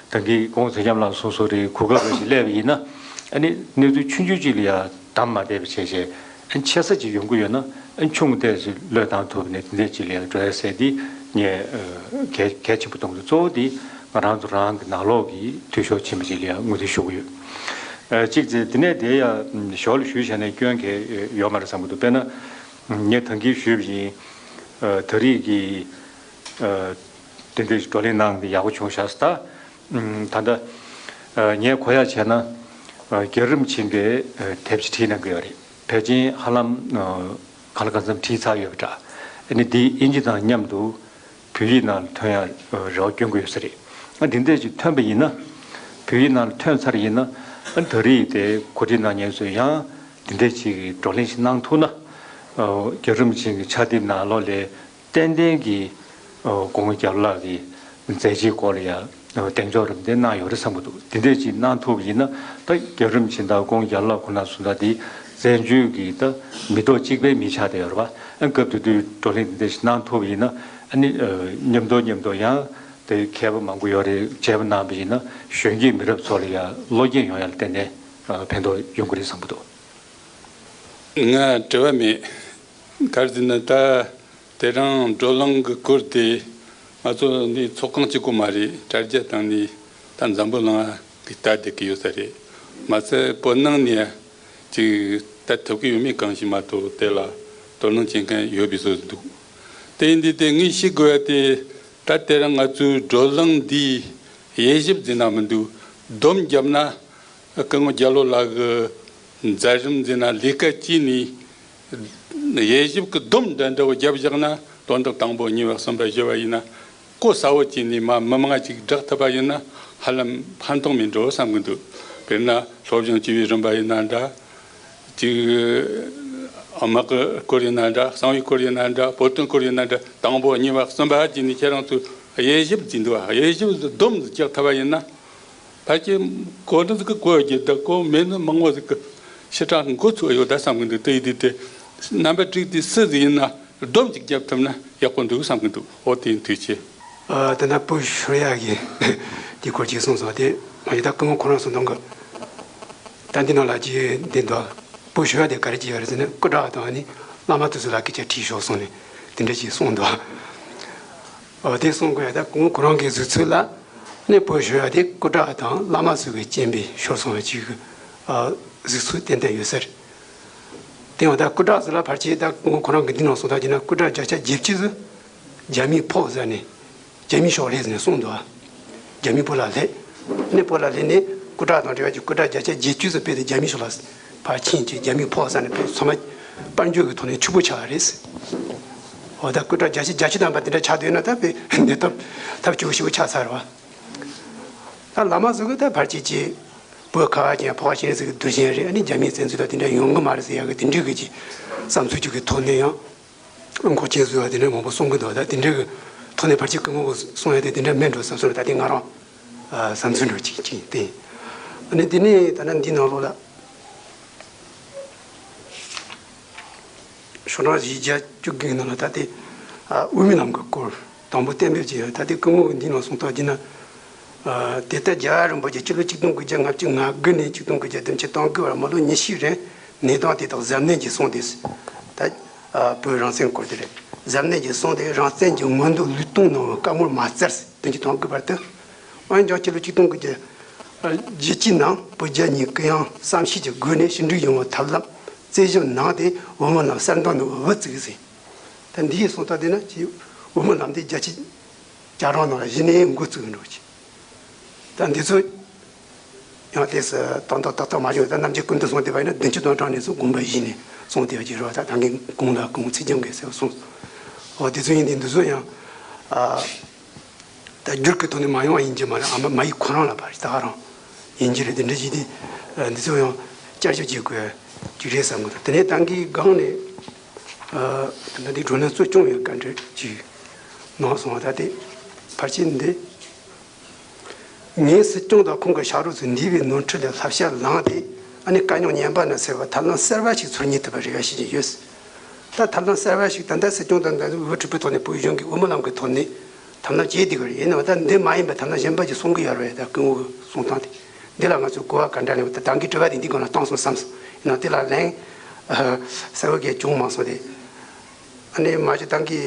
ད་གིན་སྐུ་ངོ་ཚེ་རྒྱམ་ལགས་གསུངས་སོང་རེད། གོ་སྐབས་རེ་ཞིག་སླེབས་པ་ཡིན་ན་ཨ་ནི་གནས་ཚུལ་ཆུང་ཆུང་ཅིག་ལ་ཡ་བདམས་མ་བསྡད་པ་བྱས་བྱས། ཨ་ནི་ཆེ་ས་ཅིག་ཡོང་གི་ཡོད་ན་ཨ་ནི་ཆུང་ཏོག་ཙམ་བློས་བཏང་ཐུབ་ནས་དེ་འདྲས་ཅིག་ལ་ཡ་འགྲོ་ཡ་ཟེར་འདི་ངས་གལ་གལ་ཆེན་པོ་མཐོང་གི་འདུག་གཙོ་བོ་འདི་ང་རང་ཚོ་རང་གི་ནང་ལོགས་ཀྱི་འཐུས་ཤོར་ཕྱིན་པ་ཅིག་ལ་ཡ་ངོས་འཛིན་ཞུ་གི་ཡོད། ཨ་གཅིག་བྱས་དེ་ནས་དེ་ཡ་ཞོར་ལ་ཞུས་བྱས་ནས་སྐྱོན་གལ་ཡོད་མ་རེད་བསམ་གྱི་འདུག་དཔེར་ན་ངས་ད་གིན་ཞུས་པ་བཞིན་ད་རེས་ཀྱི་དེ་འདྲའི་བགྲོ་གླེང་གནང་འདི་ཡག་པོ་བྱུང་ཤག་ཟེར། ད་ད་ལྟ་ངས་གོ་ཡ་བྱས་ན་རྒྱལ་རིམ་ཆེན་པའི་དེབ་ཅིག་བྲིས་གནང་གི་ཡོད་རེད། ཕལ་ཆེར་ཧ་ལམ་གང་ལ་གང་འཚམ་བྲིས་ཚར་ཡོད་པ་འདྲ། ཨ་ནི་འདི་དབྱིན་ཇི་དང་མཉམ་དུ་བོད་ཡིག་ནང་ལ་ཐོན་ཡ་རེ་བ་བསྐྱོན་གྱི་ཡོད་ས་རེད། ཨ་འདི་འདྲས་ཅིག་ཐོན་པ་ཡིན་ན། བོད་ཡིག་ནང་ལ་ཐོན་ཚར་ཡིན་ན། ཨ་ད་རེས་དེ་གོ་སྒྲིག་གནང་མཁན་ཚོས་ཡང་འདི་འདྲས་ཅིག་གི་བགྲོ་གླེང་ཞིག་གནང་ཐུབ་ན། རྒྱལ་རིམ་ཆེན་གྱི་ཕྱག་དེབ་ནང་ལོགས་ལ་ཏན་ཏན་གྱི་སྐུ་ངོ་རྒྱ་ལོ་ལགས་ཀྱི་མཛད་རྗེས་སྐོར་ལ་ཡང་གདེང་འཇོག་རིམ་བསྟན་གནང་ཡོད་རེད་བསམ་གྱི་འདུག་དེ་འདྲས་ཅིག་གནང་ཐུབ་པ་ཡིན་ན་ད་རྒྱལ་རིམ་ཆེན་དང་སྐུ་ངོ་རྒྱ་ལོ་ལགས་ཁོ་ན་སོང་ཙང་དེ་བཙན་བྱོལ་གྱི་ད་མི་ཐོག་གཅིག་པའི་མི་ཆགས་བསྡད་ཡོད་རེད་པ། ཨ་སྐབས་དེ་དུས་བགྲོ་གླེང་དེ་འདྲས་ཞིག་གནང་ཐུབ་པ་ཡིན་ན་ཨ་ནི་མཉམ་དུ་མཉམ་དུ་ཡང་དེ་མཁས་པ་མང་པོ་ཡོད་རེད། མཇལ་བ་གནང་པ་ཡིན་ན་གཞོན་སྐྱེས་མི་རབས་ཚོ་ལ་ཡང་བློ་སྐྱེད་ཡོང་ཡ་ལ་བརྟེན་ནས་ཕན་ཐོགས་ཡོང་གི་རེད་བསམ་གྱི་འདུག་ང་དྲི་བ་མེད། ག་རེ་ཟེར་ན་ད། དེ་རིང་བགྲོ་གླེང་གི་སྐོར་དེ་ང་ཚོ་འདི་ཚོགས་ཁང་གཅིག་པོ་མ་རེད། དྲ་རྒྱ་སྟེང་ནས་ད་འཛམ་བུ་གླིང་གི་ལྟ་བསྡད་ཀྱི་ཡོད་ས་རེད། མ་ཚད་བོད་ནང་ནས་ཅིག་ལྟ་ཐུབ་ཀྱི་ཡོད་མེད་གང་ཤེས་མ་གཏོགས་དེ་ལ་དོ་སྣང་བྱེད་མཁན་ཡོད་པའི་བཟོ་འདུག་དེ་ཡིན་དུས་དེ་ངས་ཤེས་དགོས་པ་དེ་ད་དེ་རིང་ང་ཚོའི་བགྲོ་གླེང་འདིའི་དབྱེ་ཞིབ་ཟེར་ན་མི་འདུག་སྡོམ་བརྒྱབ་ན། སྐུ་ངོ་རྒྱ་ལོ་ལགས་ཀྱི་མཛད་རིམ་ཟེར་ན་ལས་ཀ་བྱས་ནས་དབྱེ་ཞིབ་ཀྱི་སྡོམ་འདྲ་འདྲ་བོ་བརྒྱབ་བཞག་ན་དོན་དག་དང་པོ་གཉིས་པ་གསུམ་པ་བཞི་པ་ཡིན་ན་གོ་ས་བོ་བྱས་ནས་མ་མི་མང་ཅིག་བསྒྲགས་ཐུབ་པ་ཡིན་ན་ཧ་ལམ་ཕན་ཐོགས་མེད་འགྲོ་བསམ་གྱི་འདུག་དཔེར་ན་སློབ་སྦྱོང་བྱས་པའི་རིམ་པ་ཡིན་ན་འདྲ། ཅིག་དམག་གི་སྐོར་ཡིན་ན་འདྲ། གསང་བའི་སྐོར་ཡིན་ན་འདྲ། བོད་དོན་སྐོར་ཡིན་ན་འདྲ། དང་པོ་གཉིས་པ་གསུམ་པ་བྱས་ནས་ཁྱེད་རང་ཚོས་དབྱེ་ཞིབ་བྱས་འདུག་དབྱེ་ཞིབ་སྡོམ་རྒྱག་ཐུབ་པ་ཡིན་ན། ཕལ་ཆེར་གོ་འདི་ཟིག་གི་གོ་རྒྱུ་ད་གོ་མེད་ནི་མང་བོ་ཟིག་གི་ཕྱི་དྲག་འགོ་ཚུགས་ཡོད་ད་བསམ་གི་འདུག་དེ་ཡིན་དུས་དེ་རྣམ་པ་དྲུག་དེ་སུ་ཟིག་ཡིན་ན་སྡོམ་ཅིག་རྒྱབ་ཐུབ་ན་ཡག་པོ་འདུག་བསམ་གི་འདུག་འོ་དེ་ཡིན་དུས་ཆེ། ཨ་ད་ནི་བོད་ཤོག་ཡག་གི་དེ་སྐོར་ཅིག་གསུངས་སོང་དེ་ང་ཡི་ད་སྐུ་ངོ་ཁོ་རང་གསུང་དོན་གི་ད་འདི་ནང་ལ་ཅིག་འདི་འདུག་བོད་ཞུ་བ་དེ་ག་རེ་བྱས་ཡོད་རེད་ཟེར་ན། སྐུ་དྲག་དང་ནི་བླ་མ་དེ་ཚོ་ལ་སྐད་ཆ་དྲིས་ཤོག་གསུངས་ནས་དེ་འདྲ་ཞིག་གསུངས་འདུག། ཨོ་དེ་གསུང་དགོས་ཡ། ད་སྐུ་ངོ་ཁོ་རང་གི་གཟིགས་ཚུལ་ལ་ནི་བོད་ཞུ་བ་དེ་སྐུ་དྲག་དང་བླ་མ་ཚོ་གི་རྐྱེན་པས་ཤོར་སོང་བ་ཅིག་གི་ཨ་གཟིགས་ཚུལ་ཏན་ཏན་ཡོད་ས་རེད། དེ་ཡང་ད་སྐུ་དྲག་ཟེར་ལ་ཕལ་ཆེར་ད་སྐུ་ངོ་ཁོ་རང་གི་འདི་ནང་གསུངས་ཐག་བྱས་ན། སྐུ་དྲག་བརྒྱ་ཆ་བརྒྱད་ཅུ་ཙམ་རྒྱ་མིའི་ཕོགས་ཟ་ནས་རྒྱ་མིའི་ཕྱོགས་སླེབས་ཟིན་ནས་གསུངས་འདུག། རྒྱ་མི་བོད་ལ་སླེབས། ནས་བོད་ལ་སླེབས་ནས་སྐུ་དྲག་དང་འབྲེལ་བ་གྱི་སྐུ་དྲག་བརྒྱ་ཆ་བརྒྱད་ཅུ་ཙམ་སྤེལ་ཏེ་རྒྱ་མི་ཕྱོགས་ལ་ཕར་ཕྱིན་བྱས་རྒྱ་མི་ཕོགས་ཟ་ནས་ཚང་མ་དཔལ་འབྱོར་གྱི་ཐོག་ནས་ཕྱུག་པོ་ཆགས་པ་རེད། འོ་ད་སྐུ་དྲག་བརྒྱ་ཆ་བརྒྱད་ཅུ་ཐམ་པ་དེ་འདྲ་ཆགས་བསྡད་ན་ད་དཔེ་འདི་ཐབས་ཐབས་སྐྱོ་པོ་ཞེ་པོ་ཆགས་ཚར་བ། ད་བླ་མ་ཚོ་གི་ད་ཕལ་ཆེར་གྱི་བོད་ཁ་བ་ཅན་ཕོ་བ་ཤེས་ཚིག་གི་གདུལ་ཞིང་རེད། ཨ་ནི་རྒྱ་མིའི་བཙན་འཛུལ་ལ་དེ་འདྲ་ཡོང་གི་མ་རེད་ཟེར་ཡག་གི་དེ་འདྲའི་གི་ཅིག་བསམ་ཚུལ་ཅིག་གི་ཐོག་ནས་ཡང་། འགོག་རྐྱེན་བཟོས་པ་དེ་འདྲ་མང་པོ་གསུང་གི་འདུག། ད་དེ་འདྲ་གི་ཐོག་ནས་ཕལ་ཆེར་སྐུ་ངོ་གི་གསུང་ཡ་དེ་དེ་འདྲ་མིན་འགྲོ་བསམ་སོང་། ད་དེ་ང་རང་ཨ་བསམ་ཚུལ་འདྲ་ཅིག་ཅིག་སྟེ། ཨ་ནི་དེ་ནས་ད་ནི་འདི་ནང་ལོགས་ལ་ཤོག་གྲངས་བཞི་བརྒྱ་བཅུ་དགུ་གི་ནང་ལ་ད་དེ་ཨ་དབུ་མའི་ལམ་གྱི་སྐོར་དང་པོ་གཏན་འབེབས་བྱས་ཡོད། ད་དེ་སྐུ་ངོ་གི་འདི་ནང་གསུང་སྟངས་བྱས་ན། ཨ་དེ་ལྟར་རྒྱལ་བ་རིན་པོ་ཆེ་སྤྱི་ལོ་ཆིག་སྟོང་དགུ་བརྒྱ་ལྔ་བཅུ་ང་དགུ་ནས་ཆིག་སྟོང་དགུ་བརྒྱ་བདུན་ཅུ་དོན་དགུ་བར་མི་ལོ་ཉི་ཤུའི་རིང་གནས་སྟངས་དེ་དག་གཟབ་ནན་གྱིས་གསུངས་ཏེ། ད་ཨ་བོད་རང་བཙན་སྐོར་དེ་རེད། གཟབ་ནན་གྱིས་གསུངས་ཏེ། རང་བཙན་གྱི་མངོན་འདོད་ལུས་གཏོང་གནང་བའི་བཀའ་མོལ་མ་བསྩལ། བདུན་ཅུ་དོན་དགུ་བར་དུ། འོན་ཀྱང་སྤྱི་ལོ་ཆིག་སྟོང་དགུ་བརྒྱ་བརྒྱད་ཅུའི་ནང་བོད་རྒྱ་གཉིས་གུ་ཡངས་བསམ་ཤེས་ཀྱི་སྒོ་ནས་ཕྱི་འབྲེལ་ཡོང་བའི་ཐབས་ལམ་རྩད་ཞིབ་གནང་སྟེ་དབུ་མའི་ལམ་གསར་འདོན་གནང་བའི་དབུ་བཙུགས་ཟིན། ད་འདིའི་གསུང་སྟངས་དེ་ནི་ཅིག་དབུ་མའི་ལམ་དེ་རྒྱལ་སྤྱི་རྒྱལ་རབས་ནང་ལ་གཞི་ནས་འགོ་བཙུགས་འགྲོ་ཅིག། ད་འདི་ཚོ་ཡང་དེ་སུ་དང་ཐོག་ཏག་ཏག་མ་བྱུང་། ད་རྣམ་རྒྱལ་ཀུན་ཏུ་གསུངས་བསྡད་པ་ཡིན་ན། བདུན་ཅུ་དོན་གྲངས་ནས་བཟུང་དགོངས་པ་བཞེས་ནས་གསུངས་བསྡད་པ་ཅིག་རེད་བ། ད་ད་གིན་གོང་ལ་སྐུ་ངོ་ཚེ་རྒྱམ་གྱིས་ཟེར་བ་གསུངས། འོ་དེ་ཚོ་ཡིན་དུས་འདི་ཚོ་ཡང་ཨ་ད་བསྒྱུར་གྱི་ཐོག་ནས་མ་ཡོང་བ་ཡིན་གྱི་མ་རེད། ཨ་མ་མ་ཡིག་ཁོ་རང་ལ་ཕར་ད་ག་རང་ཡིན་གྱི་རེད། དེ་འདྲ་ཞིག་དེ་ཨ་འདི་ཚོ་ཡང་བསྐྱར་ཞིབ་བྱེད་དགོས་ཅིག་རེད་བསམ་གི་འདུག། དེ་ནས་ད་གིན་སྒང་ནས་ཨ་ད་འདི་བགྲོ་གླེང་གཙོ་སྐྱོང་བའི་བཀའ་འདྲི་ཅིག་གནང་སོང་བ། ད་དེ་ཕལ་ཆེར་འདི། ངས་སྲིད་སྐྱོང་དང་ཁོང་གི་ཕྱག་རོགས་ཚོས་འདས་པའི་ནོར་འཁྲུལ་ལས་བསླབ་བྱ་བླངས་ཏེ། ཨ་ནི་དཀའ་རྙོག་ངན་པ་ནས་སེལ་བར་ཐབས་ལམ་གསར་པ་ཞིག་འཚོལ་སྙིང་ཐུབ་པར་རེ་བ་བྱེད་ཀྱིན་ཡོད། ད་ཐབས་ལམ་གསར་པ་ཞིག་ད་ལྟ་སྲིད་སྐྱོང་དང་འདི་བུ་ཁྲི་པའི་ཐོག་ནས་བོད་གཞུང་གི་དབུ་མའི་ལམ་གྱི་ཐོག་ནས་ཐབས་ལམ་བྱེད་བསྡད་ཀྱི་རེད། ཡིན་ནའང་ད་འདི་མ་ཡིན་པའི་ཐབས་ལམ་གཞན་པ་ཞིག་གསུང་གི་ཡོད་རེད། ད་སྐུ་ངོ་གི་གསུང་སྟངས་དེ་འདི་ལ་ང་ཚོས་གོ་བ་ག་འདྲ་ལེན་དགོས། ད་ད་གིན་དྲི་བ་དེ་འདི་སྒང་ལ་བཏང་སོང་བསམ་སོང་། ཡིན་ནའང་དེ་ལ་ལན་གསལ་པོ་གང་ཡང་བྱུང་མ་སོང་སྟེ། ཨ་ནི་མ་གཞི་ད་གིན་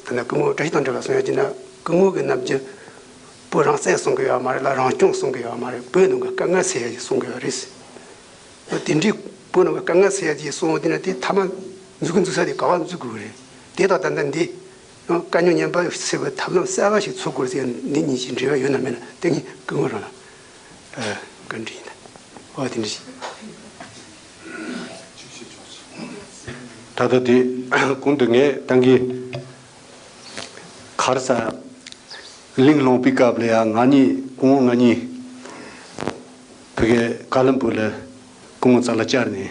ད་ནི་སྐུ་ངོ་བཀྲ་ཤིས་དོན་གྲུབ་ལ་གསུང་ཡ་བྱས་ན། སྐུ་ངོ་གི་རྣམ་འགྱུར་བོད་རང་བཙན་གསུང་གི་ཡོད་མ་རེད་ལ། རང་སྐྱོང་གསུང་གི་ཡོད་མ་རེད། བོད་ནང་གི་དཀའ་ངལ་སེལ་ཡ་ཞིག་གསུང་གི་ཡོད་རེད། དེ་འདྲའི་བོད་ནང་གི་དཀའ་ངལ་སེལ་ཡ་ཞིག་གསུང་བ་དེ་ན་དེ་མཐའ་མ་འཛུགས་གི་འཛུགས་ས་དེ་ག་བ་འཛུགས་དགོས་རེད། དེ་དང་ད་ལྟ་འདི་དཀའ་རྙོག་ངན་པ་སེལ་བའི་ཐབས་ལམ་གསར་པ་ཞིག་འཚོལ་དགོས་ཟེར་ཡ་འདི་གཉིས་ཀྱི་འབྲེལ་བ་ཡོད་ན་མེད་ན་དེ་ངས་སྐུ་ངོ་རང་ལ་ཨ་བཀའ་འདྲི་ཡིན། ད་འོ་དེ་འདྲ་ཞིག། ད་ལྟ་དེ་གོང་དུ་ངས་ད་གིན་ག་རེ་ཟེར། གླེང་སློང་པའི་སྐབས་ལ་ཡ་ང་གཉིས་སྐུ་ངོ་ང་གཉིས་ཕ་གིར་ཀ་ལམ་བུ་ལ་སྐུ་ངོ་རྩ་ལ་བཅར་ནས་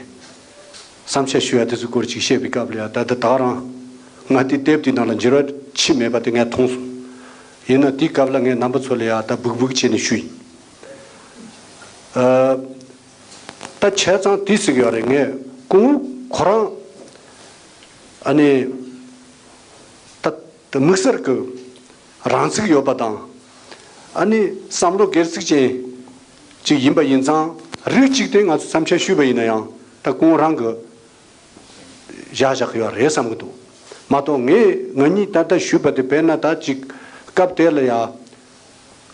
བསམ་འཆར་ཞུ་ཡ་དེ་ཚོའི་སྐོར་ཅིག་བཤད་པའི་སྐབས་ལ་ཡ། ད་ལྟ་ད་རང་ང་དེ་དེབ་དེའི་ནང་ལ་འགྱུར་བ་ཕྱིན་མེད་པ་དེ་ངས་མཐོང་སོང་། ཡིན་ན་དེའི་སྐབས་ལ་ངས་རྣམ་པ་ཚོ་ལ་ཡ་ད་སྦུག་སྦུག་བྱས་ནས་ཞུས་ཡིན། ཨ། ད་བྱས་ཙང་དེ་ཟེར་གྱི་ཡོད་རེད། ངས་སྐུ་ངོ་ཁོ་རང་ཨ་ནི་ད་ད་དམིགས་བསལ་གྱི་རང་ཚུགས་ཡོད་པ་དང་། ཨ་ནི་བསམ་བློ་སྒེར་ཚུགས་ཅན་ཅིག་ཡིན་པ་ཡིན་ཙང་། རིགས་གཅིག་དེ་ང་ཚོས་བསམ་འཆར་ཞུས་པ་ཡིན་ན་ཡང་ད་སྐུ་ངོ་རང་གི་བཞག་བཞག་གི་ཡོད་རེད་བསམ་གྱི་འདུག། མ་གཏོགས་ངས་ང་གཉིས་ད་ལྟ་ཞུས་པ་དེ་དཔེར་ན་ད་ཅིག་སྐབས་དེ་ལ་ཡ།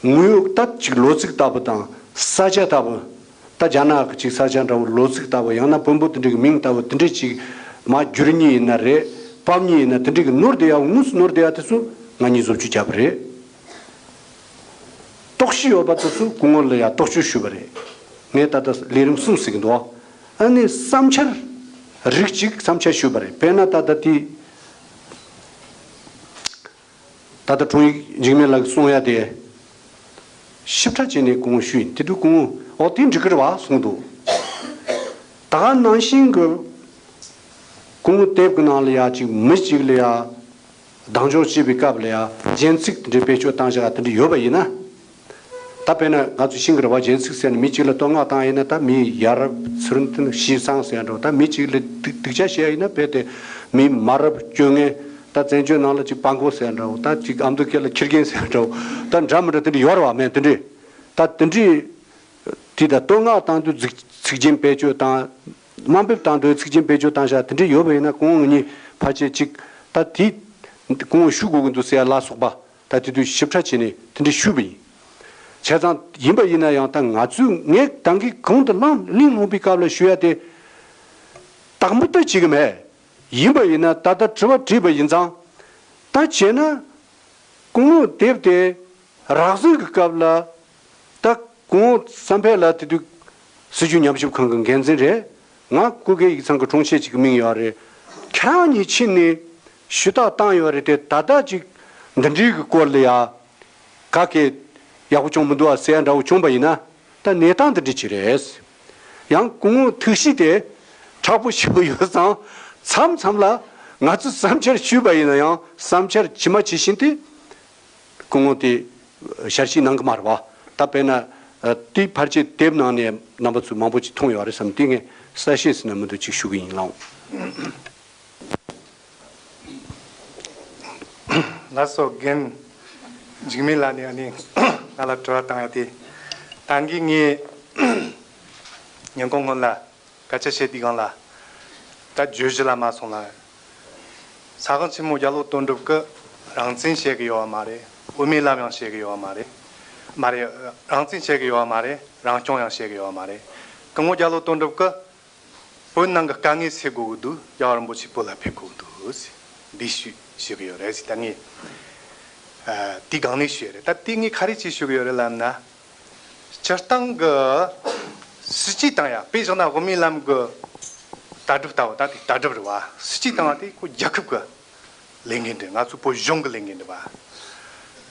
དངོས་ཡོད་ད་ཅིག་ལོ་ཚིགས་ལྟ་བུ་དང་ས་ཆ་ལྟ་བུ། ད་རྒྱ་ནག་གི་ཅིག་ས་ཆ་འདྲ་བོ་ལོ་ཚིགས་ལྟ་བུ། ཡང་ན་བོན་པོ་དེ་འདྲ་གི་མིང་ལྟ་བུ་དེ་འདྲ་ཅིག་མར་བསྒྱུར་མཁན་ཡིན་ན་རེད། ཕབ་མཁན་ཡིན་ན། དེ་འདྲ་གི་ནོར་བསྡད་ཡ། དངོས་སུ་ནོར་བསྡད་ཡ་དེ་ཚོ་ང་གཉིས་བཟོ་བཅོས་བརྒྱབ་པ་རེད། རྟོག་ཞིབ་ཡོད་པ་དེ་ཚོ་སྐུ་ངོ་ལ་ཡ་རྟོག་དཔྱོད་ཞུས་པ་རེད། ངས་ད་ལྟ་ལས་རིམ་གསུམ་ཟིན་གྱི་འདུག། ཨ་ནི་བསམ་འཆར་རིགས་གཅིག་བསམ་འཆར་ཞུས་པ་རེད། དཔེར་ན་ད་ལྟ་དེ། ད་ལྟ་དྲུང་ཡིག་འཇིགས་མེད་ལགས་ཀྱིས་གསུང་ཡ་དེ་ཞིབ་ཕྲ་བྱས་ནས་སྐུ་ངོ་ཞུས་ཡིན། དེ་དུས་སྐུ་ངོས་འོ་དེ་འགྲིག་གི་རེད་བ་གསུངས་འདུག། ད་ག་ནང་བཞིན་གྱི་སྐུ་ངོ་དེབ་ཀྱི་ནང་ལ་ཡ་ཅིག་མི་གཅིག་ལ་ཡ་གདེང་འཇོག་བྱེད་པའི་སྐབས་ལ་ཡ་རྒྱན་ཚིག་དེ་འདྲའི་བེད་སྤྱོད་བཏང་བཞག་དེ་འདྲ་ཡོད་པ་ཡིན་ན། ད་དཔེར་ན་ང་ཚོས་ཤེས་ཀྱི་རེད་བ། རྒྱན་ཚིག་ཟེར་ནས་མི་གཅིག་ལ་བསྟོད་བསྔགས་བཏང་ཡིན་ན། ད་མི་ཡ་རབས་ཚུལ་མཐུན་ཞེ་སྡང་ཟེར་ཡ་འདྲ་བོ། ད་མི་གཅིག་ལ་སྡུག་སྡུག་ཅག་བཤད་ཡ་ཡིན་ན་རྦད་དེ་མི་མ་རབས་སྐྱོ་ངལ། ད་བཙན་བྱོལ་ནང་ལ་ཅིག་དཔའ་མགོ་ཟེར་ཡ་འདྲ་བོ། ད་ཅིག་ཨ་མདོ་སྐད་ལ་ཁྱི་རྒན་ཟེར་ཡ་འདྲ་བོ། ད་འདྲ་མི་འདྲ་དེ་འདྲ་ཡོད་རེད་བ། མེད་དེ་འདྲས། ད་དེ་འདྲས་དེ་ད་བསྟོད་བསྔགས་བཏང་དུས་ཚིག་ཚིག་རྒྱན་བེད་སྤྱོད་བཏང་། དམའ་འབེབས་བཏང་འདོད་ཚིག་རྒྱན་བེད་སྤྱོད་བཏང་བཞག་དེ་འདྲ་ཡོད་པ་ཡིན་ན་སྐུ་ངོ་ངེད་གཉིས་ཕལ་ཆེར་གཅིག་ད་དེ་སྐུ་ངོ་ཞུ་དགོས་ཀྱི་འདུག་ཟེར་ཡ་ལ་སོགས་པ་ད་དེ་དུས་ཞིབ་ཕྲ་བྱས་ནས་དེ་འདྲ་ཞུས་པ་ཡིན། བྱས་ཙང་ཡིན་པ་ཡིན་ན་ཡང་ད་ང་ཚོས་ངས་ད་གིན་གོང་དུ་བླངས་གླེང་སློང་པའི་སྐབས་ལ་ཞུ་ཡ་དེ་དག་མི་ལྟ་བྱེད་གི་མེད། ཡིན་པ་ཡིན་ན་ད་ལྟ་དྲི་བ་དྲིས་པ་ཡིན་ཙང་ད་བྱས་ན། སྐུ་ངོ་དེབ་དེ་རག་ཟིན་གྱི་སྐབས་ལ་ད་སྐུ་ངོ་བསམ་འཕེལ་ལགས་དེ་དུས་སྲིད་བྱུས་ཉམས་ཞིབ་ཁང་གི་འགན་འཛིན་རེད། ང་སྐུ་སྒེར་ཡིག་ཚང་གི་དྲུང་ཆེ་ཅིག་གི་མིང་ཡོད་རེད། ཁྱེད་རང་གཉིས་ཕྱིན་ནས་ཞུ་དག་བཏང་ཡོད་རེད་དེ་ད་ལྟ་ཅིག་འདི་འདྲའི་གི་སྐོར་ལ་ཡ་ག་གེ་ཡག་པོ་བྱུང་མི་འདུག་ཨ་ཟེར་ཡ་འདྲ་བོ་བྱུང་པ་ཡིན་ན་ད་གནས་སྟངས་འདི་འདྲ་ཅིག་རེད། ཡང་སྐུ་ངོ་ཐུགས་གཤིས་དེ་དྲག་པོ་ཞིག་ཡོད་ཙང་མཚམས་མཚམས་ལ་ང་ཚོས་བསམ་འཆར་ཞུས་པ་ཡིན་ན་ཡང་བསམ་འཆར་ཇི་མ་ཇི་བཞིན་དེ། སྐུ་ངོ་དེ་བསྐྱར་ཞིབ་གནང་གི་མ་རེད་བ། ད་དཔེར་ན་ཨ་དེའི་ཕལ་ཆེར་དེབ་ནང་ནས་རྣམ་པ་ཚོས་མང་པོ་ཅིག་མཐོང་ཡོད་རེད་བསམ་དེ་ངས་གསལ་བཤད་ཟེར་ན་མི་འདུག་ཅིག་ཞུ་གི་ཡིན་ལགས། ལགས་སོ། རྒན་འཇིགས་མེད་ལགས་ནས་ཨ་ནི་ང་ལ་དྲི་བ་བཏང་ཡ་དེ་ད་གིན་ངས་ཉིན་གུང་སྔོན་ལ། སྐད་ཆ་བཤད་དུས་སྒང་ལ། ད་བརྗོད་གཞི་ལ་མ་སོང་ལ། ས་གང་ཆེན་མོ་རྒྱལ་ལོ་དོན་གྲུབ་ཀྱིས་རང་བཙན་བཤད་གི་ཡོད་བ་མ་རེད། དབུ་མའི་ལམ་ཡང་བཤད་གི་ཡོད་བ་མ་རེད། མ་རེད། རང་བཙན་བཤད་གི་ཡོད་བ་མ་རེད། རང་སྐྱོང་ཡང་བཤད་གི་ཡོད་བ་མ་རེད། སྐུ་ངོ་རྒྱལ་ལོ་དོན་གྲུབ་ཀྱིས་བོད་ནང་གི་དཀའ་ངལ་སེལ་དགོས་གི་འདུག་རྒྱལ་བ་རིན་པོ་ཆེ་བོད་ལ་ཕེབས་དགོས་གི་འདུག་ཟེར་འདི་ཞུ་ཞུ་གི་ཡོད་རེད་ཟེར། ད་ངས་ཨ་དེའི་སྒང་ནས་ཞུས་རེད། ད་དེ་ངས་ག་རེ་བྱས་ཞུ་གི་ཡོད་རེད་ལབ་ན། སྤྱིར་བཏང་གི་སྲིད་ཇུས་བཏང་ཡ་དཔེ་བཞག་ན་དབུ་མའི་ལམ་གི་ལྟ་གྲུབ་ལྟ་བུ་ད་དེ་ལྟ་གྲུབ་རེད་བ། སྲིད་ཇུས་བཏང་བ་དེ་ཁོ་རྒྱལ་ཁབ་གི་ལས་འགན་རེད། ང་ཚོ་བོད་གཞུང་གི་ལས་འགན་རེད་བ།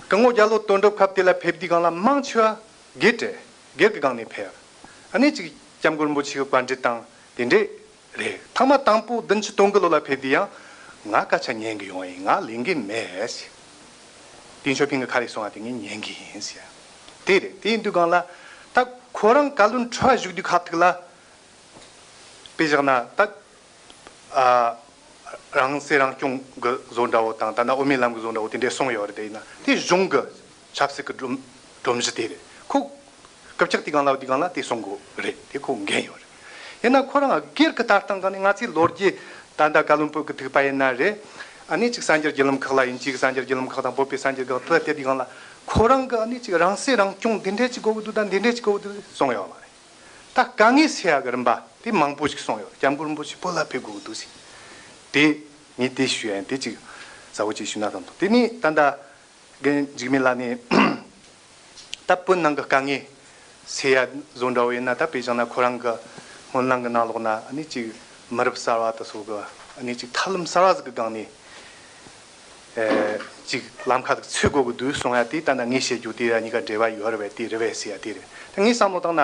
སྐུ་ངོ་རྒྱལ་ལོ་དོན་གྲུབ་སྐབས་དེ་ལ་ཕེབས་དུས་སྒང་ལ་མང་ཆེ་བ་སྒེར་རེད། སྒེར་གི་སྒང་ནས་ཕེབས། ཨ་ནི་ཅིག་སྐྱབས་མགོན་རིན་པོ་ཆེ་གི་བཀའ་འདྲི་དང་དེ་འདྲས་རེད། ཐེངས་མ་དང་པོ་བདུན་ཅུ་དོན་དགུ་ལོ་ལ་ཕེབས་དུས་ཡང་ང་སྐད་ཆ་ཉན་གི་ཡོང་ཡིན། ང་ལས་འགན་མེད་ཟེར། ཏེང་ཞའོ་ཕིང་གི་ཁ་རེ་སོང་བ་དེ་ངས་ཉན་གི་ཡིན་ཟེར། དེ་རེད། དེ་ཡིན་དུས་སྒང་ལ་ད་ཁོ་རང་བཀའ་བློན་ཁྲི་པ་བཞུགས་དུས་ཁ་ཐུག་ལ་དཔེ་བཞག་ན་ད་ཨ་རང་སྲིད་རང་སྐྱོང་གི་བཟོ་འདྲ་བོ་དང་ད་ནང་དབུ་མའི་ལམ་གི་བཟོ་འདྲ་བོ་དེ་འདྲས་སོང་ཡོད་རེད། དེ་ཡིན་ན་དེ་གཞུང་གི་ཆབ་སྲིད་ཀྱི་སྒྲོམ་སྒྲོམ་གཞི་དེ་རེད། ཁོ་སྐུ་ཕྱག་དེ་སྒང་ལ་དེ་སྒང་ལ་དེ་གསུང་དགོས་རེད། དེ་ཁོ་འགན་ཡོད་རེད། ཡིན་ན་ཁོ་རང་སྒེར་གྱི་ལྟ་སྟངས་སྒང་ནས་ང་ཚོའི་ལོ་རྒྱུས་ད་ལྟ་བཀའ་བློན་བོད་ཀྱི་ཐུག་པ་ཡིན་ན་རེད། ཨ་ནི་ཅིག་གསར་འགྱུར་བརྒྱུད་ལམ་ཁག་ལ་དབྱིན་ཇིའི་གསར་འགྱུར་བརྒྱུད་ལམ་ཁག་དང་བོད་པའི་གསར་འགྱུར་ཁག་ཐུག་དེ་དེ་སྒང་ལ་ཁོ་རང་གི་ཨ་ནི་ཅིག་རང་སྲིད་རང་སྐྱོང་འདི་འདྲས་ཅིག་དགོས་ཀྱི་འདུག་ད་འདི་འདྲས་ཅིག་དགོས་ཀྱི་འདུག་གསུངས་ཡོད་མ་རེད། ད་དཀའ་ངལ་སེལ་ཡག་གི་རིམ་པ་དེ་མང་པོ་ཞིག་གསུངས་ཡོད། སྐྱབས་མགོན་རིན་པོ་ཆེ་བོད་ལ་ཕེབས་དགོས་ཀྱི་འདུག་ཟེར། དེ་ངས་དེ་ཞུ་ཡ་ཡིན། དེ་ཅིག་གསལ་བོ་ཅིག་ཞུ་ན་བསམ་འདུག་དེ་ནས་ད་ལྟ་རྒན་འཇིགས་མེད་ལགས་ནས་ད་བོད་ནང་གི་དཀའ་ངལ་སེལ་ཡ་བཟོ་འདྲ་བོ་ཡིན་ན། ད་དཔེ་བཞག་ན་ཁོ་རང་གི་སྨོན་ལམ་གི་ནང་ལོགས་ན་ཨ་ནི་ཅིག་མི་རབས་གསར་བ་དེ་ཚོ་གི་ཨ་ནི་ཅིག་ཐབས་ལམ་གསར་བ་ཟིག་གི་སྒང་ནས་ཨེ་ཅིག་ལམ་ཁ་ཟིག་འཚོལ་དགོས་ཀྱི་འདུག་གསུང་ཡ་དེ་ད་ལྟ་ངས་བཤད་རྒྱུ་དེ་གཉིས་ཀ་འབྲེལ་བ་ཡོད་རེད་པས། དེ་རེད་པས་ཟེར་ཡ་དེ་རེད། ད་ངས་བསམ་བློ་བཏང་ན།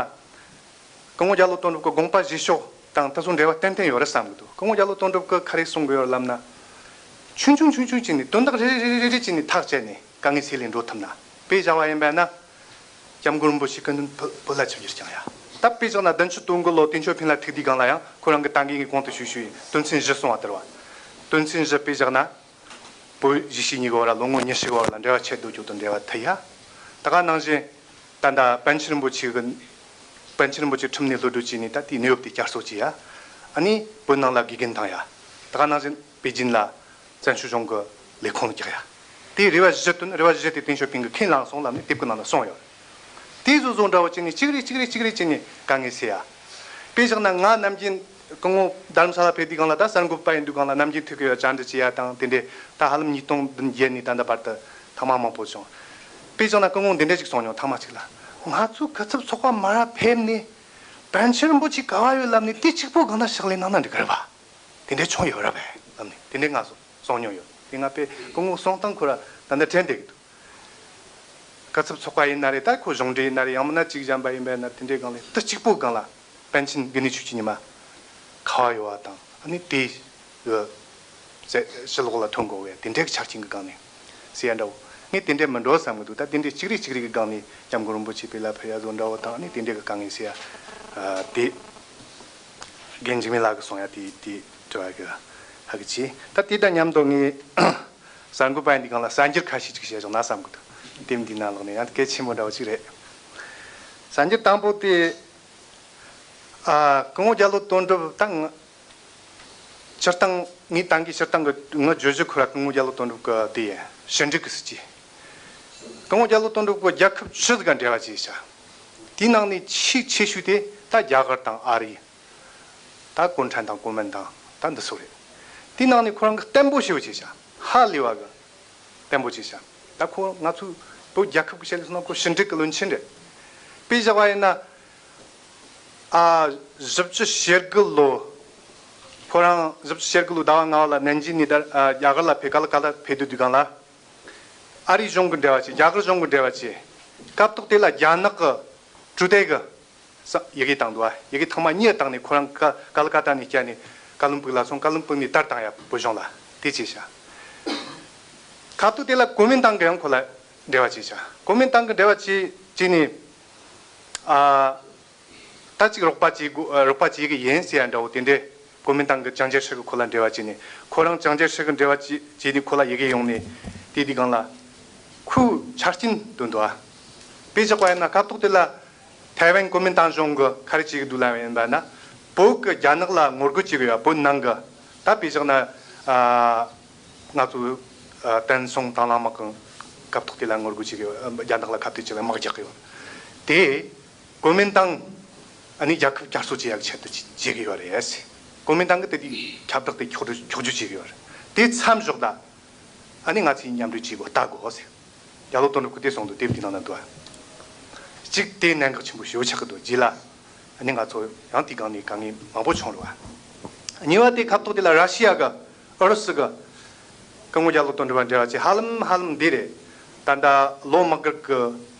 སྐུ་ངོ་རྒྱལ་ལོ་དོན་གྲུབ་ཀྱི་དགོངས་པ་བཞེས་ཕྱོགས་དང་དེ་ཚོ་འབྲེལ་བ་ཏན་ཏན་ཡོད་རེད་བསམ་གྱི་འདུག་སྐུ་ངོ་རྒྱལ་ལོ་དོན་གྲུབ་ཀྱིས་ག་རེ་གསུང་གི་ཡོད་ལབ་ན། ཆུང་ཆུང་ཆུང་ཆུང་བྱས་ནས་དོན་དག་རེ་རེ་རེ་རེ་རེ་བྱས་ནས་ཐག་བཅད་ནས་དཀའ་ངལ་སེལ་ལས་འགྲོ་ཐུབ་ན། དཔེ་བཞག་པ་ཡིན་པ་ན། སྐྱབས་མགོན་རིན་པོ་ཆེ་སྐུ་མདུན་བོད་བོད་ལ་ཆིབས་བསྒྱུར་བསྐྱངས་ཡ། ད་དཔེ་བཞག་ན་བདུན་ཅུ་དོན་དགུ་ལོ་ཏེང་ཞའོ་ཕིང་ལ་ཐུག་དུས་སྒང་ལ་ཡང་ཁོ་རང་གི་ད་གིན་ངས་གོང་དུ་ཞུས་ཞུས་ཡིན། དོན་ཚན་བཞི་གསུངས་པ་དེ་རེད་བ། དོན་ཚན་བཞི་དཔེ་བཞག་ན། བོད་གཞིས་བྱེས་གཉིས་ཀྱི་བར་ལ་ལོ་ངོ་ཉི་ཤུ་གི་བར་ལ་འབྲེལ་བ་ཆད་འགྲོ་རྒྱུ་དང་འབྲེལ་བ་མཐུད་ཡ། ད་ག་ནང་བཞིན་ད་ལྟ་པཎ་ཆེན་རིན་པོ་ཆེ་གི་པཎ་ཆེན་རིན་པོ་ཆེ་ཁྲིམས་ནས་གློད་གྲོལ་བྱས་ནས་ད་དེའི་གནས་བབ་དེ་བསྐྱར་གསོ་བྱེད་ཡ། ཨ་ནི་བོད་ནང་ལ་དགེ་རྒན་བཏང་ཡ། ད་ག་ནང་བཞིན་པེ་ཅིན་ལ་བཙན་བྱོལ་གཞུང་གི་ལས་ཁུངས་ལ་རྒྱག་ཡ། དེའི་རེ་བ་བཞི་བཏོན། རེ་བ་བཞི་དེ་ཏེང་ཞའོ་ཕིང་གིས་ཁས་བླངས་སོང་ལབ་ནས་དེབ་ཀྱི་ནང་ལ་གསུངས་ཡོད། དེ་བཟོ་བཟོ་འདྲ་བོ་བྱས་ནས་གཅིག་རེ་གཅིག་རེ་གཅིག་རེ་བྱས་ནས་དཀའ་ངལ་སེལ་ཡ། དཔེ་བཞག་ན་ང་ནམ་རྒྱུན་སྐུ་ངོ་རྡ་རམ་ས་ལ་ཕེབས་དུས་སྒང་ལ་ད་གསར་འགོད་པ་ཡིན་དུས་སྒང་ལ་ནམ་རྒྱུན་ཐུག་གི་ཡོད། བཅར་འདྲི་བྱེད་ཡ་དང་དེ་འདྲས། ད་ཧ་ལམ་ཉིས་སྟོང་བདུན་བརྒྱད་ནས་ད་ལྟ་བར་དུ་ཐེངས་མ་མང་པོ་བྱུང་། དཔེ་བཞག་ན་སྐུ་ངོ་འདི་འདྲས་ཅིག་གསུངས་མྱོང་། ཐེངས་མ་གཅིག་ལ། ང་ཚོའི་སྐུ་ཚབ་ཚོགས་པ་མར་ཕེབས་ནས་པཎ་ཆེན་རིན་པོ་ཆེ་ག་བ་ཡོད་ལབ་ནས་དེ་གཅིག་པོ་སྒང་ན་ཕྱག་ལས་གནང་ན་འགྲིག་གི་རེད་པ། དེ་འདྲས་བྱུང་ཡོད་རེད་པས་ལབ་ནས་དེ་འདྲས་ང་ཚོ་གསུངས་མྱོང་ཡོད། དེ་ང་དཔེ་སྐུ་ངོ་གསུང་སྟངས་ཁོ་ར་ད་ལྟ་དྲན་བསྡད་ཀྱི་འདུག་སྐུ་ཚབ་ཚོགས་པ་ཡིན་ན་རེད། ད་ཁོ་གཞུང་འབྲེལ་ཡིན་ན་རེད། ཡང་མིན་ན་ཅིག་གཞན་པ་ཡིན་པ་ཡིན་ན་དེ་འདྲའི་སྒང་ལ་དེ་གཅིག་པོའི་སྒང་ལ་པཎ་ཆེན་དགུ་ནས་ཆོས་ཀྱི་ཉི་མ་ག་བ་ཡོད་པ་དང་། ཨ་ནི་དེ་གི་ཕྱི་ལོགས་ལ་ཐོན་དགོས་པའི་དེ་འདྲའི་གི་ཆ་རྐྱེན་གྱི་སྒང་ནས་ཟེར་ཡ་འདྲ་བོ། ངས་དེ་འདྲས་མི་འགྲོ་བསམ་གྱི་འདུག་ད་དེ་འདྲའི་གཅིག་རེ་གཅིག་རེ་གི་སྒང་ནས་སྐྱབས་མགོན་རིན་པོ་ཆེ་བོད་ལ་ཕེབས་ཡ་བཟོ་འདྲ་བོ་དང་། ཨ་ནི་དེ་འདྲའི་གི་དཀའ་ངལ་སེལ་ཡ་དེ་རྒན་འཇིགས་མེད་ལགས་ཀྱིས་གསུང་ཡ་དེ་དེ་དྲི་བ་གི་ཧ་གི་ཆེ། ད་དེ་དང་མཉམ་དུ་ངས་གསར་འགོད་པ་ཡིན་དུས་སྒང་ལ་གསར་འགྱུར་ཁ་ཤས་ཅིག་བཤད་བཞག་ན་བསམ་གི་འདུག་དེབ་འདིའི་ནང་ལོགས་ནས་ཡང་གལ་ཆེན་པོ་འདྲ་བོ་ཅིག་རེད། གསར་འགྱུར་དང་པོ་དེ་ ཨ། སྐུ་ངོ་རྒྱ་ལོ་དོན་གྲུབ་དང་། སྤྱིར་བཏང་ངས་ད་གིན་སྤྱིར་བཏང་གི་ངའི་བརྗོད་གཞི་ཁོ་ར་སྐུ་ངོ་རྒྱ་ལོ་དོན་གྲུབ་ཀྱི་དེ་ཡིན། ཕྱི་འབྲེལ་གྱི་སྲིད་ཇུས། སྐུ་ངོ་རྒྱ་ལོ་དོན་གྲུབ་ཀྱི་རྒྱལ་ཁབ་བཅུ་ཟིག་ག་འབྲེལ་བ་བྱས་ཤག་དེའི་ནང་ནས་ཆེས་ཆེ་ཤོས་དེ་ད་རྒྱ་གར་དང་ཨ་རི། ད་གུང་ཁྲན་དང་གོ་མིན་ཏང་ད་འདི་ཚོ་རེད། དེའི་ནང་ནས་ཁོ་རང་གིས་བརྟན་པོ་ཞེ་པོ་བྱས་ཤག་ཧ་ལས་པ་གི་བརྟན་པོ་བྱས་ཤག་ད་ཁོ་ང་ཚོའི་བོད་རྒྱལ་ཁབ་ཀྱི་ཆེད་ལས་སོང་ན་ཁོ་ཕྱི་འབྲེལ་གྱི་བློན་ཆེན་རེད། དཔེ་བཞག་པ་ཡིན་ན། ཨ། བཞི་བཅུ་ཞེ་དགུ་ལོ། ཁོ་རང་བཞི་བཅུ་ཞེ་དགུ་ལོ་ཟླ་བ་ལྔ་པ་ལ་ནན་ཅིང་ནས་ད་ཨ་རྒྱ་གར་ལ་ཕེབས། ཀ་ལ་ཀ་ཏ་ཕེབས་དུས་དུས་སྒང་ལ། ཨ་རི་གཞུང་གི་འབྲེལ་བ་བྱས། རྒྱ་གར་གཞུང་གི་འབྲེལ་བ་བྱས། སྐབས་ཐོག་དེ་ལ་རྒྱ་ནག་གི་ཀྲུའུ་ཏེ་གི་ས་ཡི་གེ་བཏང་འདུག་ཨ། ཡི་གེ་ཐེངས་མ་གཉིས་བཏང་ནས་ཁོ་རང་ཀ་ཀ་ལ་ཀ་ཏ་ནས་བསྐྱལ་ནས་ཀ་ལུམ་པུར་ལ་སོང་། ཀ་ལུམ་པུར་ནས་དར་བཏང་ཡ་བོད་གཞུང་ལ་དེ་བྱས་ཤག་སྐབས་ཐོག་དེ་ལ་གོ་མིན་ཏང་གི་ཡང་ཁོ་ལ་འབྲེལ་བ་བྱས་ཤག་གོ་མིན་ཏང་གི་འབྲེལ་བ་བྱས་བྱས་ནས། ཨ། ད་ཅིག་རོགས་པ་བྱེད་དགོས། ཨ། རོགས་པ་བྱེད་ཀྱི་ཡིན་ཟེར་ཡ་འདྲ་བོ་དེ་འདྲས་གོ་མིན་ཏང་གི་ཅང་ཅེ་ཧྲི་གིས་ཁོ་ལ་འབྲེལ་བ་བྱས་ནས། ཁོ་རང་ཅང་ཅེ་ཧྲི་གིས་འབྲེལ་བ་བྱས་བྱས་ནས་ཁོ་ལ་ཡི་གེ་ཡོང་ནས་དེ་དུས་སྒང་ལ་ཁོས་ཆ་རྐྱེན་བཏོན་འདུག་ཨ། དཔེ་བཞག་པ་ཡིན་ན་སྐབས་ཐོག་དེ་ལ་ཐའེ་ཝན་གོ་མིན་ཏང་གཞུང་གིས་ག་རེ་བྱེད་ཀྱི་འདུག་ལབ་པ་ཡིན་པ་ན། བོད་ཀྱིས་རྒྱ་ནག་ལ་ངོ་རྒོལ་བྱེད་ཀྱི་ཡོད། བོད་ནང་གི་ད་དཔེ་བཞག་ན། ཨ། ང་ཚོ་ཨ་བསྟན་སྲུང་དང་བླངས་དམག་གི་སྐབས་ཐོག་དེ་ལ་ངོ་རྒོལ་བྱེད་ཀྱི་ཡོད། རྒྱ་ནག་ལ་ཁ་གཏད་བྱེད་པའི་དམག་རྒྱག་གི་ཡོད། དེ་གོ་མིན་ཏང་ཨ་ནི་རྒྱལ་ཁབ་བསྐྱར་གསོ་བྱེད་ཡག་ཆེད་དུ་བྱེད་ཀྱི་ཡོད་རེད། གོ་མིན་ཏང་གིས་དེ་དུས་ཁྱབ་བསྒྲགས་དེ་འཁྱོག་བརྗོད་འཁྱོག་བརྗོད་བྱེད་ཀྱི་ཡོད་རེད། དེ་མཚམས་འཇོག་ད་ཨ་ནི་ང་ཚོས་མཉམ་འབྲེལ་བྱེད་དགོས། ལྟ་དགོས་ཟེར། རྒྱ་ལོ་དོན་གྲུབ་ཀྱིས་དེ་གསུངས་འདུག་དེབ་དེའི་ནང་ན་འདུག་ཨ། གཅིག་དེ་གནད་འགག་ཆེན་པོ་ཞེ་པོ་ཆགས་ཀྱི་འདུག་རྗེས་ལ་ཨ་ནི་ང་ཚོ་ཡང་དེའི་སྒང་ནས་དཀའ་ངལ་མང་པོ་བྱུང་རེད་བ། གཉིས་པ་དེ་སྐབས་ཐོག་དེ་ལ་ར་ཤི་ཡ་གི་ཨུ་རུ་སུ་གི་སྐུ་ངོ་རྒྱ་ལོ་དོན་གྲུབ་འབྲེལ་བ་བྱས། ཧ་ལམ་ཧ་ལམ་འདི་རེད། ད་ལྟ་ལོ་དམག་སྒར་གི།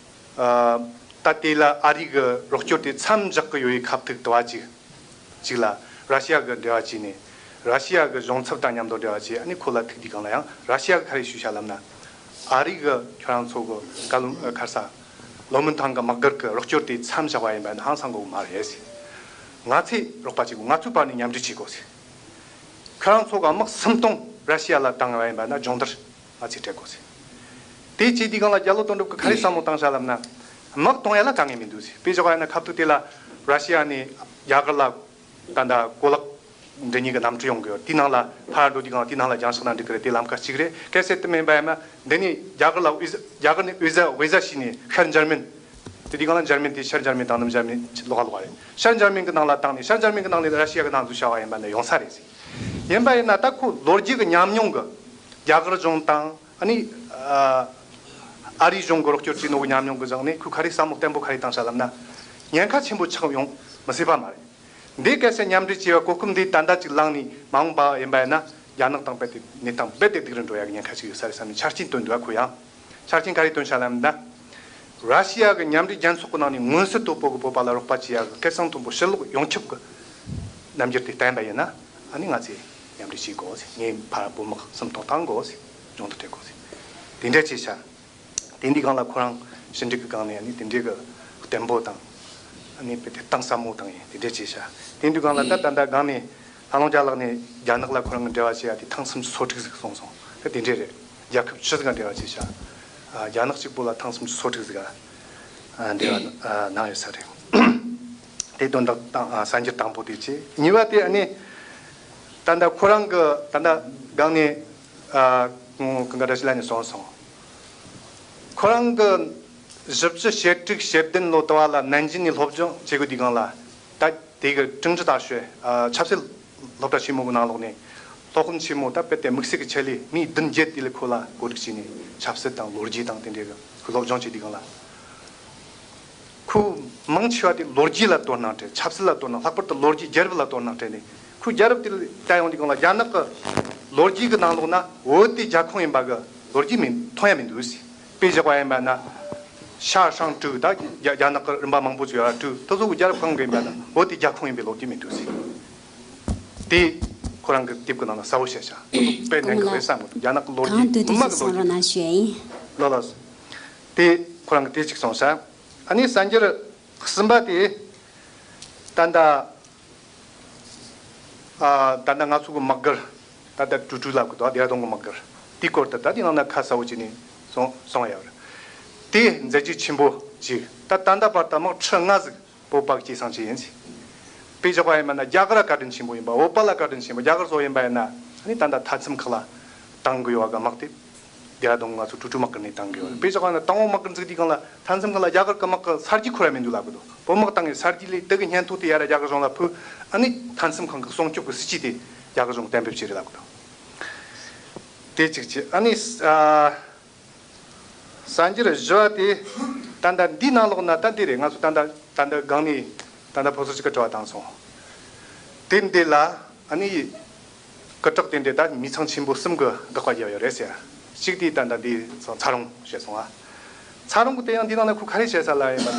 ཨ། ད་དེ་ལ་ཨ་རི་གི་རོགས་སྐྱོར་དེ་མཚམས་འཇོག་གི་ཡོད་པའི་ཁ་ཐུག་དུ་བ་ཅིག་ཅིག་ལ་ར་ཤི་ཡ་གི་འབྲེལ་བ་བྱས་ནས། ར་ཤི་ཡ་གི་གཞུང་ཚབ་དང་མཉམ་དུ་འབྲེལ་བ་བྱས། ཨ་ནི་ཁོ་ལ་ཐུག་དུས་སྒང་ལ་ཡང་ར་ཤི་ཡ་གི་ག་རེ་ཞུས་ཤག་ལབ་ན། ཨ་རི་གི་ཁྱོད་རང་ཚོ་གི་ཀ་ལུམ་ཨ་ཁ་ས་ལོ་མུན་ཐང་གི་དམག་སྒར་གི་རོགས་སྐྱོར་དེ་མཚམས་བཞག་པ་ཡིན་པ་ནི་ཧང་སང་དགོས་གི་མ་རེད་ཟེར། ང་ཚོས་རོགས་པ་བྱེད་དགོས། ང་ཚོའི་བར་ནས་མཉམ་འབྲེལ་བྱེད་དགོས་ཟེར། ཁྱོད་རང་ཚོ་གི་དམག་སུམ་སྟོང་ར་ཤི་ཡ་ལ་བཏང་བ་ཡིན་པ་ན་སྦྱོང་བརྡར་ང་ཚོས་སྤྲད་དགོས་ཟེར། དེ་བྱས་དུས་སྒང་ལ་རྒྱ་ལོ་དོན་གྲུབ་ཀྱིས་ག་རེ་བསམ་བློ་བཏང་ཤག་ལབ་ན། དམག་གཏོང་ཡ་ལ་དཀའ་ངལ་མི་འདུག་ཟེར། དཔེ་བཞག་པ་ཡིན་ན་སྐབས་ཐོག་དེ་ལ་ར་ཤི་ཡ་ནས་རྒྱ་གར་ལ་ད་ལྟ་གོ་ལག་འདྲ་མིན་གྱི་གནམ་གྲུ་ཡོང་གི་ཡོད། དེའི་ནང་ལ་ཕར་འགྲོ་དུས་སྒང་དེའི་ནང་ལ་རྒྱང་ཤག་ན་འགྲིག་གི་རེད། དེ་ལམ་ཁ་གཅིག་རེད། གལ་སྲིད་དེ་མིན་པ་ཡིན་ན་འདི་ནས་རྒྱ་གར་ལ་ཝི་ཛ། རྒྱ་གར་ནས་ཝི་ཛ་ཝི་ཛ་བྱས་ནས་ཤར་འཇར་མན། དེ་དུས་སྒང་ལ་འཇར་མན་དེ་ཤར་འཇར་མན་དང་ནུབ་འཇར་མན་ལོགས་ཀ་ལོགས་ཀ་རེད། ཤར་འཇར་མན་གྱི་ནང་ལ་བཏང་ནས་ཤར་འཇར་མན་གྱི་ནང་ནས་ར་ཤི་ཡ་གི་ནང་འཛུལ་བྱ་བ་ཡིན་པ་ན་ཡོང་ས་རེད་ཟེར། ཡིན་པ་ཡིན་ན་ད་ཁོ་ལོ་རྒྱུས་ཀྱི་ཉམས་མྱོང་གི། རྒྱ་གར་གཞུང་དང་ཨ་ནི་ཨ་ཨ་རིའི་གཞུང་གི་རོགས་སྐྱོར་བྱས་ནོ་གི་ཉམས་མྱོང་གི་སྒང་ནས་ཁོས་ག་རེ་བསམ་བློ་བརྟན་པོ་ག་རེ་བཏང་ཤག་ལབ་ན། ཉེན་ཁ་ཆེན་པོ་ཆགས་ཡོང་མི་སྲིད་པ་མ་རེད། འདི་གལ་སྲིད་མཉམ་འབྲེལ་བྱས་པ་གོ་སྐབས་འདི་ད་ལྟ་ཅིག་བླངས་ནས་མ་འོངས་པ་ཡིན་པ་ཡིན་ན་རྒྱ་ནག་དང་རྦད་དེ་གནས་སྟངས་རྦད་དེ་སྡུག་རུ་འགྲོ་ཡག་གི་ཉེན་ཁ་ཅིག་ཡོད་ས་རེད་བསམ་ནས་ཆ་རྐྱེན་བཏོན་འདུག་ཨ། ཁོ་ཡང་ཆ་རྐྱེན་ག་རེ་བཏོན་ཤག་ལབ་ན། ར་ཤི་ཡ་གི་མཉམ་འབྲེལ་རྒྱལ་ཚོགས་ཀྱི་ནང་ནས་མངོན་གསལ་དོད་པོ་གི་བོད་པ་ལ་རོགས་པ་བྱེད་ཡག་གི་སྐད་གསང་མཐོན་པོ་ཕྱིར་ལོག་ཡོང་ཁྱབ་གི་རྣམ་འགྱུར་དེ་བསྟན་པ་ཡིན་ན། ཨ་ནི་ང་ཚོས་མཉམ་འབྲེལ་བྱེད་དགོས་ཟེར། ངས་ཕར་བོད་དམག་སུམ་སྟོང་བཏང་དགོས་ཟེར། སྦྱོང་བརྡར་སྤྲད་དགོས་ཟེར། དེ་འདྲ་བྱས་ཤག་དེ་འདི་སྒང་ལ་ཁོ་རང་ཕྱི་འབྲེལ་གྱི་སྒང་ནས་ཨ་ནི་དེ་འདྲའི་གི་བརྟན་པོ་དང་། ཨ་ནི་དཔེ་དེ་གཏིང་ཟབ་མོ་དང་ཡིན་དེ་འདྲ་བྱས་ཤག་དེ་འདི་སྒང་ལ་ད་ད་ལྟ་སྒང་ནས་ལྷ་ལུང་རྒྱ་ལགས་ནས་རྒྱ་ནག་ལ་ཁོ་རང་གི་འབྲེལ་བ་བྱེད་ཡ་དེ་ཐེངས་སུམ་ཅུ་སོ་དྲུག་ཟིག་སོང་སོང་། ད་དེ་འདྲ་རེད། རྒྱལ་ཁབ་བཅུ་ཟིག་ག་འབྲེལ་བ་བྱས་ཤག་ཨ། རྒྱ་ནག་གཅིག་པོ་ལ་ཐེངས་སུམ་ཅུ་སོ་དྲུག་ཟིག་ག་ཨ། འབྲེལ་བ་ཨ། གནང་ཡོད་ས་རེད། དེ་དོན་དག་དང་ཨ། གསར་འགྱུར་དང་པོ་དེ་བྱས། གཉིས་པ་དེ་ཨ་ནི་ད་ལྟ་ཁོ་རང་གི་ད་ལྟ་སྒང་ནས། ཨ། ཁོང་གི་འགའ་འདྲ་ཞིག་ལ་ནི་སོང་སོང་། ཁོ་རང་གི་བཞི་བཅུ་ཞེ་དྲུག་ཞེ་བདུན་ལོ་དུ་བ་ལ་ནན་ཅིང་ནས་སློབ་སྦྱོང་བྱེད་དགོས་དུས་སྒང་ལ། ད་དེ་གི་ཀྲུང་ཀྲི་ཏ་ཤོས། ཨ། ཆབ་སྲིད་སློབ་གྲྭ་ཆེན་མོ་གི་ནང་ལོགས་ནས་སློབ་དཔོན་ཆེན་མོ། ད་དཔེ་དེ་དམིགས་བསལ་གྱི་ཆེད་ལས་མི་བདུན་བརྒྱད་དེ་ལ་ཁོ་ལ་གོ་སྒྲིག་བྱས་ནས་ཆབ་སྲིད་དང་ལོ་རྒྱུས་དང་དེ་འདྲའི་གི་སློབ་སྦྱོང་བྱེད་དུས་སྒང་ལ། ཁོ་མང་ཆེ་བ་དེ་ལོ་རྒྱུས་ལ་དོ་སྣང་སྤྲད། ཆབ་སྲིད་ལ་དོ་སྣང་། ལྷག་པར་དུ་ལོ་རྒྱུས་རྒྱལ་རབས་ལ་དོ་སྣང་སྤྲད་ནས། ཁོས་རྒྱལ་རབས་དེ་ལ་བལྟ་ཡོང་དུས་སྒང་ལ་རྒྱ་ནག་གི་ལོ་རྒྱུས་ཀྱི་ནང་ལོགས་ན་བོད་དེ་རྒྱལ་ཁོངས་ཡིན་པ་གི་ལོ་རྒྱུས་མི་མཐོང་ཡ་མི་འདུག་ཟེར། དཔེ་བཞག་པ་ཡིན་པ་ན། ཤ་ཧྲང་ཀྲུའུ། ད་རྒྱ་རྒྱ་ནག་གི་རིམ་པ་མང་པོ་ཅིག་ཡོད་ར། ཀྲུའུ་དེ་ཚོ་གི་རྒྱལ་རབས་གང་གི་ཡིན་པ་ན་བོད་དེ་རྒྱལ་ཁོངས་ཡིན་པའི་ལོ་རྒྱུས་མི་འདུག་ཟེར། དེ་ཁོ་རང་གི་དེབ་ཀྱི་ནང་ལ་གསལ་བོ་བཤད་ཤག་དཔེ་གནད་འགག་རེད་བསམ་གི་འདུག་རྒྱ་ནག་གི་ལོ་རྒྱུས་དུས་དམག་གི་ལོ་རྒྱུས། ལོ་ལོ། དེ་ཁོ་རང་གི་དེ་གཅིག་སོང་ཤག་ཨ་ནི་གསར་འགྱུར་གསུམ་པ་དེ། ད་ལྟ། ཨ། ད་ལྟ་ང་ཚོ་གི་དམག་སྒར། ད་ལྟ་ཀྲུའུ་ཀྲུའུ་ལབ་གི་འདུག་ཌེ་ར་ལྡུན་གི་དམག་སྒར། དེའི་སྐོར་དུ་ད་དེ་ནང་ན་ཁ་གསལ་བོ་བྱས་ནས་གསུང་གསུང་ཡ་རེད། དེ་མཛད་རྗེས་ཆེན་པོ་ཞིག་ད་ད་ལྟ་བར་དུ་དམག་ཁྲི་ལྔ་ཟིག་བོད་པ་གི་སྐྱེད་སྲིང་བྱས་ཡིན་ཟེར། དཔེ་བཞག་པ་ཡིན་པ་ན་རྒྱ་གར་ལ་བཀའ་དྲིན་ཆེན་པོ་ཡིན་པ། བོད་པ་ལ་བཀའ་དྲིན་ཆེན་པོ། རྒྱ་གར་སོགས་ཡིན་པ་ཡིན་ན་ཨ་ནི་ད་ལྟ་མཐའ་མཚམས་ཁག་ལ་བཏང་གི་ཡོད་པ་གི་དམག་དེ། ཌེ་ར་ཌུན་ང་ཚོ་ཀྲུ་ཀྲུ་དམག་གི་ནས་བཏང་གི་ཡོད་རེད། དཔེ་བཞག་པ་ན་དང་པོ་དམག་གི་འཛུགས་དུས་སྒང་ལ་མཐའ་མཚམས་ཁག་ལ་རྒྱ་གར་གི་དམག་གི་ས་རྒྱུ་ཁོ་ར་མི་འདུག་ལབ་གི་འདུག་བོད་དམག་བཏང་གི་ས་རྒྱུ་ལས་དེ་གི་སྙན་ཐོ་དེ་ཡར་རྒྱ་གར་གཞུང་ལ་ཕུལ། ཨ་ནི་མཐའ་མཚམས་ཁག་གི་སྲུང་སྐྱོབ་གི་སྲིད་ཇུས་དེ་རྒྱ་གར་གཞུང་གཏན་འབེབས་བྱས་རེད་ལབ་གི་འདུག་དེ་གཅིག་བྱས། ཨ་ནི་ཨ། གསར་འགྱུར་བཞི་པ་དེ། ད་ལྟ་འདིའི་ནང་ལོགས་ན་ད་འདི་རེད། ང་ཚོ་ད་ལྟ་ད་ལྟ་སྒང་ནས་ད་ལྟ་ཕོ་སོ་གཅིག་གི་དྲི་བ་བཏང་སོང་། དེ་འདི་ལ་ཨ་ནི་སྐུ་དྲག་དེ་འདྲས་ད་མི་ཚང་ཆེན་པོ་གསུམ་གི་དགག་པ་བརྒྱབ་ཡོད་རེད་ཟེར། གཅིག་དེ་ད་ལྟ་འདི་ཚ་རུང་བཤད་སོང་ཨ། ཚ་རུང་གི་དེ་ཡང་འདི་ནང་ན་ཁོ་ག་རེ་བཤད་ས་ལ་ཡིན་པ་ན།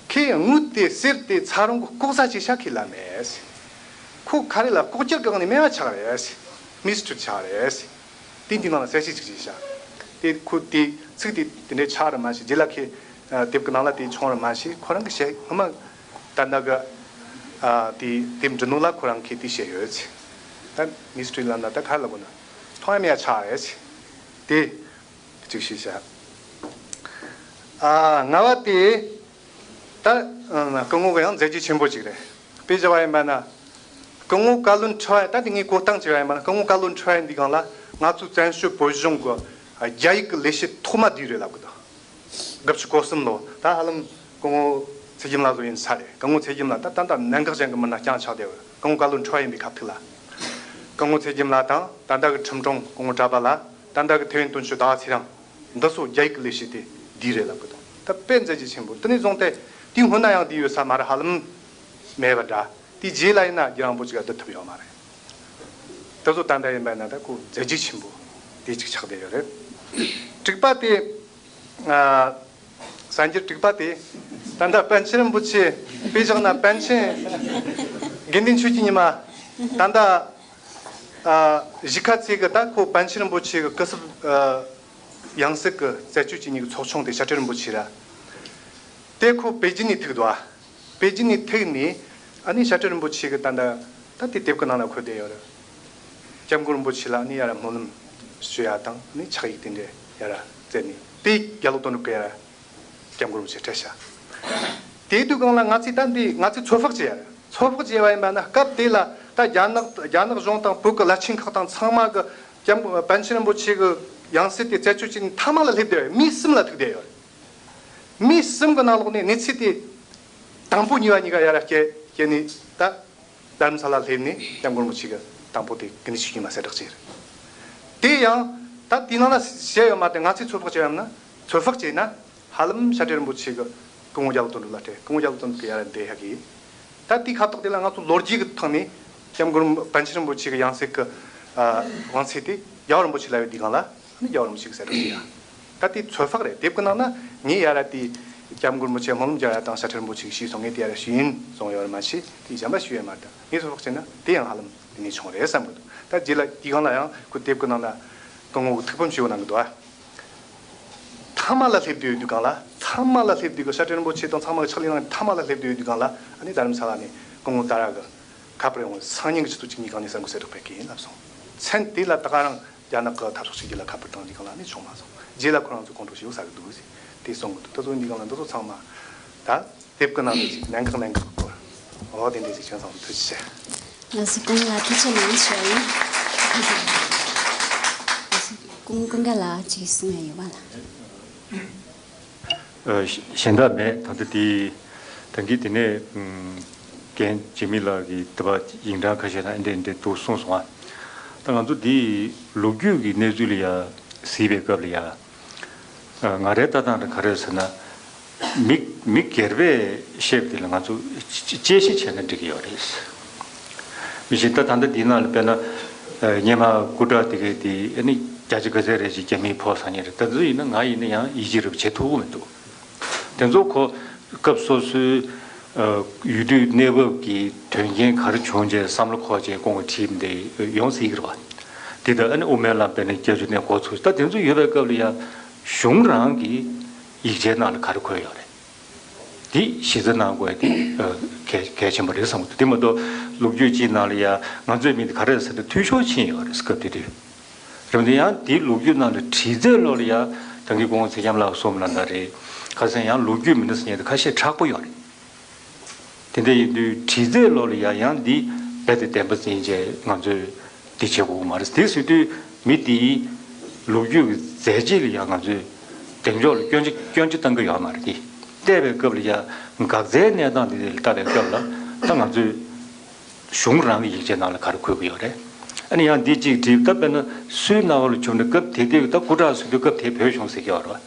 ཁོས་དངུལ་དེ་གསེར་དེ་ཚ་རུང་གི་ལྐོག་ཟ་བྱེད་ཤག་ཁས་ལ་མེད་ཟེར། ཁོ་ག་རེ་ལ་ལྐོག་གྱུར་གི་སྒང་ནས་སྨེ་བ་ཆགས་རེད་ཟེར། མི་སི་ཊར་ཆགས་རེད་ཟེར། དེ་འདི་ནང་ལ་གསལ་བཤད་ཅིག་བྱས་ཤག་དེ་ཁོ་དེ་ཚིག་དེ་དེ་འདྲའི་ཆགས་རེད་མ་ཤེས། རྗེས་ལ་ཁོས་དེབ་ཀྱི་ནང་ལ་དེ་བྱུང་རེད་མ་ཤེས། ཁོ་རང་གི་བཤད་སྔོན་མ་ད་ལྟ་གི་ཨ་དེ་དེབ་འབྲི་ནོ་ལ་ཁོ་རང་གིས་དེ་བཤད་ཡོད་ཟེར། ད་མི་སི་ཊར་ལབ་ན་ད་ག་རེ་ལབ་དགོས་ན་མཐོང་ཡ་མེད་ཡ་ཆགས་རེད་ཟེར། དེ་གཅིག་བཤད་ཤག་ཨ་ལྔ་པ་དེ། ད་སྐུ་ངོ་གི་ཡང་མཛད་རྗེས་ཆེན་པོ་ཅིག་རེད། དཔེ་བཞག་པ་ཡིན་པ་ན། སྐུ་ངོ་བཀའ་བློན་ཁྲི་པ་ད་དེ་ངས་གོ་སྟངས་བྱས་པ་ཡིན་པ་ན། སྐུ་ངོ་བཀའ་བློན་ཁྲི་པ་འདི་སྒང་ལ་ང་ཚོའི་བཙན་བྱོལ་བོད་གཞུང་གི་རྒྱ་ཡིག་གི་ལས་བྱེད་ཐོག་མ་དེ་རེད་ལབ་གི་འདུག་དགུ་བཅུ་གོ་གསུམ་ལོ། ད་ཧ་ལམ་སྐུ་ངོ་ཚེ་རྒྱམ་ལགས་བཟོ་ཡིན་ས་རེད། སྐུ་ངོ་ཚེ་རྒྱམ་ལགས་ད་ད་ལྟ་གནད་འགག་ཅན་གྱི་མི་སྣ་རྐྱང་ཆགས་བསྡད་ཡོད། སྐུ་ངོ་བཀའ་བློན་ཁྲི་པ་ཡིན་པའི་ཁ་ཐུག་ལ། སྐུ་ངོ་ཚེ་རྒྱམ་ལགས་དང་ད་ལྟ་གི་ཁྲིམས་དྲུང་སྐུ་ངོ་གྲྭ་པ་ལགས། ད་ལྟ་གི་ཐེ་ཝན་དོན་གཅོད་ཟླ་བ་ཚེ་རིང་། འདི་ཚོ་རྒྱ་ཡིག་གི་ལས་བྱེད་དེ་འདི་རེད་ལབ་གི་འདུག་ད་དཔེ་མཛད་རྗེས་ཆེན་པོ། དེ་ནས་བཟུང་སྟེ་དེའི་སྔོན་ན་ཡང་འདི་ཡོད་ས་མ་རེད། ཧ་ལམ་མེད་པ་འདྲ། དེའི་རྗེས་ལ་ཡིན་ན་རྒྱལ་བ་རིན་པོ་ཆེ་ག་བསྡུ་ཐུབ་ཡོད་མ་རེད། དེ་ཚོ་ད་ལྟ་ཡིན་པ་ཡིན་ན་ད་ཁོ་མཛད་རྗེས་ཆེན་པོ་དེ་གཅིག་ཆགས་བསྡད་ཡོད་རེད། དྲུག་པ་དེ། ཨ། གསར་འགྱུར་དྲུག་པ་དེ། ད་ལྟ་པཎ་ཆེན་རིན་པོ་ཆེ། དཔེ་བཞག་ན་པཎ་ཆེན་དགེ་འདུན་ཆོས་ཀྱི་ཉི་མ། ད་ལྟ་ཨ་གཞིས་ཁ་ཚེ་གི་ད་ཁོ་པཎ་ཆེན་རིན་པོ་ཆེ་གི་སྐུ་ཚབ་ཨ་ཡང་སྲིད་ཀྱི་རྩད་གཅོད་བྱེད་མཁན་གྱི་ཚོགས་ཆུང་དེ་བཤད་སྤྲེལ་རིན་པོ་ཆེ་ར། དེ་ཁོ་པེ་ཅིན་ནས་ཐུག་འདུག་ཨ། པེ་ཅིན་ནས་ཐུག་ནས་ཨ་ནི་བཤད་སྤྲེལ་རིན་པོ་ཆེ་གི་ད་ལྟ་ད་དེ་དེབ་ཀྱི་ནང་ལ་འཁོད་བསྡད་ཡོད་རེད། སྐྱབས་མགོན་རིན་པོ་ཆེ་ལ་ཨ་ནི་ཡར་སྨོན་ལམ་ཞུ་ཡ་དང་ཨ་ནི་ཕྱག་ཡིག་དེ་འདྲ་ཡར་བསྩལ་ནས་དེ་རྒྱ་ལོ་དོན་གྲུབ་ཀྱིས་ཡར་སྐྱབས་མགོན་རིན་པོ་ཆེ་སྤྲད་ཤག་དེ་དུས་སྒང་ལ་ང་ཚོས་ད་འདི་ང་ཚོས་ཚོད་དཔག་བྱས་ཡ་རེད། ཚོད་དཔག་བྱས་པ་ཡིན་པ་ན་སྐབས་དེ་ལ་ད་རྒྱ་ནག་རྒྱ་ནག་གཞུང་དང་བོད་ཀྱི་བླ་ཆེན་ཁག་དང་ཚང་མ་གི་སྐྱབས་པཎ་ཆེན་རིན་པོ་ཆེ་གི་ཡང་སྲིད་དེ་རྩད་གཅོད་བྱས་ནས་མཐའ་མ་ལ་སླེབས་བསྡད་ཡོད་རེད། མི་གསུམ་ལ་ཐུག་བསྡད་ཡོད་རེད། མི་གསུམ་གི་ནང་ལོགས་ནས་གནས་ཚུལ་དེ་དང་པོ་གཉིས་པ་གཉིས་ཀ་ཡར་སྐྱེལ་སྐྱེལ་ནས་ད་རྡ་རམ་ས་ལ་སླེབས་ནས་སྐྱབས་མགོན་རིན་པོ་ཆེ་གི་དང་པོ་དེ་དགེ་འདུན་ཆོས་ཀྱི་ཉི་མ་གསལ་བསྒྲགས་བྱས་རེད། དེ་ཡང་ད་དེའི་ནང་ལ་བཤད་ཡོད་མ་རེད། ང་ཚོས་ཚོད་དཔག་བྱས་ཡོད་ན་ཚོད་དཔག་བྱས་ན། ཧ་ལམ་བཤད་སྤྲེལ་རིན་པོ་ཆེ་གི་སྐུ་ངོ་རྒྱ་ལོ་དོན་གྲུབ་ལ་སྤྲད། སྐུ་ངོ་རྒྱ་ལོ་དོན་གྲུབ་ཀྱིས་ཡར་འདེད་ཡག་གི། ད་དེའི་ཁ་ཐོག་དེ་ལ་ང་ཚོ་ལོ་རྒྱུས་ཀྱི་ཐོག་ནས་སྐྱབས་མགོན་པཎ་ཆེན་རིན་པོ་ཆེ་གི་ཡང་སྲིད་ཀྱི་ཨ་དབང་ཚད་དེ་རྒྱལ་བ་རིན་པོ་ཆེ་ལ་ཡོད་དུས་སྒང་ལ་ཨ་ནི་རྒྱལ་བ་རིན་པོ་ཆེ་གིས་གསལ་བསྒྲགས་བྱས་ཡ། ད་དེ་ཚོད་དཔག་རེད། དེབ་ཀྱི་ནང་ན་ངས་ཡར་དེ་སྐྱབས་མགོན་རིན་པོ་ཆེ་སྨོན་ལམ་རྒྱག་ཡ་དང་བཤད་སྤྲེལ་རིན་པོ་ཆེ་གིས་ཞུས་སོང་། ངས་དེ་ཡར་ཞུས་ཡིན་གསུངས་ཡོད་རེད་མ་གཞི་དེ་གཞན་པ་ཞུས་ཡོད་མ་རེད། ད་ངས་ཚོད་དཔག་བྱས་ན་དེ་ཡང་ཧ་ལམ་དེ་ནས་བྱུང་རེད་བསམ་གི་འདུག་ད་རྗེས་ལ་དེའི་སྒང་ལ་ཡང་ཁོའི་དེབ་ཀྱི་ནང་ན་སྐུ་ངོ་གི་ཐུགས་ཕམ་ཞུ་གནང་གི་འདུག་ཨ། མཐའ་མ་ལ་སླེབས་བསྡད་ཡོད་དུས་སྒང་ལ། མཐའ་མ་ལ་སླེབས་དུས་སྐབས་བཤད་སྤྲེལ་རིན་པོ་ཆེ་དང་ཚང་མ་གི་ཕྱག་ལས་གནང་མཐའ་མ་ལ་སླེབས་བསྡད་ཡོད་དུས་སྒང་ལ་ཨ་ནི་རྡ་རམ་ས་ལ་ནས་སྐུ་ངོ་ཏཱ་ར་གི་ཁ་པར་ཡོང་བའི་སང་ཉིན་གྱི་ཆུ་ཚོད་བཅུ་གཉིས་སྒང་ནས་གསར་འགོད་གསལ་བསྒྲགས་སྤེལ་གི་ཡིན་ལབ་སོང་། མཚན་དེ་ལ་ད་ག་རང་རྒྱ་ནག་གི་འཐབ་ཕྱོགས་གཅིག་གྱུར་ལ་ཁ་པར་བཏང་དུས་སྒང་ལ་ཨ་ནི་བྱུང་མ་སོང་། རྗེས་ལ་ཁོ་རང་ཚོས་ཁོང་ཁྲོ་ཞེ་པོ་ཟ་གི་འདུག་ཟེར་དེ་གསུང་གི་འདུག་ད་གཟོད་འདི་སྒང་ལ་འདི་ཚོ་ཚང་མ་ད། དེབ་ཀྱི་ནང་དུ་ཅིག་གནད་འགག་གནད་འགག་གི་སྐོར། འོ་དེ་འདྲ་ཅིག་བྱས་ཙང་ཐུགས་རྗེ་ཆེ། ལགས་སོ། སྐུ་ངོ་ལགས་ཐུགས་རྗེ་གནང་ཞུ་ཡ་ཡིན། ལགས་སོ། སྐུ་ངོ་ཀུན་དགའ་ལགས་ཅིག་གསུང་ཡ་ཡོད་པ་ལགས། ཨ་གཞན་དག་མེད། ད་ལྟ་དེ་ད་གིན་དེ་ནས་ཨམ་རྒན་འཇིགས་མེད་ལགས་ཀྱིས་དེ་བ་ཡིག་འབྲང་ཁ་ཤས་དང་ཨེ་འདྲ་ཨེ་འདྲ་འདུག་གསུངས་སོང་ཨ། ད་ང་ཚོ་འདི་ལོ་རྒྱུས་ཀྱི་གནས་ཚུལ་ལ་ཡ་གཟིགས་པའི་སྐབས་ལ་ཡ། ང་རའི་ལྟ་སྟངས་དེ་ག་རེ་ཟེར་ན། མི་མི་སྒེར་པས་བཤད་པ་དེ་ལ་ང་ཚོ་དཔྱད་ཞིབ་བྱས་ན་འགྲིག་གི་ཡོད་རེད། མི་གཞན་ད་ད་ལྟ་འདིའི་ནང་ལ་དཔེར་ན་སྔོན་མ་སྐུ་དྲག་དེ་གས་དེ་ཨ་ནི་བརྒྱ་ཆ་ག་ཚད་རེད་ཅེས་རྒྱ་མིས་ཕོག་ས་ཉེ་རེད། ད་ཚོད་ཡིན་ན་ང་ཡིན་ན་ཡང་ཡིད་ཆེས་རེ་བྱེད་ཐུབ་ཀྱི་མི་འདུག་དེ་ཚོ་ཁོ་སྐབས་སོ་སོའི་ཡུལ་དུས་གནས་བབ་ཀྱི་དོན་རྐྱེན་ག་རེ་བྱུང་བྱས་བསམ་བློ་འཁོར་བྱས་ཁོང་གིས་བྲིས་པ་འདི་ཡོང་སྲིད་ཀྱི་རེད་བ། དེ་ལྟར་ཨ་ནི་དབུ་མའི་ལམ་དཔེར་ན་བརྒྱད་ཅུ་ནས་འགོ་ཚུགས། ད་དེ་ཚོ་ཡོད་པའི་སྐབས་ལ་ཡང་གཞུང་རང་གི་ཡིག་ཆའི་ནང་ལ་ག་རེ་འཁོད་ཡོད་རེད། དེ་གཞི་རྩ་གནང་དགོས་དེ་གལ་གལ་ཆེན་པོ་རེད་བསམ་གྱི་འདུག་དེ་མ་གཏོགས་ལོ་རྒྱུས་གཅིག་ནང་ལ་ཡང་ང་ཚོའི་མི་དེ་ག་རེ་ཟེར་ན་འཐུས་ཤོར་ཕྱིན་ཡོད་རེད། སྐབས་དེ་དུས་རེད་དེ་ཡང་དེའི་ལོ་རྒྱུས་ནང་ལ་བྲིས་ཚད་ལོ་ལ་ཡང་ད་གིན་སྐུ་ངོ་ཚེ་རྒྱམ་ལགས་གསུངས་ལ་འདྲ་རེད། ཁ་སང་ཡང་ལོ་རྒྱུས་མི་འདྲ་ཟེར་མཁན་དེ་ཁ་ཤས་མཁྲེགས་པོ་ཡོད་རེད། དེ་འདྲ་ཡིན་དུས་བྲིས་རྫས་ལོགས་ལ་ཡང་ཡང་འདི་རྦད་དེ་བདེན་པ་འཛིན་བྱས་ང་ཚོས་འདི་བྱེད་དགོས་ཀྱི་མ་རེད། དེ་ཟེར་དུས་མི་དེའི་ལོ་རྒྱུས་ཀྱི་མཛད་རྗེས་ལ་ཡང་ང་ཚོས་བདེན་འཇོག་ལ་སྐྱོན་ཆ་སྐྱོན་ཆ་བཏང་གི་ཡོད་མ་རེད། དེ་བལྟས་པའི་སྐབས་ལ་ཡང་འགག་རྩའི་གནས་སྟངས་དེ་ལ་ལྟ་བའི་སྐབས་ལ་ད་ང་ཚོས་གཞུང་རང་གི་ཡིག་ཆའི་ནང་ལ་ག་རེ་འཁོད་ཀྱི་ཡོད་རེད། ཨ་ནི་ཡང་འདི་གཅིག་བྲིས། ད་དཔེར་ན་སུའི་རྣ་བ་ལ་བྱུང་ན་སྐབས་དེ་དུས་ད་སྐུ་དྲག་ཟེར་དུས་སྐབས་དེའི་བོད་གཞུང་ཟེར་གྱི་ཡོད་རེད་བ།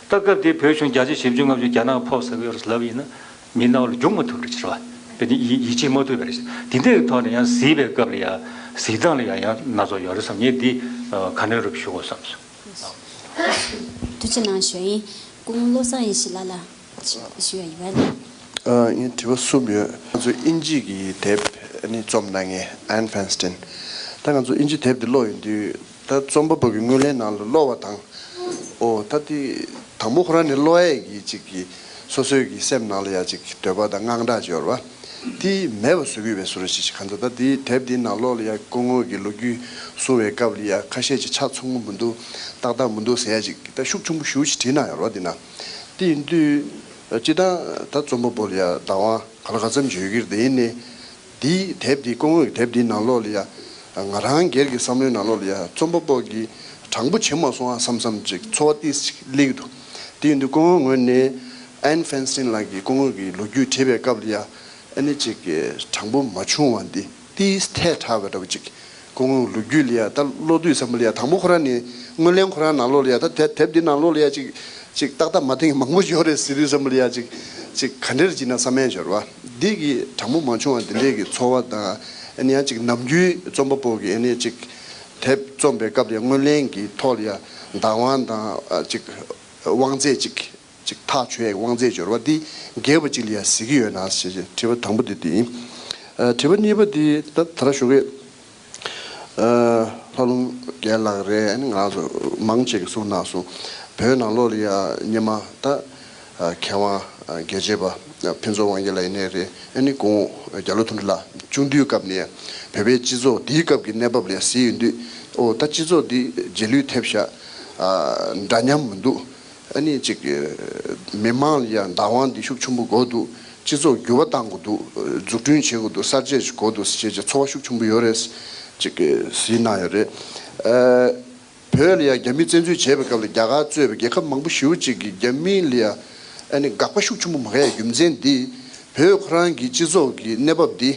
ད་སྐབས་དེའི་བོད་གཞུང་བརྒྱ་ཆ་བཞི་བཅུ་ལྔ་བཅུ་རྒྱ་ནག་ཕོག་ཟེར་གྱི་ཡོད་རེད་ལབ་ཡིན་ན་མིའི་རྣ་བ་ལ་འཇུག་མ་ཐུབ་རེད་ཟེར་བ། དཔེར་ན་ཡིད་ཡིད་ཆེས་མ་ཐུབ་པ་རེད་ཟེར། དེ་འདྲའི་ཐོག་ནས་ཡང་གཟིགས་པའི་སྐབས་ལ་ཡང་གཟིགས་སྟངས་ལ་ཡང་ཡང་སྣ་ཚོགས་ཡོད་རེད་བསམ། ངས་འདི་ཁ་སྣོན་རུབ་ཞུ་དགོས་བསམ་སོང་། ཐུགས་རྗེ་གནང་། ཞུ་ཡིན། སྐུ་ངོ་བློ་བཟང་ཡེ་ཤེས་ལགས་ལ་ཞུ་ཡ་ཡོད་པ། ཨ། ངས་དྲི་བ་གསུམ་ཡོད། ང་ཚོ་དབྱིན་ཇི་གི་དེབ་ནི་རྩོམ་གནང་མཁན་ཨན་ཧྥན་སི་ཏིན། ད་ང་ཚོ་དབྱིན་ཇི་དེབ་འདི་ཀློག་ཡོང་དུས་ད་རྩོམ་པ་པོ་གི་སྔོན་གླེང་ནང་ལ་ཀློག་པ་དང་། ཨོ་ད་དེ་དང་པོ་ཁོ་རང་ནས་ཀློག་ཡས་ཀྱི་ཅིག་གི་སོ་སོའི་གི་སེམས་ནང་ལ་ཡ་ཅིག་འདོད་པ་དང་དངངས་སྐྲག་ཅིག་ཡོད་རེད་བ། དེ་མེད་པ་བཟོ་གི་ཡོད་པའི་བཟོ་འདྲ་ཞིག་གང་ལྟར་ད་དེའི་དེབ་འདིའི་ནང་ལོགས་ལ་ཡ་སྐུ་ངོ་གི་ལོ་རྒྱུས་གསུང་བའི་སྐབས་ལ་ཡ་ཁ་ཤས་ཅིག་ཆ་ཚང་པོ་མི་འདུག་ཏག་ཏག་མི་འདུག་ཟེར་ཡ་ཅིག་ད་ཤུགས་ཆེན་པོ་ཞེ་པོ་ཅིག་བྲིས་གནང་ཡོད་རེད་བ། འདི་ན་དེ་ཡིན་དུས་སྤྱིར་བཏང་ད་རྩོམ་པ་པོ་ལ་ཡ་བདག་དབང་ག་ལ་ག་ཙམ་ཅིག་ཡོད་ཀྱི་རེད། དེ་ཡིན་ནའི་འདིའི་དེབ་འདི་སྐུ་ངོ་གི་དེབ་འདིའི་ནང་ལོགས་ལ་ཡ་ང་རང་སྒེར་གྱི་བསམ་བློའི་ནང་ལོགས་ལ་ཡ་རྩོམ་པ་པོ་གི་དྲང་པོ་བྱེད་མ་སོང་ཨ་བསམ་བསམ་ཅིག་ཚོར་བ་ཏིས་ཅིག་སླེབས་ཀྱི་འདུག་དེ་ཡིན་དུས་སྐུ་ངོ་ངོས་ནས་ཨན་ཧྥན་སི་ཏིན་ལགས་ཀྱིས་སྐུ་ངོ་གི་ལོ་རྒྱུས་བྲིས་པའི་སྐབས་ལ་ཡ་ཨ་ནི་ཅིག་དྲང་པོ་མ་བྱུང་བ་འདི་ཏིས་ཐལ་དྲགས་པ་འདྲ་པོ་ཅིག་སྐུ་ངོ་ལོ་རྒྱུས་ལ་ཡ་ད་ཀློག་དུས་ཙམ་པ་ལ་ཡ་དང་པོ་ཁོ་རང་ནས་སྔོན་གླེང་ཁོ་རང་ནང་ལོགས་ལ་ཡ་ད་དེབ་དེབ་འདི་ནང་ལོགས་ལ་ཡ་ཅིག་ཅིག་ཏག་ཏག་མ་བསྟན་མང་པོ་ཡོད་རེད་ཟེར་དུས་ཙམ་པ་ལ་ཡ་ཅིག་ཅིག་ག་འདྲ་ཅིག་ན་བསམ་ཡ་ཡོད་རེད་བ། འདི་གི་དྲང་པོ་མ་བྱུང་བ་འདི་འདྲས་ཀྱི་ཚོར་བ་དང་ཨ་ནི་ཡང་ཅིག་ནམ་རྒྱུན་རྩོམ་པ་པོ་གི་ཨ་ནི་ཅིག་དེབ་རྩོམ་པའི་སྐབས་ལ་ཡ་སྔོན་གླེང་གི་ཐོག་ལ་ཡ་བདག་དབང་དང་ཨ་ཅིག་དབང་ཚད་ཅིག་ཅིག་ཐག་ཆོད་ཡའི་དབང་ཚད་འབྱོར་བ་འདི་རྒྱས་པ་ཅིག་ལ་ཡ་གཟིགས་ཀྱི་ཡོད་ན་ཞེས་དྲི་བ་དང་པོ་འདི་འདི་ཡིན། ཨ། དྲི་བ་གཉིས་པ་འདི་ད་ད་ལྟ་ཞུ་གི། ཨ། ལྷ་ལུང་རྒྱལ་ལགས་རེད། ང་ཚོ་མང་ཆེ་གི་གསུང་གནང་སོང་། བོད་ནང་ལོགས་ལ་ཡ་སྔོན་མ་ད་མཁས་དབང་རྒྱལ་གཅེས་པ་ཕུན་ཚོགས་དབང་རྒྱལ་ལགས་ཡིན་ནའི་རེད། ཨ་ནི་གོང་རྒྱ་ལོ་དོན་གྲུབ་ལགས་གཅུང་དུས་སྐབས་ནས་བོད་པའི་སྤྱི་ཚོགས་དེའི་སྐབས་ཀྱི་གནས་བབ་ལ་ཡ་གཟིགས་ཡོང་དུས་ཨོ་ད་སྤྱི་ཚོགས་འདི་རྗེས་ལུས་ཐེབས་ཤག་ཨ། འདྲ་མཉམ་མི་འདུག་ཨ་ནི་ཅིག་མི་མང་ལ་ཡང་བདག་དབང་འདི་ཤུགས་ཆེན་པོ་དགོས་འདུག་སྤྱི་ཚོགས་འགྱུར་བ་གཏང་དགོས་འདུག་འཛུགས་སྐྲུན་བྱེད་དགོས་འདུག་གསར་བརྗེ་བྱེད་དགོས་འདུག་ཅེས་ཀྱི་ཚོར་བ་ཤུགས་ཆེན་པོ་ཡོད་རེད། ཅིག་གཟིགས་གནང་ཡོད་རེད། ཨ། བོད་ལ་ཡང་རྒྱ་མིས་བཙན་འཛུལ་བྱས་པའི་སྐབས་ལ་རྒྱ་གར་གཙོས་པའི་རྒྱལ་ཁབ་མང་པོ་ཞེ་པོ་ཅིག་གིས་རྒྱ་མི་ལ་ཡང་ཨ་ནི་དགག་པ་ཤུགས་ཆེན་པོ་མ་བྱས་རྒྱུ་མཚན་འདི་བོད་ཁོ་རང་གི་སྤྱི་ཚོགས་ཀྱི་གནས་བབ་འདི་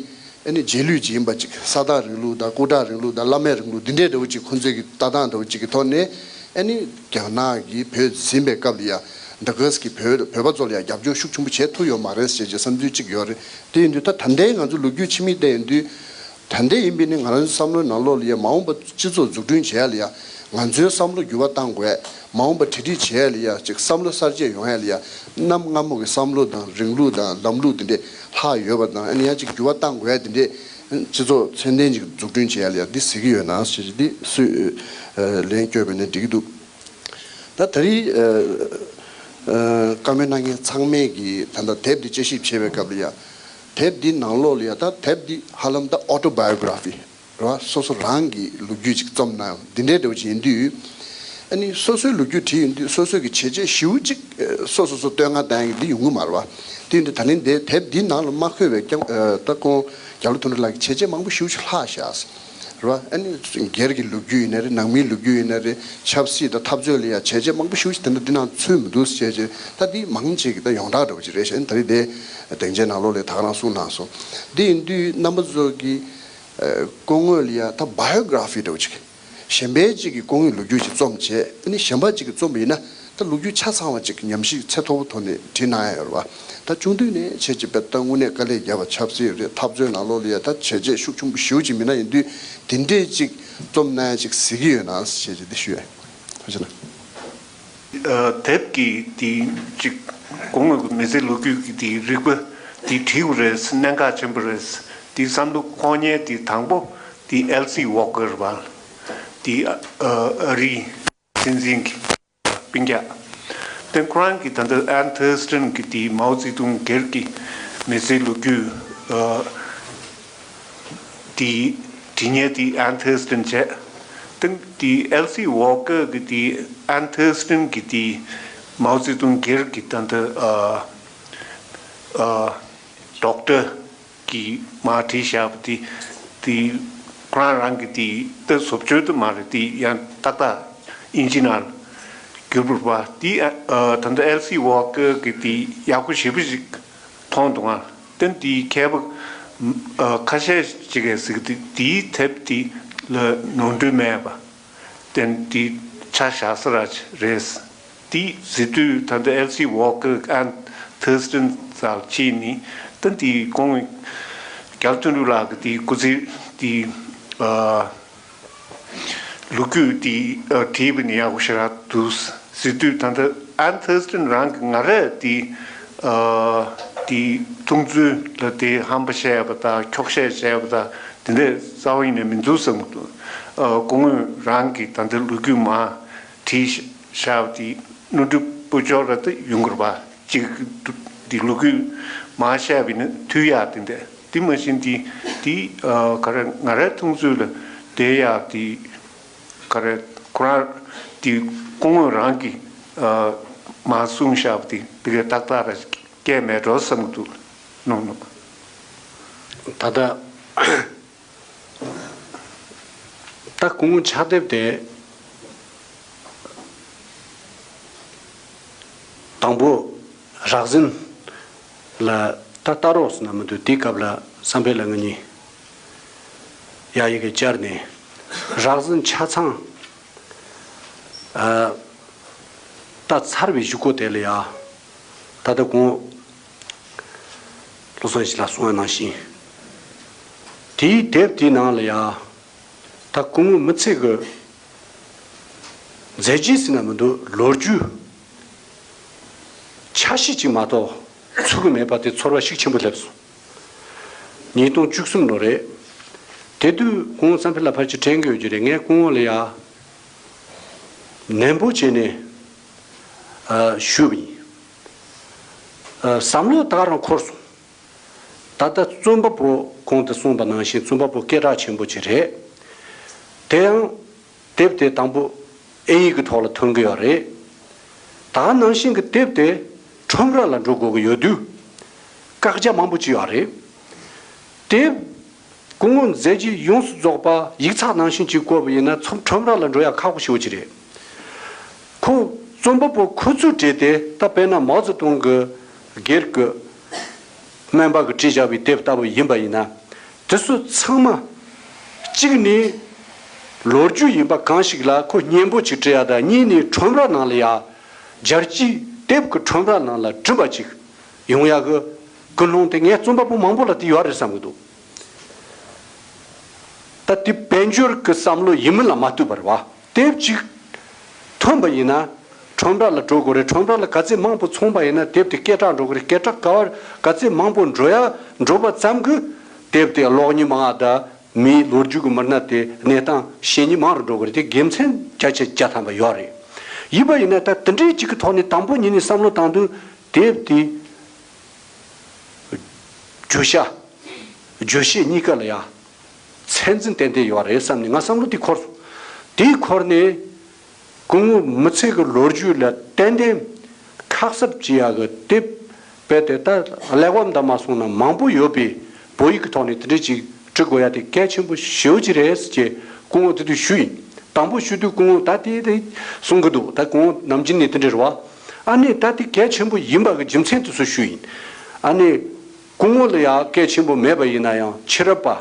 ཨ་ནི་རྗེས་ལུས་ཅིག་ཡིན་པ་ཅིག་ས་ཐག་རིང་ལུགས་དང་སྐུ་དྲག་རིང་ལུགས་དང་བླ་མའི་རིང་ལུགས་འདི་འདྲའི་འདྲ་བོ་ཅིག་ཁོང་ཚོའི་གི་ལྟ་སྟངས་འདྲ་བོ་ཅིག་གི་ཐོག་ནས་ཨ་ནི་རྒྱ་ནག་གིས་བོད་འཛིན་པའི་སྐབས་ལ་ཡང་ད་ག་ཟེ་གི་བོད་བོད་པ་ཚོ་ལ་ཡང་རྒྱབ་སྐྱོར་ཤུགས་ཆེན་པོ་བྱེད་ཐུབ་ཡོད་མ་རེད་ཟེར་གྱི་བསམ་ཚུལ་ཅིག་ཡོད་རེད། དེ་ཡིན་དུས་ད་ད་ལྟའི་ང་ཚོ་ལོ་རྒྱུས་ཕྱི་མིག་བལྟས་ཡོང་དུས། ད་ལྟ་ཡིན་པས་ནི་ང་རང་ཚོའི་བསམ་བློའི་ནང་ལོགས་ལ་ཡ་མ་འོངས་པ་སྤྱི་ཚོགས་འཛུགས་སྐྲུན་བྱེད་ཡ་ལ་ཡ་ང་ཚོའི་བསམ་བློ་འགྱུར་བ་གཏང་དགོས། མ་འོངས་པ་གྲ་སྒྲིག་བྱེད་ཡ་ལ་ཡ་ཅིག་བསམ་བློ་གསར་བརྗེ་ཡོང་ཡ་ལ་ཡ་གནའ་སྔ་མོ་གི་བསམ་བློ་དང་རིང་ལུགས་དང་ལམ་ལུགས་དེ་འདྲས་ལྷག་ཡོད་པ་དང་ཨ་ནི་ཡ་ཅིག་འགྱུར་བ་གཏང་དགོས་ཡ་དེ་འདྲས་སྤྱི་ཚོགས་ཚད་ལྡན་ཅིག་འཛུགས་སྐྲུན་བྱེད་ཡ་ལ་ཡ་འདི་གཟིགས་ཀྱི་ཡོད་ན་ཞེས་འདི་སུས་ལན་བསྐྱོན་པ་ཡིན་ན་འགྲིག་གི་འདུག་ད་ད་རེས་ཨ་ཨ་བཀའ་མོལ་གནང་མཁན་ཚང་མས་ཀྱིས་ད་ལྟ་དེབ་འདི་དཔྱད་ཞིབ་བྱེད་པའི་སྐབས་ལ་ཡ་དེབ་འདི་ནང་ལོགས་ལ་ཡ་ད་དེབ་འདི་ཧ་ལམ་ད་ཨོ་ཊོ་བྷའི་ཡོ་གྷ་ར་ཕི་རེད་བ། སོ་སོ་རང་གི་ལོ་རྒྱུས་ཅིག་རྩོམ་གནང་འདི་འདྲའི་འདྲ་བོ་ཅིག་ཡིན་དུས། ཨ་ནི་སོ་སོའི་ལོ་རྒྱུས་བྲིས་ཡོང་དུས་སོ་སོའི་གི་བྱས་རྗེས་ཞེ་པོ་ཅིག་ཨ་སོ་སོ་སོ་བསྟོད་བསྔགས་གཏང་ཡ་གི་འདི་ཡོང་གི་མ་རེད་བ། དེ་ཡིན་དུས་ད་ལན་འདི་དེབ་འདི་ནང་ལ་མ་འཁོད་པའི་ཀྱང་ཨ་ད་ཁོང་རྒྱ་ལོ་དོན་གྲུབ་ལགས་ཀྱི་བྱས་རྗེས་མང་པོ་ཞེ་པོ་ཅིག་ལྷག་བཞག་ཟེར། རེད་བ། ཨ་ནི་སྒེར་གྱི་ལོ་རྒྱུས་ཡིན་ན་རེད། ནང་མིའི་ལོ་རྒྱུས་ཡིན་ན་རེད། ཆབ་སྲིད་དང་འཐབ་རྩོད་ལ་ཡང་བྱས་རྗེས་མང་པོ་ཞེ་པོ་ཞིག་དེ་འདྲ་འདི་ནང་ཚུད་མི་འདུག་ཟེར་བྱས་རྗེས་ད་འདི་མང་ཆེ་གི་ད་ཡོངས་གྲགས་འདྲ་བོ་ཅིག་རེད་ཤག་ད་རེས་དེ་སྡིངས་ཆའི་ནང་ལོགས་ལ་ད་ག་རང་གསུངས་གནང་སོང་། འདི་ཡིན་དུས་རྣམ་པ་ཚོ་གི་ཨ་སྐུ་ངོ་ལ་ཡང་ད་བྷའི་ཡོ་གྷ་ར་ཕི་འདྲ་བོ་ཅིག་གཞན་པའི་ཅིག་གི་སྐུ་ངོའི་ལོ་རྒྱུས་ཅིག་རྩོམ་བྱས། ཨ་ནི་གཞན་པ་ཅིག་གིས་རྩོམ་པ་ཡིན་ན། ད་ལོ་རྒྱུས་ཆ་ཚང་བ་ཅིག་ཉམས་ཞིབ་ཚད་མཐོ་པོ་ཐོག་ནས་བྲིས་གནང་ཡ་ཡོད་རེད་བ། ད་ཆུང་དུས་ནས་ཁྱེད་ཀྱིས་དཔེ་ད་དངོས་གནས་དཀའ་ལས་བརྒྱབ་པ་ཆབ་སྲིད་རེད། འཐབ་རྩོད་ནང་ལོགས་ལ་ཡ་ད་བྱས་རྗེས་ཤུགས་ཆེན་པོ་ཞེ་པོ་ཅིག་མེད་ན་ཡིན་དུས་དེ་འདྲས་ཅིག་རྩོམ་གནང་ཡ་ཅིག་གཟིགས་ཀྱི་ཡོད་ན་ཞེས་ཅིག་འདི་ཞུ་ཡ། ཐུགས་རྗེ་གནང་། ཨ། དེབ་ཀྱི་དེ་ཅིག་སྐུ་ངོ་གི་མི་ཚེའི་ལོ་རྒྱུས་ཀྱི་དེ་རིག་པ་དེ་བྲིས་པ་རེད། གནད་འགག་ཆེན་པོ་རེད། དེ་བསམ་བློ་འཁོར་མཁན་དེ་དང་པོ་དེ་ཨེལ་སི་ཝོ་ཀར་རེད་བ། དེ་ཨ་ཨ་རིའི་སྲིད་འཛིན་གྱི་སྤུན་ཀྱག་དེ་ཁོ་རང་གིས་ད་ལྟ་ཨན་ཐར་སི་ཏན་གྱི་དེ་མའོ་ཙེ་ཏུང་སྒེར་གྱི་མི་ཚེའི་ལོ་རྒྱུས་ཨ་དེ་བྲིས་མཁན་དེ་ཨན་ཐར་སི་ཏན་བྱས། དེ་དེ་ཨེལ་སི་ཝོ་ཀར་གྱི་དེ་ཨན་ཐར་སི་ཏན་གྱི་དེ་མའོ་ཙེ་ཏུང་སྒེར་གྱི་ད་ལྟ་ཨ་ཨ་ཌོག་ཊར། གིས་མར་བྲིས་བཞག་པ་དེ་དེ་ཁོ་རང་རང་གི་དེ་ད་བཟོ་བཅོས་དུ་མ་རེད། དེ་ཡང་ཏག་ཏག་ཨིན་ཇི་ནང་བསྒྱུར་བ་དེ་ད་ལྟ་ཨེལ་སི་ཝོ་ཀར་གི་དེ་ཡག་པོ་ཞེ་པོ་ཞིག་མཐོང་འདུག་ང་། དེ་དེའི་མཁས་པ་ཁ་ཤས་ཅིག་གིས་ཟེར་གི་དེ་དེའི་དེབ་དེ་ལ་ནོར་འཁྲུལ་མེད་པ། དེ་དེ་ཆ་བཞག་ས་ར་རེད། དེ་ཟེར་དུས་ད་ལྟ་ཨེལ་སི་ཝོ་ཀར་ཨན་ཐར་སྟན་ཙལ་ཅིག་ནི་ད་དེ་ཁོང་རྒྱལ་དོན་གྲུབ་ལགས་ཀྱི་དེ་སྐུ་ཚེ་དེ་ཨ་ལོ་རྒྱུས་དེ་ཨ་བྲིས་པ་ནི་ཡག་པོ་ཞེ་དྲག་འདུག་ཟེར་དུས། ད་ལྟ་ཨན་ཐར་སྟན་རང་གི་ང་རས་དེ་ཨ་དེ་མཐོང་ཚུལ་ལ་དེ་ཧམ་པ་བཤད་པ་དང་འཁྱོག་བཤད་བྱས་པ་དང་དེ་འདྲས་རྩ་བ་ཉིད་ནས་མི་འདུག་བསམ་གི་འདུག་ཨ་སྐུ་ངོ་རང་གིས་ད་ལྟ་ལོ་རྒྱུས་མར་བྲིས་བཞག་པ་དེ་ནོར་འཁྲུལ་སྤུ་ཅོག་ར་ད་ཡོང་གི་རེད་པ། གཅིག་འདི་ལོ་རྒྱུས་མར་བཤད་པ་ཡིན་ན་འཐུས་ཡག་དེ་འདྲ། དེ་མ་གཞི་འདི་འདི་ཨ་ག་རེ་ང་རའི་མཐོང་ཚུལ་ལ་དེ་ཡག་དེ་ག་རེ་ཁོ་རང་དེ་སྐུ་ངོ་རང་གིས་ཨ་མར་གསུངས་བཞག་པ་དེ་དེ་ག་ཏག་ཏག་ར་སྐད་མེད་འགྲོ་བསམ་གི་འདུག་ནོ་ནོ། ད་ལྟ་ད་སྐུ་ངོ་ཕྱག་དེབ་དེ་དང་པོ་རགས་ཟིན་ལ་ད་ལྟ་རོགས་ཟེར་ན་མི་འདུག་དེའི་སྐབས་ལ་བསམ་འཕེལ་ལ་ང་གཉིས་ཡ་ཡི་གེ་བཅར་ནས་རགས་ཟིན་ཆ་ཚང་ཨ་ད་ཚར་བའི་གཞུག་གུ་དེ་ལ་ཡ་ད་ལྟ་སྐུ་ངོ་བློ་བཟང་ཡེ་ཤེས་ལགས་གསུངས་པ་ནང་བཞིན། དེའི་དེབ་དེའི་ནང་ལ་ཡ་ད་སྐུ་ངོ་མི་ཚེ་གི་མཛད་རྗེས་ཟེར་ན་མི་འདུག་ལོ་རྒྱུས་ཆ་ཤས་ཅིག་མ་གཏོགས་ཚུད་གི་མེད་པ་དེ་ཚོར་བ་ཤུགས་ཆེན་པོ་སླེབས་སོང་། ཉིས་སྟོང་བཅུ་གསུམ་ལོ་རེད། དེ་དུས་སྐུ་ངོ་བསམ་འཕེལ་ལགས་ཕལ་ཆེར་དྲན་གི་ཡོད་ཀྱི་རེད། ངས་སྐུ་ངོ་ལ་ཡ་ནན་པོ་བྱས་ནས་ཨ་ཞུས་པ་ཡིན། ཨ་བསམ་བློ་ད་ག་རང་འཁོར་སོང་། ད་ལྟ་རྩོམ་པ་པོ་གོང་དུ་གསུངས་པ་ནང་བཞིན་རྩོམ་པ་པོ་སྐད་གྲགས་ཆེན་པོ་ཅིག་རེད། དེ་ཡང་དེབ་དེ་དང་པོ་ཨིན་ཡིག་གི་ཐོག་ལ་ཐོན་གི་ཡོད་རེད། ད་ག་ནང་བཞིན་གྱི་དེབ་དེ་ཁྲོམ་ར་ལ་འགྲོ་དགོས་ཀྱི་ཡོད་དུས་བཀག་རྒྱ་མང་པོ་ཅིག་ཡོད་རེད། དེབ་སྐུ་ངོ་མཛད་རྗེས་ཡོངས་སུ་རྫོགས་པ་ཡིག་ཚགས་ནང་བཞིན་གྱིས་བཀོད་པ་ཡིན་ན་ཚོ་ཁྲོམ་ར་ལ་འགྲོ་ཡག་ཁག་པོ་ཞེ་པོ་ཅིག་རེད། ཁོ་རྩོམ་པ་པོ་ཁོ་ཚོས་བྲིས་ཏེ་ད་དཔེར་ན་མའོ་ཙེ་ཏུང་གི་སྒེར་གྱི་སྨན་པ་གིས་བྲིས་བཞག་པའི་དེབ་ལྟ་བུ་ཡིན་པ་ཡིན་ན། དེ་ཚོ་ཚང་མ་གཅིག་ནི་ལོ་རྒྱུས་ཡིན་པ་གང་ཞིག་ལ་ཁོ་སྙན་པོ་ཅིག་བྲིས་ཡག་དང་། གཉིས་ནི་ཁྲོམ་ར་ནང་ལ་ཡ་རྒྱལ་སྤྱིའི་དེབ་ཀྱི་ཁྲོམ་ར་ནང་ལ་འགྲིམ་པ་ཅིག་ཡོང་ཡག་གི་ཀུན་སློང་དེ་ངས་རྩོམ་པ་པོ་མང་པོ་ལ་དེ་ཡོད་རེད་བསམ་གི་འདུག་ད་དེ་དཔལ་འབྱོར་གྱི་བསམ་བློ་ཡིན་མིན་ལ་མ་ལྟོས་པར་བ། དེབ་ཅིག་ཐོན་པ་ཡིན་ན་ཁྲོམ་ར་ལ་འགྲོ་དགོས་རེད། ཁྲོམ་ར་ལ་ག་ཚད་མང་པོ་འཚོང་པ་ཡིན་ན་དེབ་དེ་སྐད་གྲགས་འགྲོ་གི་རེད། སྐད་གྲགས་ག་བར་ག་ཚད་མང་པོ་འགྲོ་ཡ་འགྲོ་བ་ཙམ་གྱིས་དེབ་དེ་ཀློག་མཁན་མང་ང་དང་མིའི་ལོ་རྒྱུས་ཀྱི་མི་སྣ་དེ་གནས་སྟངས་ཤེས་མཁན་མང་རུ་འགྲོ་གི་རེད། དེ་དགེ་མཚན་བརྒྱ་ཆ་བརྒྱ་ཐམ་པ་ཡོད་རེད། ཡིན་པ་ཡིན་ན་ད་དེ་འདྲའི་ཅིག་གི་ཐོག་ནས་དང་པོ་ཉིད་ནས་བསམ་བློ་བཏང་དུས་དེབ་དེ་བརྗོད་བྱ་བརྗོད་བྱེད་གཉིས་ཀ་ལ་ཡ་ཚད་འཛིན་ཏན་ཏན་ཡོད་རེད་བསམ་ནས་ང་བསམ་བློ་དེ་འཁོར་སོང་། དེའི་འཁོར་ནས་སྐུ་ངོ་མི་ཚེ་གི་ལོ་རྒྱུས་ལ་ཏན་ཏན་ཁ་གསབ་བྱེད་ཡག་གི་དེབ་དཔེ་དེ་ད་གླེགས་བམ་དང་མ་སོང་ན་མང་པོ་ཡོད་པས་བོད་ཡིག་གི་ཐོག་ནས་དེ་འདྲ་ཅིག་འབྲི་དགོས་ཡ་དེ་གལ་ཆེན་པོ་ཞེ་པོ་ཅིག་རེད་ཅེས་སྐུ་ངོ་དེ་དུས་ཞུས་ཡིན། དང་པོ་ཞུ་དུས་སྐུ་ངོ་ད་དེ་དེ་གསུང་གི་འདུག་ད་སྐུ་ངོ་ནམ་རྒྱུན་ནས་དེ་འདྲ་རེད་བ། ཨ་ནི་ད་དེ་གལ་ཆེན་པོ་ཡིན་པ་གི་རྒྱུ་མཚན་དེ་ཚོ་ཞུས་ཡིན། ཨ་ནི་སྐུ་ངོ་ལ་ཡ་གལ་ཆེན་པོ་མེད་པ་ཡིན་ན་ཡང་ཕྱི་རབས་པ།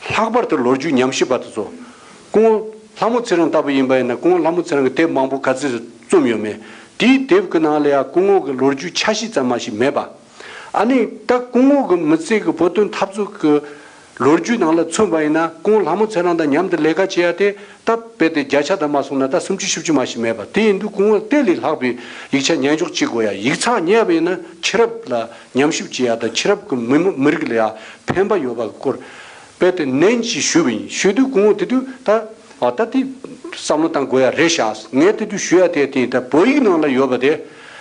ལྷག་པར་དུ་ལོ་རྒྱུས་ཉམས་ཞིབ་པ་དེ་ཚོ། སྐུ་ངོ་ལྷ་མོ་ཚེ་རིང་ལྟ་བུ་ཡིན་པ་ཡིན་ན་སྐུ་ངོ་ལྷ་མོ་ཚེ་རིང་གི་དེབ་མང་པོ་ག་ཚོད་རྩོམ་ཡོད་མེད། དེའི་དེབ་ཀྱི་ནང་ལ་ཡང་སྐུ་ངོ་གི་ལོ་རྒྱུས་ཆ་ཤས་ཙམ་མ་ཞིག་མེད་པ། ཨ་ནི་ད་སྐུ་ངོ་གི་མི་ཚེ་གི་བོད་དོན་འཐབ་རྩོད་ཀྱི་ལོ་རྒྱུས་ནང་ལ་མཚོན་པ་ཡིན་ན་སྐུ་ངོ་ལྷ་མོ་ཚེ་རིང་དང་མཉམ་དུ་ལས་ཀ་བྱེད་ཡ་དེ་ད་དཔེ་དེ་བརྒྱ་ཆ་དང་མ་སོང་ན་ད་སུམ་ཅུ་བཞི་བཅུ་མ་ཞིག་མེད་པ། དེ་ཡིན་དུས་སྐུ་ངོ་དེ་ལས་ལྷག་པའི་ཡིག་ཆ་ཉན་འཇོག་བྱེད་དགོས་ཡ། ཡིག་ཚགས་ཉན་པ་ཡིན་ན་ཕྱི་རབས་ལ་ཉམས་ཞིབ་བྱེད་ཡ་དང་ཕྱི་རབས་ཀྱི་མི་མི་རིགས་ལ་ཡ་ཕན་པ་ཡོད་པ་གི་སྐོར་དཔེ་དེ་ནན་གྱིས་ཞུས་པ་ཡིན། ཞུས་དུས་སྐུ་ངོ་དེ་དུས་ད་ཨ་ད་དེ་བསམ་བློ་བཏང་དགོས་ཡ་རེད་ཤག་ངས་དེ་དུས་ཞུ་ཡ་དེ་དེ་ད་བོད་ཡིག་ནང་ལ་ཡོད་པ་དེ།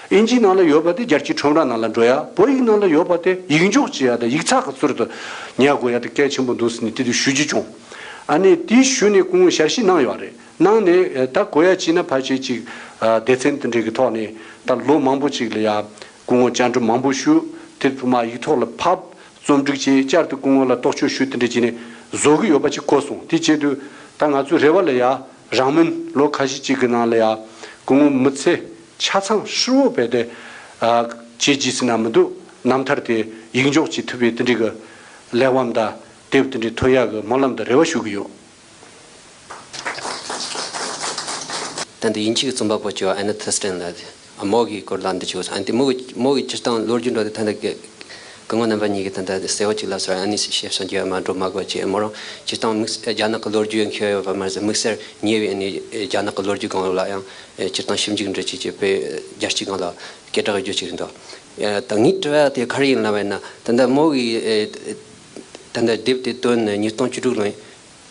ཨིན་ཇིའི་ནང་ལ་ཡོད་པ་དེ་རྒྱལ་སྤྱིའི་ཁྲོམ་ར་ནང་ལ་འགྲོ་ཡ། བོད་ཡིག་ནང་ལ་ཡོད་པ་དེ་ཡིག་འཇོག་བྱེད་ཡ་དང་ཡིག་ཚགས་ཀྱི་ཚུལ་དུ་ཉར་དགོས་ཡ་དེ་གལ་ཆེན་པོ་འདུག་ཟེར་ནས་དེ་དུས་ཞུ་རྒྱུ་བྱུང་། ཨ་ནི་དེ་ཞུས་ནས་སྐུ་ངོས་ཞལ་བཞེས་གནང་ཡོད་རེད། གནང་ནས་ད་དགོས་ཡ་བྱས་ན་ཕལ་ཆེར་ཅིག་སྡེ་ཚན་དེ་འདྲའི་གི་ཐོག་ནས་ད་ལོ་མང་པོ་ཅིག་ལ་ཡ་སྐུ་ངོ་བཅར་འདྲི་མང་པོ་ཞུས། དེ་དུ་མ་ཡིག་ཐོག་ལ་ཕབ། རྩོམ་སྒྲིག་བྱས། བསྐྱར་དུ་སྐུ་ངོ་ལ་རྟོག་དཔྱོད་ཞུ་དེ་འདྲ་བྱས་ནས་བཟོ་གི་ཡོད་པ་ཅིག་གོ་སོང་། དེ་བྱེད་དུས་ད་ང་ཚོའི་རེ་བ་ལ་ཡ། རང་མིན་ལོ་ཁ་ཤས་ཅིག་གི་ནང་ལ་ཡ་སྐུ་ངོ་མི་ཚེ་ཆ་ཚང་ཧྲིལ་བོ་བས་ཏེ་ཨ་བྱས་རྗེས་ཟེར་ན་མི་འདུག་རྣམ་ཐར་དེ་ཡིག་འཇོག་བྱེད་ཐུབ་པའི་དེ་འདྲའི་གི་གླེགས་བམ་དང་དེབ་དེ་འདྲའི་ཐོན་ཡག་གི་སྨོན་ལམ་དང་རེ་བ་ཞུ་གི་ཡོད། ད་ལྟ་དབྱིན་ཇི་གི་རྩོམ་པ་པོ་ཅིག་ཨ་ན་ཐི་སི་ཊན་ལ། མོ་གི་སྐོར་ལ་འདི་ཅིག་ཨ་ནི་དེ་མོ་གི་མོ་གི་སྤྱིར་བཏང་ལོ་རྒྱུས་འགྲོ་དེ་ད་ལྟ་གི་སྐུ་ངོ་རྣམ་པ་གཉིས་ཀྱིས་ད་ལྟ་གསལ་བོ་ཅིག་ལབ་སོང་། ཨ་ནི་ཞེ་ས་འགྱུར་བ་མ་འགྲོ་མ་དགོས་ཅེས། མོ་རང་སྤྱིར་བཏང་དམིགས་རྒྱ་ནག་གི་ལོ་རྒྱུས་ཡང་མཁས་ཡོད་པ་མ་ཟད། དམིགས་བསལ་ཉེ་བའི་ཨ་ནི་རྒྱ་ནག་གི་ལོ་རྒྱུས་སྒང་ལ་ཡང་སྤྱིར་བཏང་ཞིབ་འཇུག་འདྲ་བྱས་ཀྱི་དཔེ་རྒྱལ་སྤྱིའི་སྒང་ལ་སྐད་གྲགས་ཡོད་རྒྱུ་ཅིག་རེད་འདུག་ད་ངའི་དྲི་བ་དེ་ག་རེ་ཡིན་ལབ་པ་ཡིན་ན། ད་ལྟ་མོ་གི་ད་ལྟ་དེབ་དེ་བཏོན་ནས་ཉིས་སྟོང་བཅུ་དྲུག་ལོ་ཡིན།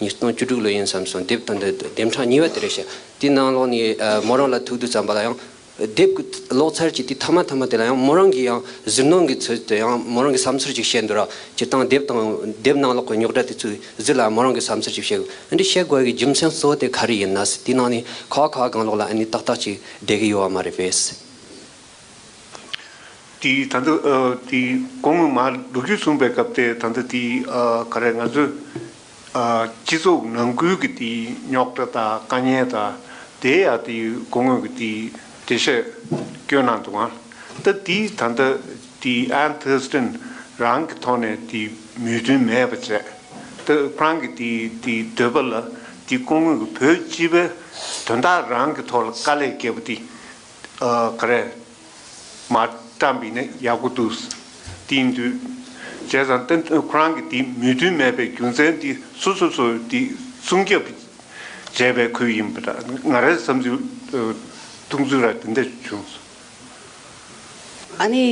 ཉིས་སྟོང་བཅུ་དྲུག་ལོ་ཡིན་བསམ་སོང་། དེབ་དང་དེ་དེབ་ཕྲེང་གཉིས་པ་དེ་རེད་ཤག་དེའི་ནང་ལོགས་ནས་ཨ་མོ་རང་ལ་ཐུག་དུས་ཙམ་པ་ལ་ཡང་དེབ་ཀྱི་ཀློག་ཚར་གྱི་དེ་མཐའ་མ་མཐའ་མ་དེ་ལ་ཡང་མོ་རང་གིས་ཡང་ཟུར་སྣོན་གྱི་ཚུལ་དུ་ཡང་མོ་རང་གི་བསམ་ཚུལ་ཅིག་བཤད་འདུག་ར། སྤྱིར་བཏང་དེབ་དང་དེབ་ནང་ལོགས་ཀྱི་རྙོག་དྲ་དེ་ཚོའི་ཟུར་ལ་མོ་རང་གི་བསམ་ཚུལ་ཅིག་བཤད། འདི་བཤད་དགོས་ཀྱི་རྒྱུ་མཚན་གཙོ་བོ་དེ་ག་རེ་ཡིན་ན། དེའི་ནང་ནས་ཁ་བ་ཁ་བ་སྒང་ལོགས་ལ་ཨ་ནི་ཏག་ཏག་ཅིག་བསྡད་ཀྱི་ཡོད་པ་མ་རེད་པས། དེ་ད་ལྟ་ཨ་དེ་སྐུ་ངོས་མར་ལོ་རྒྱུས་གསུངས་པའི་སྐབས་དེ། ད་ལྟ་དེ་ཨ་ག་རེ་ང་ཚོའི་ཨ་སྤྱི་ཚོགས་ནང་ཁུལ་གྱི་དེ་རྙོག་དྲ་དང་དཀའ་ངལ་དང་དེ་ཡ་དེ་སྐུ་ངོས་ཀྱིས་དེ་འགྲེལ་བཤད་བསྐྱོན་གནང་འདུག་ཨང་། ད་དེ་ད་ལྟ་དེ་ཨན་ཐེར་སི་ཏན་རང་གི་ཐོག་ནས་དེ་མོས་མཐུན་མེད་པ་བྱས། ད་ཁོ་རང་གི་དེ་དེ་འདོད་པ་ལ་དེ་སྐུ་ངོས་ཀྱིས་བོད་སྤྱི་པའི་དོན་དག་རང་གི་ཐོག་ལ་དཀའ་ལས་བརྒྱབ་པ་དེ། ཨ་ག་རེ། མ་བཀྲམ་པ་ཡིན་ན་ཡག་པོ་འདུག་དེ་ཡིན་དུས། བྱས་ཙང་ཏན་ཏན་ཁོ་རང་གིས་དེ་མོས་མཐུན་མེད་པའི་རྒྱུ་མཚན་དེ་སོ་སོ་སོ་དེ་སྲུང་སྐྱོབ་བྱས་པའི་ཁུལ་ཡིན་པ་འདྲ། ང་རའི་བསམ་ཚུལ་ཨ་མཐོང་ཚུལ་ར་དེ་འདྲ་བྱུང་སོང་། ཨ་ནི་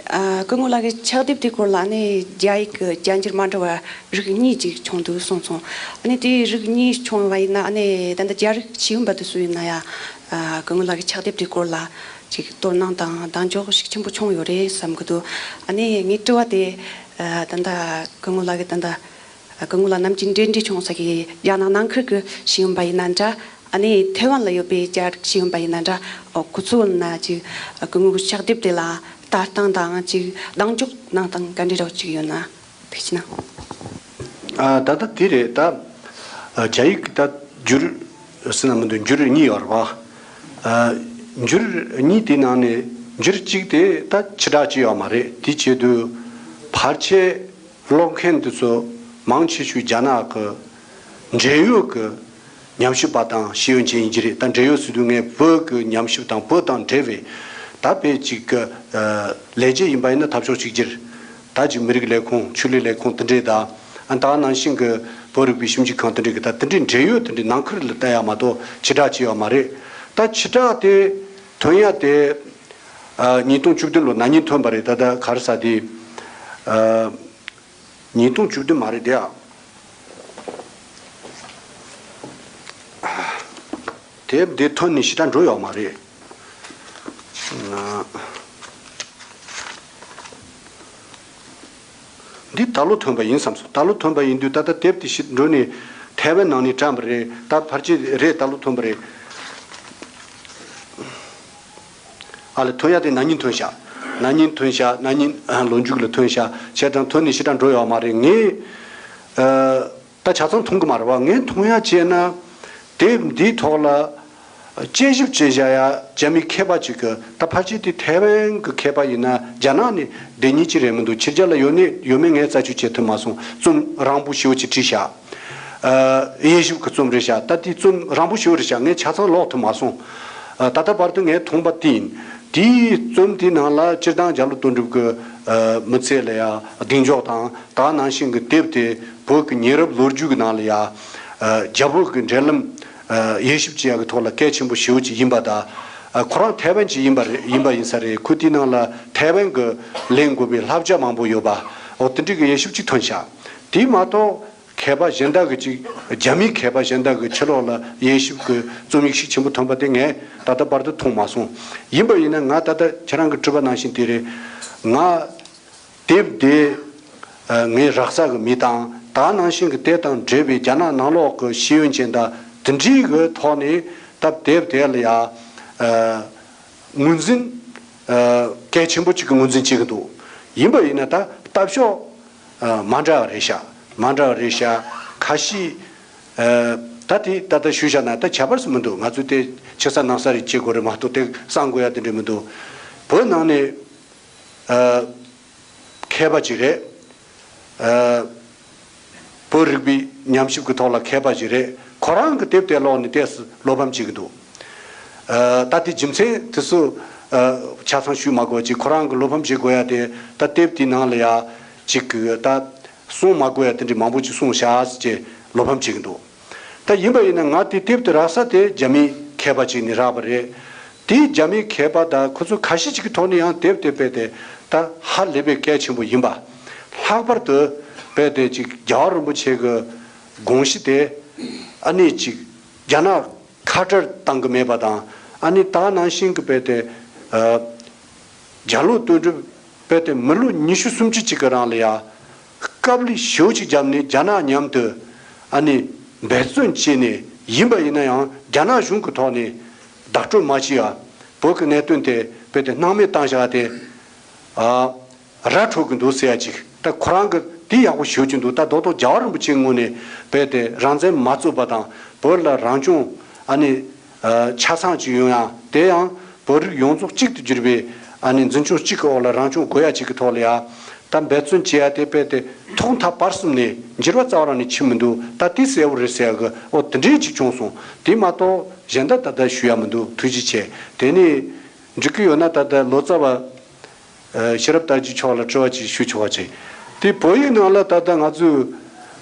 ཨ་སྐུ་ངོ་ལགས་ཀྱི་ཕྱག་དེབ་དེ་སྐོར་ལ་ཨ་ནི་རྒྱ་ཡིག་གི་རྒྱ་འགྱུར་མ་འདྲ་བ་རིགས་གཉིས་ཅིག་བྱུང་འདུག་གསུངས་སོང་། ཨ་ནི་དེ་རིགས་གཉིས་བྱུང་བ་ཡིན་ན། ཨ་ནི་ད་ལྟ་རྒྱ་རིགས་ཤེས་ཡོན་པ་དེ་ཚོ་ཡིན་ན་ཡང་ཨ་སྐུ་ངོ་ལགས་ཀྱི་ཕྱག་དེབ་དེ་སྐོར་ལ་ཅིག་དོ་སྣང་དང་གདེང་འཇོག་ཤུགས་ཆེན་པོ་བྱུང་ཡོད་རེད་བསམ་གྱི་འདུག་ཨ་ནི་ངའི་དྲི་བ་དེ་ཨ་ད་ལྟ་སྐུ་ངོ་ལགས་ཀྱི་ད་ལྟ་སྐུ་ངོ་ལགས་ནམ་རྒྱུན་འབྲེལ་འདྲིས་བྱུང་ས་གི་རྒྱ་ནག་ནང་ཁུལ་གྱི་ཤེས་ཡོན་པ་ཡིན་ན་འདྲ། ཨ་ནི་ཐའེ་ཝན་ལ་ཡོད་པའི་རྒྱ་རིགས་ཤེས་ཡོན་པ་ཡིན་ན་འདྲ། ཨོ་ཁོ་ཚོ་ན་ཅིག་སྐུ་ངོ་གི་ཕྱག་དེབ་དེ་ལ་ལྟ་སྟངས་དང་ཅིག་གདེང་འཇོག་གནང་སྟངས་ག་འདྲ་རོགས་ཅིག་ཡོད་ན་ཐུགས་རྗེ་གནང་། ཨ་ད་ལྟ་དེ་རེད། ད་ཨ་རྒྱ་ཡིག་གི་ད་འགྱུར་ཟེར་ན་མི་འདུག་འགྱུར་གཉིས་ཡོད་རེད་བ། ཨ་འགྱུར་གཉིས་དེའི་ནང་ནས་འགྱུར་གཅིག་དེ་ད་ཕྱི་དྲགས་ཅིག་ཡོད་མ་རེད། དེ་བྱེད་དུས་ཕལ་ཆེར་ཀློག་མཁན་དེ་ཚོ་མང་ཆེ་ཤོས་རྒྱ་ནག་གི་འབྲེལ་ཡོད་ཀྱི་ཉམས་ཞིབ་པ་དང་ཤེས་ཡོན་ཅན་ཡིན་གྱི་རེད། ད་འབྲེལ་ཡོད་ཟེར་དུས་ངས་བོད་ཀྱི་ཉམས་ཞིབ་དང་བོད་དང་འབྲེལ་བའི་ད་དཔེ་ཅིག་གི་ཨ་ལས་བྱེད་ཡིན་པ་ཡིན་ན་འཐབ་ཕྱོགས་གཅིག་གྱུར། ད་ཅིག་མི་རིགས་ལས་ཁུངས་ཆོས་ལུགས་ལས་ཁུངས་དེ་འདྲས་དང་། ཨ་ད་ནང་བཞིན་གྱི་བོད་རིག་པའི་ཞིབ་འཇུག་ཁང་དེ་འདྲས་ཀྱི་ད་དེ་འདྲས་འབྲེལ་ཡོད་དེ་འདྲས་ནང་ཁུལ་ལ་ལྟ་ཡག་མ་གཏོགས་ཕྱི་དྲགས་ཅིག་ཡོད་མ་རེད། ད་ཕྱི་དྲགས་དེ་ཐོན་ཡག་དེ་ཨ་ཉིས་སྟོང་བཅུ་བདུན་ལོ་ན་ནིང་ཐོན་པ་རེད། ད་ད་ག་རེ་ཟེར་དེ་ཨ། ཉིས་སྟོང་བཅུ་བདུན་མ་རེད་དེ་ཨ། དེབ་འདི་ཐོན་ནས་ཞེ་དྲག་འགྲོ་ཡོད་མ་རེད། འདི་ད་ལོ་ཐོན་པ་ཡིན་བསམ་སོང་། ད་ལོ་ཐོན་པ་ཡིན་དུས་ད་ལྟ་དེབ་དེ་ཞིག་འགྲོ་ནས་ཐའེ་ཝན་ནང་ནས་བཀྲམ་པ་རེད། ད་ཕལ་ཆེར་རེད། ད་ལོ་ཐོན་པ་རེད། ཨ་ལ་ཐོན་ཡག་དེ་ན་ནིང་ཐོན་ཤག་ན་ནིང་ཐོན་ཤག་ན་ནིང་ལོ་མཇུག་ལ་ཐོན་ཤག་བྱས་ཙང་ཐོན་ནས་ཞེ་དྲག་འགྲོ་ཡོད་མ་རེད། ངས་ཨ་ད་ཆ་ཚང་མཐོང་གི་མ་རེད་བ། ངས་མཐོང་ཡག་བྱས་ན་དེབ་འདིའི་ཐོག་ལ་དཔྱད་ཞིབ་བྱས་བཞག་ཡག་རྒྱ་མིའི་མཁས་པ་ཅིག་གི། ད་ཕལ་ཆེར་དེ་ཐའེ་ཝན་གི་མཁས་པ་ཡིན་ན་རྒྱ་ནག་ནས་བསྡད་མཁན་ཅིག་རེད་མི་འདུག་ཕྱི་རྒྱལ་ལ་ཡོད་ནས་ཡོད་མེད་ངས་རྩད་གཅོད་བྱེད་ཐུབ་མ་སོང་། རྩོམ་རིང་པོ་ཞེ་པོ་ཅིག་བྲིས་ཤག་ཨ་དབྱེ་ཞིབ་ཀྱི་རྩོམ་རེད་ཤག་ད་དེ་རྩོམ་རིང་པོ་ཞེ་པོ་རེད་ཤག་ངས་ཆ་ཚང་ཀློག་ཐུབ་མ་སོང་། ཨ་ད་ལྟ་བར་དུ་ངས་མཐོང་པ་དེ་ཡིན། དེའི་རྩོམ་དེའི་ནང་ལ་སྤྱིར་བཏང་རྒྱ་ལོ་དོན་གྲུབ་ཀྱི་ཨ་མི་ཚེ་ལ་ཡ་གདེང་འཇོག་དང་། ད་ནང་བཞིན་གྱི་དེབ་དེ་བོད་ཀྱི་ཉེ་རབས་ལོ་རྒྱུས་ཀྱི་ནང་ལ་ཡ་ཨ་རྒྱ་བོད་ཀྱི་འབྲེལ་ལམ་ཨ་དབྱེ་ཞིབ་བྱེད་ཡག་གི་ཐོག་ལ་གལ་ཆེན་པོ་ཞེ་པོ་ཅིག་ཡིན་པ་དང་། ཨ་ཁོ་རང་ཐའེ་ཝན་ཅིག་ཡིན་པ་རེད། ཡིན་པ་ཡིན་ས་རེད། ཁོ་དེའི་ནང་ལ་ཐའེ་ཝན་གྱི་ལེན་དགོས་པའི་བསླབ་བྱ་མང་པོ་ཡོད་པ། འོ་དེ་འདྲའི་གི་དབྱེ་ཞིབ་ཅིག་ཐོན་ཤག་དེ་མ་གཏོགས། མཁས་པ་གཞན་དག་གི་ཅིག་རྒྱ་མིའི་མཁས་པ་གཞན་དག་གི་ཕྱི་ལོགས་ལ་དབྱེ་ཞིབ་ཀྱི་རྩོམ་ཡིག་ཤུགས་ཆེན་པོ་ཐོན་པ་དེ་ངས་ད་ལྟ་བར་དུ་མཐོང་མ་སོང་། ཡིན་པ་ཡིན་ན་ང་ད་ལྟ་ཁྱེད་རང་གི་དྲི་བ་ནང་བཞིན་དེ་རེད། ང་དེབ་དེ་ངའི་རག་ས་གི་མི་དང་། ད་ནང་བཞིན་གྱི་དེ་དང་འབྲེལ་བའི་རྒྱ་ནག་ནང་ལོགས་ཀྱི་ཤེས་ཡོན་ཅན་དང་དེ་འདྲའི་གི་ཐོག་ནས་ད་དེབ་དེ་ལ་ཡ་ངོས་འཛིན་གལ་ཆེན་པོ་ཅིག་གི་ངོས་འཛིན་བྱེད་ཀྱི་འདུག་ཡིན་པ་ཡིན་ན་ད་ལྟ་ཕྱོགས། ཨ། མ་འདྲ་བ་རེད་ཤག་མ་འདྲ་བ་རེད་ཤག་ཁ་ཤས། ཨ། ད་དེ་ད་ལྟ་ཞུས་བཞག་ན་ད་ཁྱད་པར་སུ་མི་འདུག་ང་ཚོས་དེ་ཕྱི་ས་ནང་ས་རེ་བྱེད་དགོས་རེད་མ་གཏོགས་དེ་གསང་དགོས་ཡ་དེ་འདྲ་མི་འདུག་བོད་ནང་ནས། ཨ། མཁས་པ་ཅིག་རེད། ཨ། བོད་རིག་པའི་ཉམས་ཞིབ་ཀྱི་ཐོག་ལ་མཁས་པ་ཅིག་རེད། ཁོ་རང་གི་དེབ་དེ་ཀློག་ནས་ཏོག་ཙམ་བློ་ཕམ་བྱེད་ཀྱི་འདུག་ཨ། ད་དེ་རྒྱུ་མཚན་དེ་ཚོ། ཨ། ཆ་ཚང་ཞུས་མ་དགོས་ཅིག་ཁོ་རང་གི་བློ་ཕམ་བྱེད་དགོས་ཡ་དེ་ད་དེབ་དེའི་ནང་ལ་ཡ་ཅིག་གི་ད་གསུང་མ་དགོས་ཡ་དེ་འདྲའི་མང་པོ་ཅིག་གསུངས་བཞག་ཟེར་བྱས་བློ་ཕམ་བྱེད་ཀྱི་འདུག་ད་ཡིན་པ་ཡིན་ན་ང་དེ་དེབ་དེ་རག་ས་དེ་རྒྱ་མིའི་མཁས་པ་ཅིག་ནས་རག་པ་རེད། དེའི་རྒྱ་མིའི་མཁས་པ་དང་ཁོ་ཚོ་ཁ་ཤས་ཅིག་གི་ཐོག་ནས་ཡང་དེབ་དེ་དཔེ་དེ་ད་ཧ་ལས་པའི་གལ་ཆེན་པོ་ཡིན་པ། ལྷག་པར་དུ་དཔེ་དེ་ཅིག་རྒྱལ་བ་རིན་པོ་ཆེ་གི་དགོངས་གཞི་དེ་ཨ་ནི་ཅིག་རྒྱ་ནག་ཁ་བྲལ་བཏང་གི་མེད་པ་དང་། ཨ་ནི་ད་ནང་བཞིན་གྱི་དཔེ་དེ། ཨ། རྒྱ་ལོ་དོན་གྲུབ་དཔེ་དེ་མི་ལོ་ཉི་ཤུ་སུམ་ཅུ་ཅིག་གི་རིང་ལ་ཡ་དཀའ་ལས་ཞེ་པོ་ཅིག་བརྒྱབ་ནས་རྒྱ་ནག་མཉམ་དུ་ཨ་ནི་འབད་བརྩོན་བྱས་ནས་ཡིན་པ་ཡིན་ན་ཡང་རྒྱ་ནག་གཞུང་གི་ཐོག་ནས་བདག་སྤྲོད་མ་བྱས་ཡ། བོད་ཀྱི་གནད་དོན་དེ་དཔེ་དེ་སྣང་མེད་བཏང་བཞག་དེ། ཨ། ར་འཕྲོད་ཀྱི་འདུག་ཟེར་ཡ་ཅིག་ད་ཁོ་རང་གི་དེ་ཡག་པོ་ཞེ་པོ་ཅིག་འདུག་ད་རྡོག་རྡོག་རྒྱལ་བ་རིན་པོ་ཆེའི་ངོས་ནས་དཔེ་དེ་རང་བཙན་མ་རྩོད་པ་དང་བོད་ལ་རང་སྐྱོང་ཨ་ནི། ཨ། ཆ་ཚང་ཅིག་ཡོང་ཡ་དེ་ཡང་བོད་རིགས་ཡོངས་རྫོགས་གཅིག་ཏུ་གྱུར་པའི་ཨ་ནི་འཛིན་སྐྱོང་གཅིག་གི་འོག་ལ་རང་སྐྱོང་དགོས་ཡ་ཅིག་གི་ཐོག་ལ་ཡ། ད་འབད་བརྩོན་བྱེད་ཡ་དེ་དཔེ་དེ་ཐོག་མཐའ་བར་གསུམ་ནས་འགྱུར་བ་རྩ་བ་རང་ནས་ཕྱིན་མི་འདུག་ད་དེ་གསལ་པོ་རེད་ཟེར་ཡ་གི་ཨོ་དེ་འདྲའི་ཅིག་བྱུང་སོང་། དེ་མ་གཏོགས་གཞན་དག་ད་ལྟ་ཞུ་ཡ་མི་འདུག་ཐུགས་རྗེ་ཆེ། དེ་ནས་འགྲིག་གི་ཡོད་ན་ད་ལྟ་ལོ་ཙཱ་བ། ཨ། ཤེས་རབ་དར་རྒྱས་མཆོག་ལ་དྲི་བ་ཅིག་ཞུ་ཆོག་པ་ཅིག་དེ་བོད་ཡིག་ནང་ལ་ད་ལྟ་ང་ཚོས་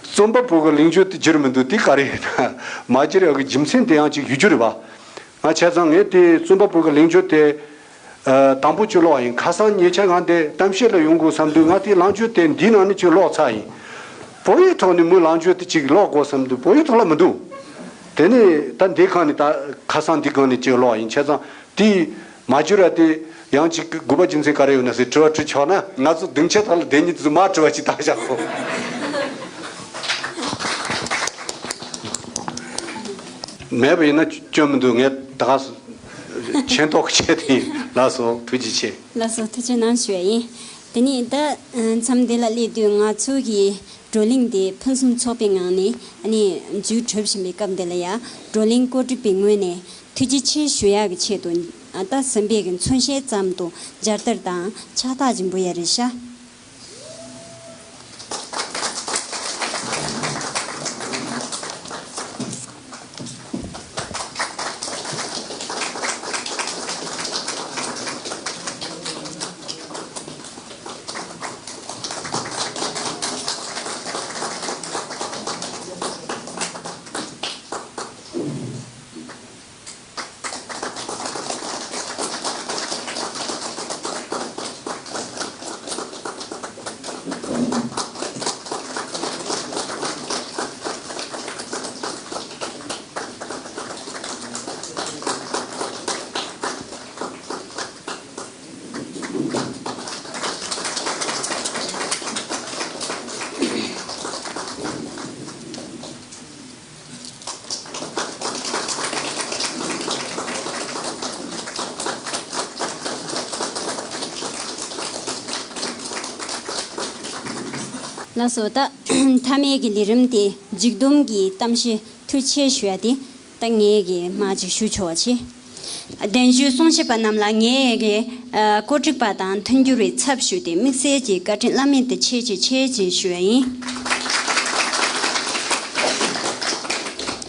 རྩོམ་པ་པོ་གི་ལེགས་བརྗོད་དེ་བསྒྱུར་མི་འདུག་དེ་ག་རེ་ཡིན་ན། མ་བསྒྱུར་ཡག་གི་རྒྱུ་མཚན་དེ་ཡང་ཅིག་ཡོད་རྒྱུ་རེད་པ། ང་བྱས་ཙང་ངས་དེ་རྩོམ་པ་པོ་གི་ལེགས་བརྗོད་དེ། ཨ། དང་པོ་ཅིག་ཀློག་ཡིན། ཁ་སང་ཉེ་ཆར་ང་འདི་གཏམ་བཤད་ལ་ཡོང་དགོས་བསམ་དུས་ང་དེ་ལངས་བརྗོད་དེ་འདིའི་ནང་ནས་ཅིག་ཀློག་ཚར་ཡིན། བོད་ཡིག་ཐོག་ནས་མོའི་ལངས་བརྗོད་དེ་ཅིག་ཀློག་དགོས་བསམ་དུས་བོད་ཡིག་ཐོག་ལ་མི་འདུག་དེ་ནས་ད་འདི་སྒང་ནས་ད་ཁ་སང་འདི་སྒང་ནས་ཅིག་ཀློག་ཡིན། བྱས་ཙང་དེ་མ་བསྒྱུར་ཡ་དེ་ཡང་ཅིག་དགོས་པ་རྒྱུ་མཚན་ག་རེ་ཡོད་ན་ཟེར་དྲི་བ་དྲི་ཆོག་ན། ང་ཚོ་སྡིངས་ཆ་ཐོག་ལ་བསྡད་མཁན་དེ་ཚོ་མར་དྲི་བ་ཅིག་བཏང་བཞག་སོང་། མེད་པ་ཡིན་ན་སྐྱོན་མི་འདུག་ངས་ད་ག་མཁྱེན་རྟོགས་བྱས་ཏེ་ཡིན། ལགས་སོ། ཐུགས་རྗེ་ཆེ། ལགས་སོ། ཐུགས་རྗེ་གནང་ཞུ་ཡ་ཡིན། དེ་ནས་ད་མཚམས་འདི་ལ་སླེབས་དུས་ང་ཚོ་གི་བགྲོ་གླེང་འདི་ཕུན་སུམ་ཚོགས་པའི་ངང་ནས་ཨ་ནི་མཇུག་གྲུབ་བཞིན་པའི་སྐབས་འདི་ལ་ཡ། བགྲོ་གླེང་གོ་སྒྲིག་པའི་ངོས་ནས་ཐུགས་རྗེ་ཆེ་ཞུ་ཡག་གི་ཆེད་དུ། ཨ། ད་གཟིམ་དཔོན་གྱི་མཚན་ཤས་ཙམ་དུ་མཇལ་དར་དང་ཕྱག་རྟགས་ཀྱི་འབུལ་ཡ་རེད་ཤག་ལགས་སོ། ད་མཐའ་མའི་གི་ལས་རིམ་དེ་མཇུག་བསྡོམས་ཀྱི་གཏམ་བཤད་ཐུགས་རྗེ་ཆེ་ཞུ་ཡ་དེ་ད་ངས་གི་མར་ཅིག་ཞུ་ཆོག་པ་བྱེད། གདན་ཞུའི་གསུང་བཤད་པ་རྣམས་ལ་ངས་གི་ཨ་གོ་སྒྲིག་པ་དང་མཐུན་འགྱུར་བའི་ཚབ་ཞུས་ཏེ་དམིགས་བསལ་གྱི་བཀའ་དྲིན་བླ་མེད་དུ་ཆེ་ཆེ་ཆེ་ཆེ་ཞུ་ཡ་ཡིན།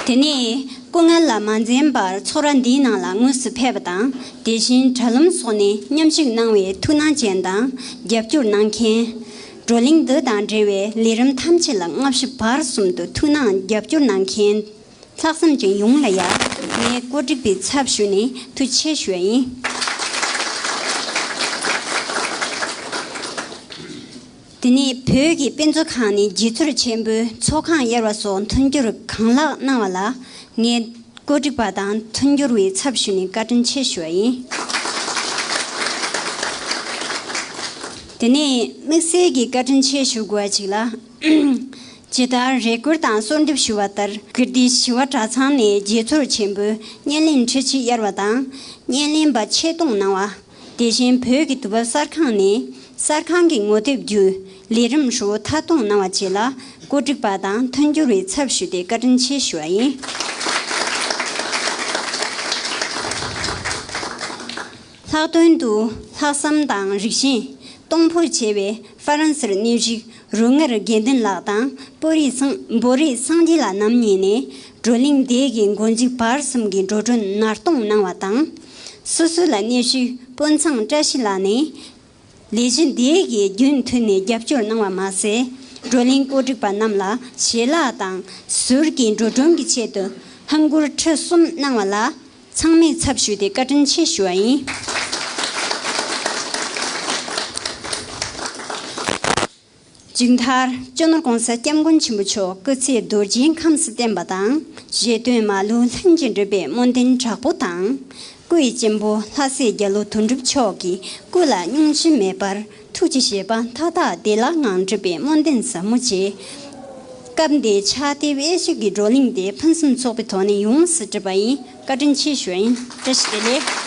དེ་ནས་སྐུ་ངལ་ལ་མ་འཛེམས་པར་ཚོགས་ར་འདིའི་ནང་ལ་དངོས་སུ་ཕེབས་པ་དང་། དེ་བཞིན་དྲ་ལམ་སོགས་ནས་མཉམ་ཞུགས་གནང་བའི་ཐུགས་སྣང་ཅན་དང་རྒྱབ་སྐྱོར་གནང་མཁན། བགྲོ་གླེང་འདི་དང་འབྲེལ་བའི་ལས་རིམ་ཐམས་ཅད་ལ་སྔ་ཕྱི་བར་གསུམ་དུ་ཐུགས་སྣང་རྒྱབ་སྐྱོར་གནང་མཁན། ལྷག་བསམ་ཅན་ཡོངས་ལ་ཡང་ངས་གོ་སྒྲིག་པའི་ཚབ་ཞུས་ནས་ཐུགས་རྗེ་ཆེ་ཞུ་ཡ་ཡིན། དེ་ནས་བོད་ཀྱི་དཔེ་མཛོད་ཁང་ནས་རྗེ་བཙུན་ཆེན་པོའི་ཚོགས་ཁང་གཡར་བ་སོགས་མཐུན་འགྱུར་གང་ལེགས་གནང་བ་ལ་ངས་གོ་སྒྲིག་པ་དང་མཐུན་འགྱུར་བའི་ཚབ་ཞུས་ནས་བཀའ་དྲིན་ཆེ་ཞུ་བ་ཡིན། དེ་ནས་དམིགས་བསལ་གྱི་བཀའ་དྲིན་ཆེ་ཞུ་དགོས་པ་ཅིག་ལ། ཇི་ལྟར་རེ་སྐུལ་དང་གསོལ་འདེབས་ཞུ་བ་ལྟར། ཀིརྟིའི་ཞི་བ་གྲྭ་ཚང་ནས་རྗེ་བཙུན་ཆེན་པོའི་བརྙན་ལེན་འཕྲུལ་ཆས་གཡར་བ་དང་། བརྙན་ལེན་པ་ཆེད་གཏོང་གནང་བ། དེ་བཞིན་བོད་ཀྱི་དུས་བབ་གསར་ཁང་ནས་གསར་ཁང་གི་ངོ་དེབ་བརྒྱུད་ ལས་རིམ་ཧྲིལ་པོ་མཐའ་སྐྱོང་གནང་བ་བཅས་ལ་གོ་སྒྲིག་པ་དང་མཐུན་འགྱུར་བའི་ཚབ་ཞུས་ཏེ་བཀའ་དྲིན་ཆེ་ཞུ་བ་ཡིན། ལྷག་དོན་དུ་ལྷག་བསམ་དང་རིགས་ཞེན་གཏོང་ཕོད་ཆེ་བའི་ཧྥ་རན་སིར་གནས་བཞུགས་རོལ་ངར་དགེ་འདུན་ལགས་དང་པོ་རི་སངས་བོ་རི་སངས་རྒྱས་ལགས་རྣམ་གཉིས་ནས་བགྲོ་གླེང་དེ་གའི་མགོ་མཇུག་བར་གསུམ་གྱི་འགྲོ་གྲོན་ནར་གཏོང་གནང་བ་དང་། སོ་སོ་ལ་གནས་བཞུགས་དཔོན་ཚང་བཀྲ་ཤིས་ལགས་ནས། ལས་གཞི་འདི་གའི་རྒྱུན་མཐུད་ནས་རྒྱབ་སྐྱོར་གནང་བ་མ་ཟད། བགྲོ་གླེང་གོ་སྒྲིག་པ་རྣམས་ལ་ཞལ་ལག་དང་ཟུར་གྱི་འགྲོ་གྲོན་གྱི་ཆེད་དུ་ཧམ་གུར་ཁྲི་གསུམ་གནང་བ་ལ་ཚང་མས་ཚབ་ཞུས་ཏེ་བཀའ་དྲིན་ཆེ་ཞུ་བ་ཡིན། མཇུག་མཐར་སྤྱི་ནོར་༸གོང་ས་༸སྐྱབས་མགོན་ཆེན་པོ་མཆོག་སྐུ་ཚེ་རྡོ་རྗེའི་ཁམས་སུ་བརྟན་པ་དང་། བཞེད་དོན་མ་ལུས་ལྷུན་གྱིས་འགྲུབ་པའི་སྨོན་འདུན་དྲག་པོ་དང་། སྐུའི་གཅེན་པོ་ལྷ་སྲས་རྒྱ་ལོ་དོན་གྲུབ་མཆོག་གི་སྐུ་ལ་སྙུང་གཞི་མེད་པར་ཐུགས་ཀྱི་བཞེད་པ་མཐའ་དག་བདེ་བླག་ངང་འགྲུབ་པའི་སྨོན་འདུན་ཟབ་མོ་བཅས། སྐབས་འདིའི་ཕྱག་དེབ་དབྱེ་ཞིབ་ཀྱི་བགྲོ་གླེང་དེ་ཕུན་སུམ་ཚོགས་པའི་ཐོག་ནས་ཡོངས་སུ་གྲུབ་པ་ཡིན། བཀའ་དྲིན་ཆེ་ཞུ་ཡིན། བཀྲ་ཤིས་བདེ་ལེགས།